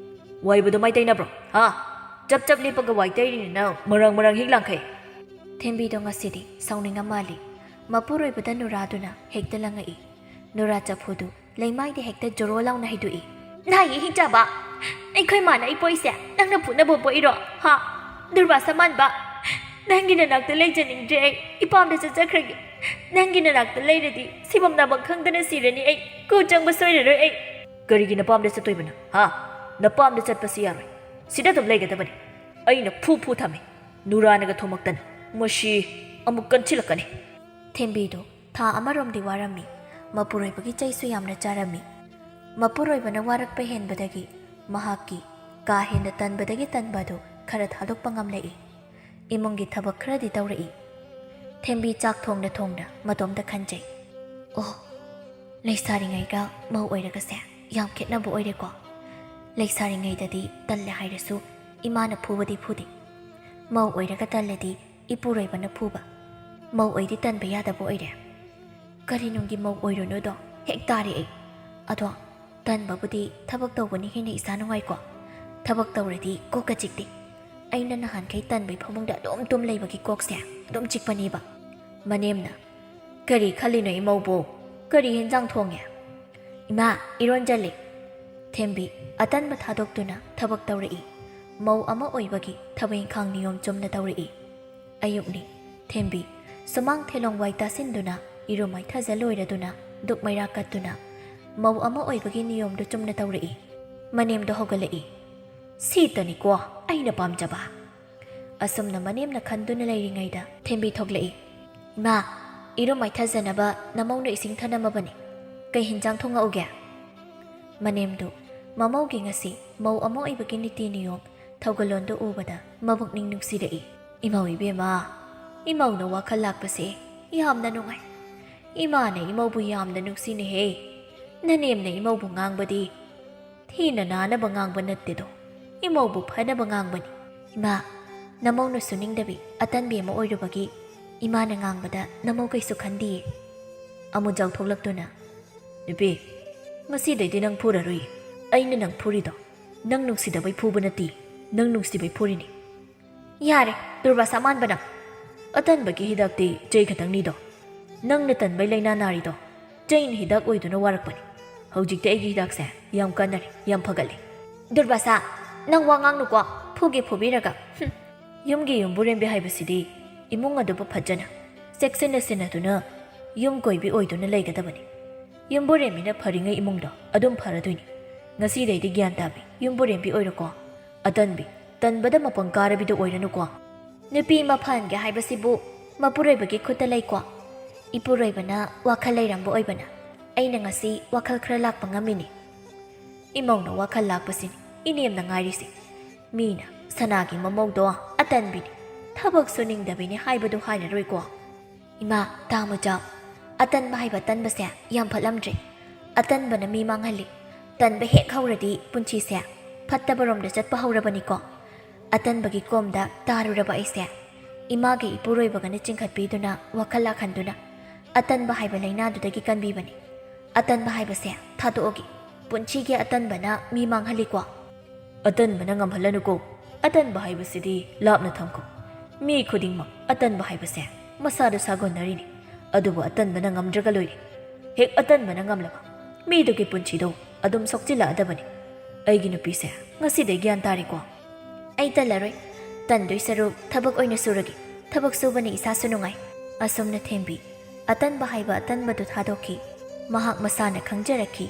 "ꯋꯥꯏꯕꯗꯣ ꯃꯥꯏ ꯇꯩꯅꯕ꯭ꯔꯣ? ꯍꯥ? ꯆꯞ ꯆꯞ ꯂꯦꯞꯄꯒ ꯋꯥꯏ ꯇꯩꯔꯤꯅꯤ ꯅꯪ, ꯃꯔꯥꯡ ꯃꯔꯥꯡ ꯍꯤꯛ ꯂꯥꯡꯈꯩ!" ꯊꯦꯝꯕꯤꯗꯣ ꯉꯁꯤꯗꯤ ꯁꯥꯎꯅꯤꯡꯉ ꯃꯥꯜꯂꯤ꯫ ꯃꯄꯨꯔꯣꯏꯕꯗ ꯅꯨꯔꯥꯗꯨꯅ ꯍꯦꯛꯇ ꯂꯪꯉꯛꯏ꯫ ꯅꯨꯔꯥ ꯆꯐꯨꯗꯨ ꯂꯩꯃꯥꯏꯗ ꯍꯦꯛꯇ ꯖꯣꯔꯣ ꯂꯥꯎꯅ ꯍꯩꯗꯣꯛꯏ꯫ "ꯅꯥꯏꯌꯦ ꯍꯤꯡꯆꯥꯕ! ꯑꯩꯈꯣꯏ ꯃꯥꯅ ꯑꯩ ꯄꯣꯛꯏꯁꯦ ꯅꯪꯅ ꯐꯨꯅꯕ ꯄꯣꯛꯏꯔꯣ? ꯍꯥ? ꯗꯨꯔꯕꯥ ꯁꯃꯥꯟꯕ! ꯅꯪꯒꯤ ꯅꯅꯥꯛꯇ ꯂꯩꯖꯅꯤꯡꯗ꯭ꯔꯦ ꯑꯩ꯫ ꯏꯄꯥꯝꯗ ꯆꯠꯆꯈ꯭ꯔꯒꯦ꯫ ꯅꯪꯒꯤ ꯅꯅꯥꯛꯇ ꯂꯩꯔꯗꯤ ꯁꯤꯐꯝ ꯅꯥꯐꯝ ꯈꯪꯗꯅ ꯁꯤꯔꯅꯤ ꯑꯩ꯫ ꯀꯨ ꯆꯪꯕ ꯁꯣꯏꯔꯔꯣꯏ ꯑꯩ꯫" "ꯀꯔꯤꯒꯤ ꯅꯄꯥꯝꯗ ꯆꯠꯇꯣꯏꯕꯅꯣ? ꯍꯥ? ꯅꯄꯥꯝꯗ ꯆꯠꯄꯁꯤ ꯌꯥꯔꯣꯏ꯫ ꯁꯤꯗ ꯑꯗꯨꯝ ꯂꯩꯒꯗꯕꯅꯤ꯫ ꯑꯩꯅ ꯐꯨ ꯐꯨ ꯊꯝꯃꯤ꯫ ꯅꯨꯔꯥꯅꯒ ꯊꯣꯝꯃꯛꯇꯅ꯫ ꯃꯁꯤ ꯑꯃꯨꯛ ꯀꯟꯁꯤꯜꯂꯛꯀꯅꯤ꯫" ꯊꯦꯝꯕꯤꯗꯨ ꯊꯥ ꯑꯃꯔꯣꯝꯗꯤ ꯋꯥꯔꯝꯃꯤ꯫ ꯃꯄꯨꯔꯣꯏꯕꯒꯤ ꯆꯩꯁꯨ ꯌꯥꯝꯅ ꯆꯥꯔꯝꯃꯤ꯫ ꯃꯄꯨꯔꯣꯏꯕꯅ ꯋꯥꯔꯛꯄ ꯍꯦꯟꯕꯗꯒꯤ ꯃꯍꯥꯛꯀꯤ ꯀꯥ ꯍꯦꯟꯅ ꯇꯟꯕꯗꯒꯤ ꯇꯟꯕ ꯑꯗꯨ ꯈꯔ ꯊꯥꯗꯣꯛꯄ ꯉꯝꯂꯛꯏ꯫ ꯏꯃꯨꯡꯒꯤ ꯊꯕꯛ ꯈꯔꯗꯤ ꯇꯧꯔꯛꯏ꯫ ꯊꯦꯝꯕꯤ ꯆꯥꯛ ꯊꯣꯡꯅ ꯊꯣꯡꯅ ꯃꯇꯣꯝꯇ ꯈꯟꯖꯩ꯫ "ꯑꯣ, ꯂꯩꯁꯥꯔꯤꯉꯩꯒ ꯃꯧ ꯑꯣꯏꯔꯒꯁꯦ ꯌꯥꯝ ꯈꯦꯠꯅꯕ ꯑꯣꯏꯔꯦꯀꯣ꯫ ꯂꯩꯁꯥꯔꯤꯉꯩꯗꯗꯤ ꯇꯜꯂꯦ ꯍꯥꯏꯔꯁꯨ ꯏꯃꯥꯅ ꯐꯨꯕꯗꯤ ꯐꯨꯗꯦ꯫ ꯃꯧ ꯑꯣꯏꯔꯒ ꯇꯜꯂꯗꯤ ꯏꯄꯨꯔꯣꯏꯕꯅ ꯐꯨꯕ꯫ ꯃꯧ ꯑꯣꯏꯗꯤ ꯇꯟꯕ ꯌꯥꯗꯕ ꯑꯣꯏꯔꯦ꯫ ꯀꯔꯤ ꯅꯨꯡꯒꯤ ꯃꯧ ꯑꯣꯏꯔꯨꯅꯣꯗꯣ ꯍꯦꯛ ꯇꯥꯔꯦ ꯑꯩ꯫ ꯑꯗꯣ ꯇꯟꯕꯕꯨꯗꯤ ꯊꯕꯛ ꯇꯧꯕꯅ ꯍꯦꯟꯅ ꯏꯁꯥ ꯅꯨꯡꯉꯥꯏꯀꯣ꯫ ꯊꯕꯛ ꯇꯧꯔꯗꯤ ꯀꯣꯛꯀ ꯆꯤꯛꯇꯦ꯫ ꯑꯩꯅ ꯅꯍꯥꯟꯈꯩ ꯇꯟꯕꯩ ꯐꯃꯨꯡꯗ ꯑꯗꯨꯝ ꯇꯨꯝ ꯂꯩꯕꯒꯤ ꯀꯣꯛꯁꯦ ꯑꯗꯨꯝ ꯆꯤꯛꯄꯅꯦꯕ꯫" ꯃꯅꯦꯝꯅ, "ꯀꯔꯤ ꯈꯜꯂꯤꯅꯣ ꯏꯃꯧꯕꯨ? ꯀꯔꯤ ꯍꯦꯟꯖꯥꯡ ꯊꯣꯡꯉꯦ?" "ꯏꯃꯥ, ꯏꯔꯣꯟꯖꯜꯂꯤ꯫" ꯊꯦꯝꯕꯤ ꯑꯇꯟꯕ ꯊꯥꯗꯣꯛꯇꯨꯅ ꯊꯕꯛ ꯇꯧꯔꯛꯏ꯫ ꯃꯧ ꯑꯃ ꯑꯣꯏꯕꯒꯤ ꯊꯕꯛ ꯏꯪꯈꯥꯡ ꯅꯤꯌꯣꯝ ꯆꯨꯝꯅ ꯇꯧꯔꯛꯏ꯫ ꯑꯌꯨꯛꯅꯤ꯫ ꯊꯦꯝꯕꯤ ꯁꯨꯃꯥꯡ ꯊꯦꯂꯣꯡ ꯋꯥꯏ ꯇꯥꯁꯤꯟꯗꯨꯅ ꯏꯔꯨ ꯃꯥꯏꯊꯖ ꯂꯣꯏꯔꯗꯨꯅ ꯗꯨꯛ ꯃꯩꯔꯥ ꯀꯠꯇꯨꯅ ꯃꯧ ꯑꯃ ꯑꯣꯏꯕꯒꯤ ꯅꯤꯌꯣꯝꯗꯨ ꯆꯨꯝꯅ ꯇꯧꯔꯛꯏ꯫ ꯃꯅꯦꯝꯗꯣ ꯍꯧꯒꯠꯂꯛꯏ꯫ "ꯁꯤꯇꯅꯤꯀꯣ ꯑꯩꯅ ꯄꯥꯝꯖꯕ!" ꯑꯁꯨꯝꯅ ꯃꯅꯦꯝꯅ ꯈꯟꯗꯨꯅ ꯂꯩꯔꯤꯉꯩꯗ ꯊꯦꯝꯕꯤ ꯊꯣꯛꯂꯛꯏ꯫ "ꯏꯃꯥ, ꯏꯔꯨ ꯃꯥꯏꯊꯖꯅꯕ ꯅꯃꯧꯅ ꯏꯁꯤꯡ ꯊꯅꯝꯃꯕꯅꯤ꯫ ꯀꯩ ꯍꯤꯟꯖꯥꯡ ꯊꯣꯡꯉꯛꯎꯒꯦ?" ꯃꯅꯦꯝꯗꯨ ꯃꯃꯧꯒꯤ ꯉꯁꯤ ꯃꯧ ꯑꯃ ꯑꯣꯏꯕꯒꯤ ꯅꯤꯇꯤ ꯅꯤꯌꯣꯝ ꯊꯧꯒꯜꯂꯣꯟꯗꯨ ꯎꯕꯗ ꯃꯕꯨꯛꯅꯤꯡ ꯅꯨꯡꯁꯤꯔꯛꯏ꯫ "ꯏꯃꯧ ꯏꯕꯦꯝꯃ, ꯏꯃꯧꯅ ꯋꯥꯈꯜ ꯂꯥꯛꯄꯁꯦ ꯌꯥꯝꯅ ꯅꯨꯡꯉꯥꯏ꯫ ꯏꯃꯥꯅ ꯏꯃꯧꯕꯨ ꯌꯥꯝꯅ ꯅꯨꯡꯁꯤꯅꯦꯍꯦ꯫ ꯅꯅꯦꯝꯅ ꯏꯃꯧꯕꯨ ꯉꯥꯡꯕꯗꯤ ꯊꯤꯅ ꯅꯥꯅꯕ ꯉꯥꯡꯕ ꯅꯠꯇꯦꯗꯣ, ꯏꯃꯧꯕꯨ ꯐꯅꯕ ꯉꯥꯡꯕꯅꯤ꯫ ꯏꯃꯥ, ꯅꯃꯧꯅ ꯁꯨꯅꯤꯡꯗꯕꯤ ꯑꯇꯟꯕꯤ ꯑꯃ ꯑꯣꯏꯔꯨꯕꯒꯤ ꯏꯃꯥꯅ ꯉꯥꯡꯕꯗ ꯅꯃꯧ ꯀꯩꯁꯨ ꯈꯟꯗꯤꯌꯦ?" ꯑꯃꯨꯖꯥꯎ ꯊꯣꯛꯂꯛꯇꯨꯅ, "ꯅꯨꯄꯤ, ꯉꯁꯤꯗꯩꯗꯤ ꯅꯪ ꯐꯨꯔꯔꯣꯏ꯫ ꯑꯩꯅ ꯅꯪ ꯐꯨꯔꯤꯗꯣ ꯅꯪ ꯅꯨꯡꯁꯤꯗꯕꯩ ꯐꯨꯕ ꯅꯠꯇꯦ, ꯅꯪ ꯅꯨꯡꯁꯤꯕꯩ ꯐꯨꯔꯤꯅꯤ꯫" "ꯌꯥꯔꯦ, ꯗꯨꯔꯕꯥꯁꯥ ꯃꯥꯟꯕ ꯅꯪ꯫ ꯑꯇꯟꯕꯒꯤ ꯍꯤꯗꯥꯛꯇꯤ ꯆꯩ ꯈꯛꯇꯪꯅꯤꯗꯣ꯫ ꯅꯪꯅ ꯇꯟꯕꯩ ꯂꯩꯅꯥ ꯅꯥꯔꯤꯗꯣ ꯆꯩꯅ ꯍꯤꯗꯥꯛ ꯑꯣꯏꯗꯨꯅ ꯋꯥꯔꯛꯄꯅꯤ꯫ ꯍꯧꯖꯤꯛꯇꯤ ꯑꯩꯒꯤ ꯍꯤꯗꯥꯛꯁꯦ ꯌꯥꯝ ꯀꯥꯟꯅꯔꯦ, ꯌꯥꯝ ꯐꯒꯠꯂꯦ꯫" "ꯗꯨꯔꯕꯥꯁꯥ, ꯅꯪ ꯋꯥ ꯉꯥꯡꯅꯨꯀꯣ, ꯐꯨꯒꯦ ꯐꯨꯕꯤꯔꯒ꯫ ꯍꯨꯝ꯫ ꯌꯨꯝꯒꯤ ꯌꯨꯝꯕꯨꯔꯦꯝꯕꯤ ꯍꯥꯏꯕꯁꯤꯗꯤ ꯏꯃꯨꯡ ꯑꯗꯨꯕꯨ ꯐꯖꯅ ꯆꯦꯛꯁꯤꯟꯅ ꯁꯤꯟꯅꯗꯨꯅ ꯌꯨꯝ ꯀꯣꯏꯕꯤ ꯑꯣꯏꯗꯨꯅ ꯂꯩꯒꯗꯕꯅꯤ꯫ ꯌꯨꯝꯕꯨꯔꯦꯝꯕꯤꯅ ꯐꯔꯤꯉꯩ ꯏꯃꯨꯡꯗꯣ ꯑꯗꯨꯝ ꯐꯔꯗꯣꯏꯅꯤ꯫ ꯉꯁꯤꯗꯩꯗꯤ ꯒ꯭ꯌꯥꯟ ꯇꯥꯕꯤ ꯌꯨꯝꯕꯨꯔꯦꯝꯕꯤ ꯑꯣꯏꯔꯣꯀꯣ꯫ ꯑꯇꯟꯕꯤ, ꯇꯟꯕꯗ ꯃꯄꯪ ꯀꯥꯔꯕꯤꯗꯣ ꯑꯣꯏꯔꯅꯨꯀꯣ꯫" "ꯅꯨꯄꯤ ꯑꯃ ꯐꯍꯟꯒꯦ ꯍꯥꯏꯕꯁꯤꯕꯨ ꯃꯄꯨꯔꯣꯏꯕꯒꯤ ꯈꯨꯠꯇ ꯂꯩꯀꯣ꯫ ꯏꯄꯨꯔꯣꯏꯕꯅ ꯋꯥꯈꯜ ꯂꯩꯔꯝꯕ ꯑꯣꯏꯕꯅ ꯑꯩꯅ ꯉꯁꯤ ꯋꯥꯈꯜ ꯈꯔ ꯂꯥꯛꯄ ꯉꯝꯃꯤꯅꯤ꯫" "ꯏꯃꯧꯅ ꯋꯥꯈꯜ ꯂꯥꯛꯄꯁꯤꯅꯤ ꯏꯅꯦꯝꯅ ꯉꯥꯏꯔꯤꯁꯤ꯫ ꯃꯤꯅ ꯁꯅꯥꯒꯤ ꯃꯃꯧꯗꯣ ꯑꯇꯟꯕꯤꯅꯤ, ꯊꯕꯛ ꯁꯨꯅꯤꯡꯗꯕꯤꯅꯤ ꯍꯥꯏꯕꯗꯨ ꯍꯥꯏꯔꯔꯣꯏꯀꯣ꯫" "ꯏꯃꯥ, ꯇꯥꯃꯨꯖꯥꯎ, ꯑꯇꯟꯕ ꯍꯥꯏꯕ ꯇꯟꯕꯁꯦ ꯌꯥꯝ ꯐꯠꯂꯝꯗ꯭ꯔꯦ꯫ ꯑꯇꯟꯕꯅ ꯃꯤ ꯃꯥꯡꯍꯜꯂꯤ꯫ ꯇꯟꯕ ꯍꯦꯛ ꯍꯧꯔꯗꯤ ꯄꯨꯟꯁꯤꯁꯦ ꯐꯠꯇꯕꯔꯣꯝꯗ ꯆꯠꯄ ꯍꯧꯔꯕꯅꯤꯀꯣ꯫ ꯑꯇꯟꯕꯒꯤ ꯀꯣꯝꯗ ꯇꯥꯔꯨꯔꯕ ꯑꯩꯁꯦ ꯏꯃꯥꯒ ꯏꯄꯨꯔꯣꯏꯕꯒꯅ ꯆꯤꯡꯈꯠꯄꯤꯗꯨꯅ ꯋꯥꯈꯜ ꯂꯥꯛꯍꯟꯗꯨꯅ ꯑꯇꯟꯕ ꯍꯥꯏꯕ ꯂꯥꯏꯅꯥꯗꯨꯗꯒꯤ ꯀꯟꯕꯤꯕꯅꯤ꯫ ꯑꯇꯟꯕ ꯍꯥꯏꯕꯁꯦ ꯊꯥꯗꯣꯛꯑꯒꯦ꯫ ꯄꯨꯟꯁꯤꯒꯤ ꯑꯇꯟꯕꯅ ꯃꯤ ꯃꯥꯡꯍꯜꯂꯤꯀꯣ꯫" "ꯑꯇꯟꯕꯅ ꯉꯝꯍꯜꯂꯅꯨꯀꯣ꯫ ꯑꯇꯟꯕ ꯍꯥꯏꯕꯁꯤꯗꯤ ꯂꯥꯞꯅ ꯊꯝꯈꯣ꯫ ꯃꯤ ꯈꯨꯗꯤꯡꯃꯛ ꯑꯇꯟꯕ ꯍꯥꯏꯕꯁꯦ ꯃꯁꯥꯗ ꯁꯥꯒꯣꯟꯅꯔꯤꯅꯤ꯫ ꯑꯗꯨꯕꯨ ꯑꯇꯟꯕꯅ ꯉꯝꯗ꯭ꯔꯒ ꯂꯣꯏꯔꯦ꯫ ꯍꯦꯛ ꯑꯇꯟꯕꯅ ꯉꯝꯂꯕ ꯃꯤꯗꯨꯒꯤ ꯄꯨꯟꯁꯤꯗꯣ ꯑꯗꯨꯝ ꯁꯣꯛꯆꯤꯜꯂꯛꯑꯗꯕꯅꯤ꯫ ꯑꯩꯒꯤ ꯅꯨꯄꯤꯁꯦ ꯉꯁꯤꯗꯩ ꯒ꯭ꯌꯥꯟ ꯇꯥꯔꯦꯀꯣ꯫" "ꯑꯩ ꯇꯜꯂꯔꯣꯏ꯫ ꯇꯟꯗꯣꯏ ꯁꯔꯨꯛ ꯊꯕꯛ ꯑꯣꯏꯅ ꯁꯨꯔꯒꯦ꯫ ꯊꯕꯛ ꯁꯨꯕꯅ ꯏꯁꯥꯁꯨ ꯅꯨꯡꯉꯥꯏ꯫" ꯑꯁꯨꯝꯅ ꯊꯦꯝꯕꯤ ꯑꯇꯟꯕ ꯍꯥꯏꯕ ꯑꯇꯟꯕꯗꯨ ꯊꯥꯗꯣꯛꯈꯤ꯫ ꯃꯍꯥꯛ ꯃꯁꯥꯅ ꯈꯪꯖꯔꯛꯈꯤ,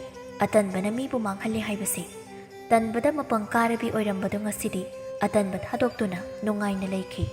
ꯑꯇꯟꯕꯅ ꯃꯤꯕꯨ ꯃꯥꯡꯍꯜꯂꯤ ꯍꯥꯏꯕꯁꯤ꯫ ꯇꯟꯕꯗ ꯃꯄꯪ ꯀꯥꯔꯕꯤ ꯑꯣꯏꯔꯝꯕꯗꯨ ꯉꯁꯤꯗꯤ ꯑꯇꯟꯕ ꯊꯥꯗꯣꯛꯇꯨꯅ ꯅꯨꯡꯉꯥꯏꯅ ꯂꯩꯈꯤ꯫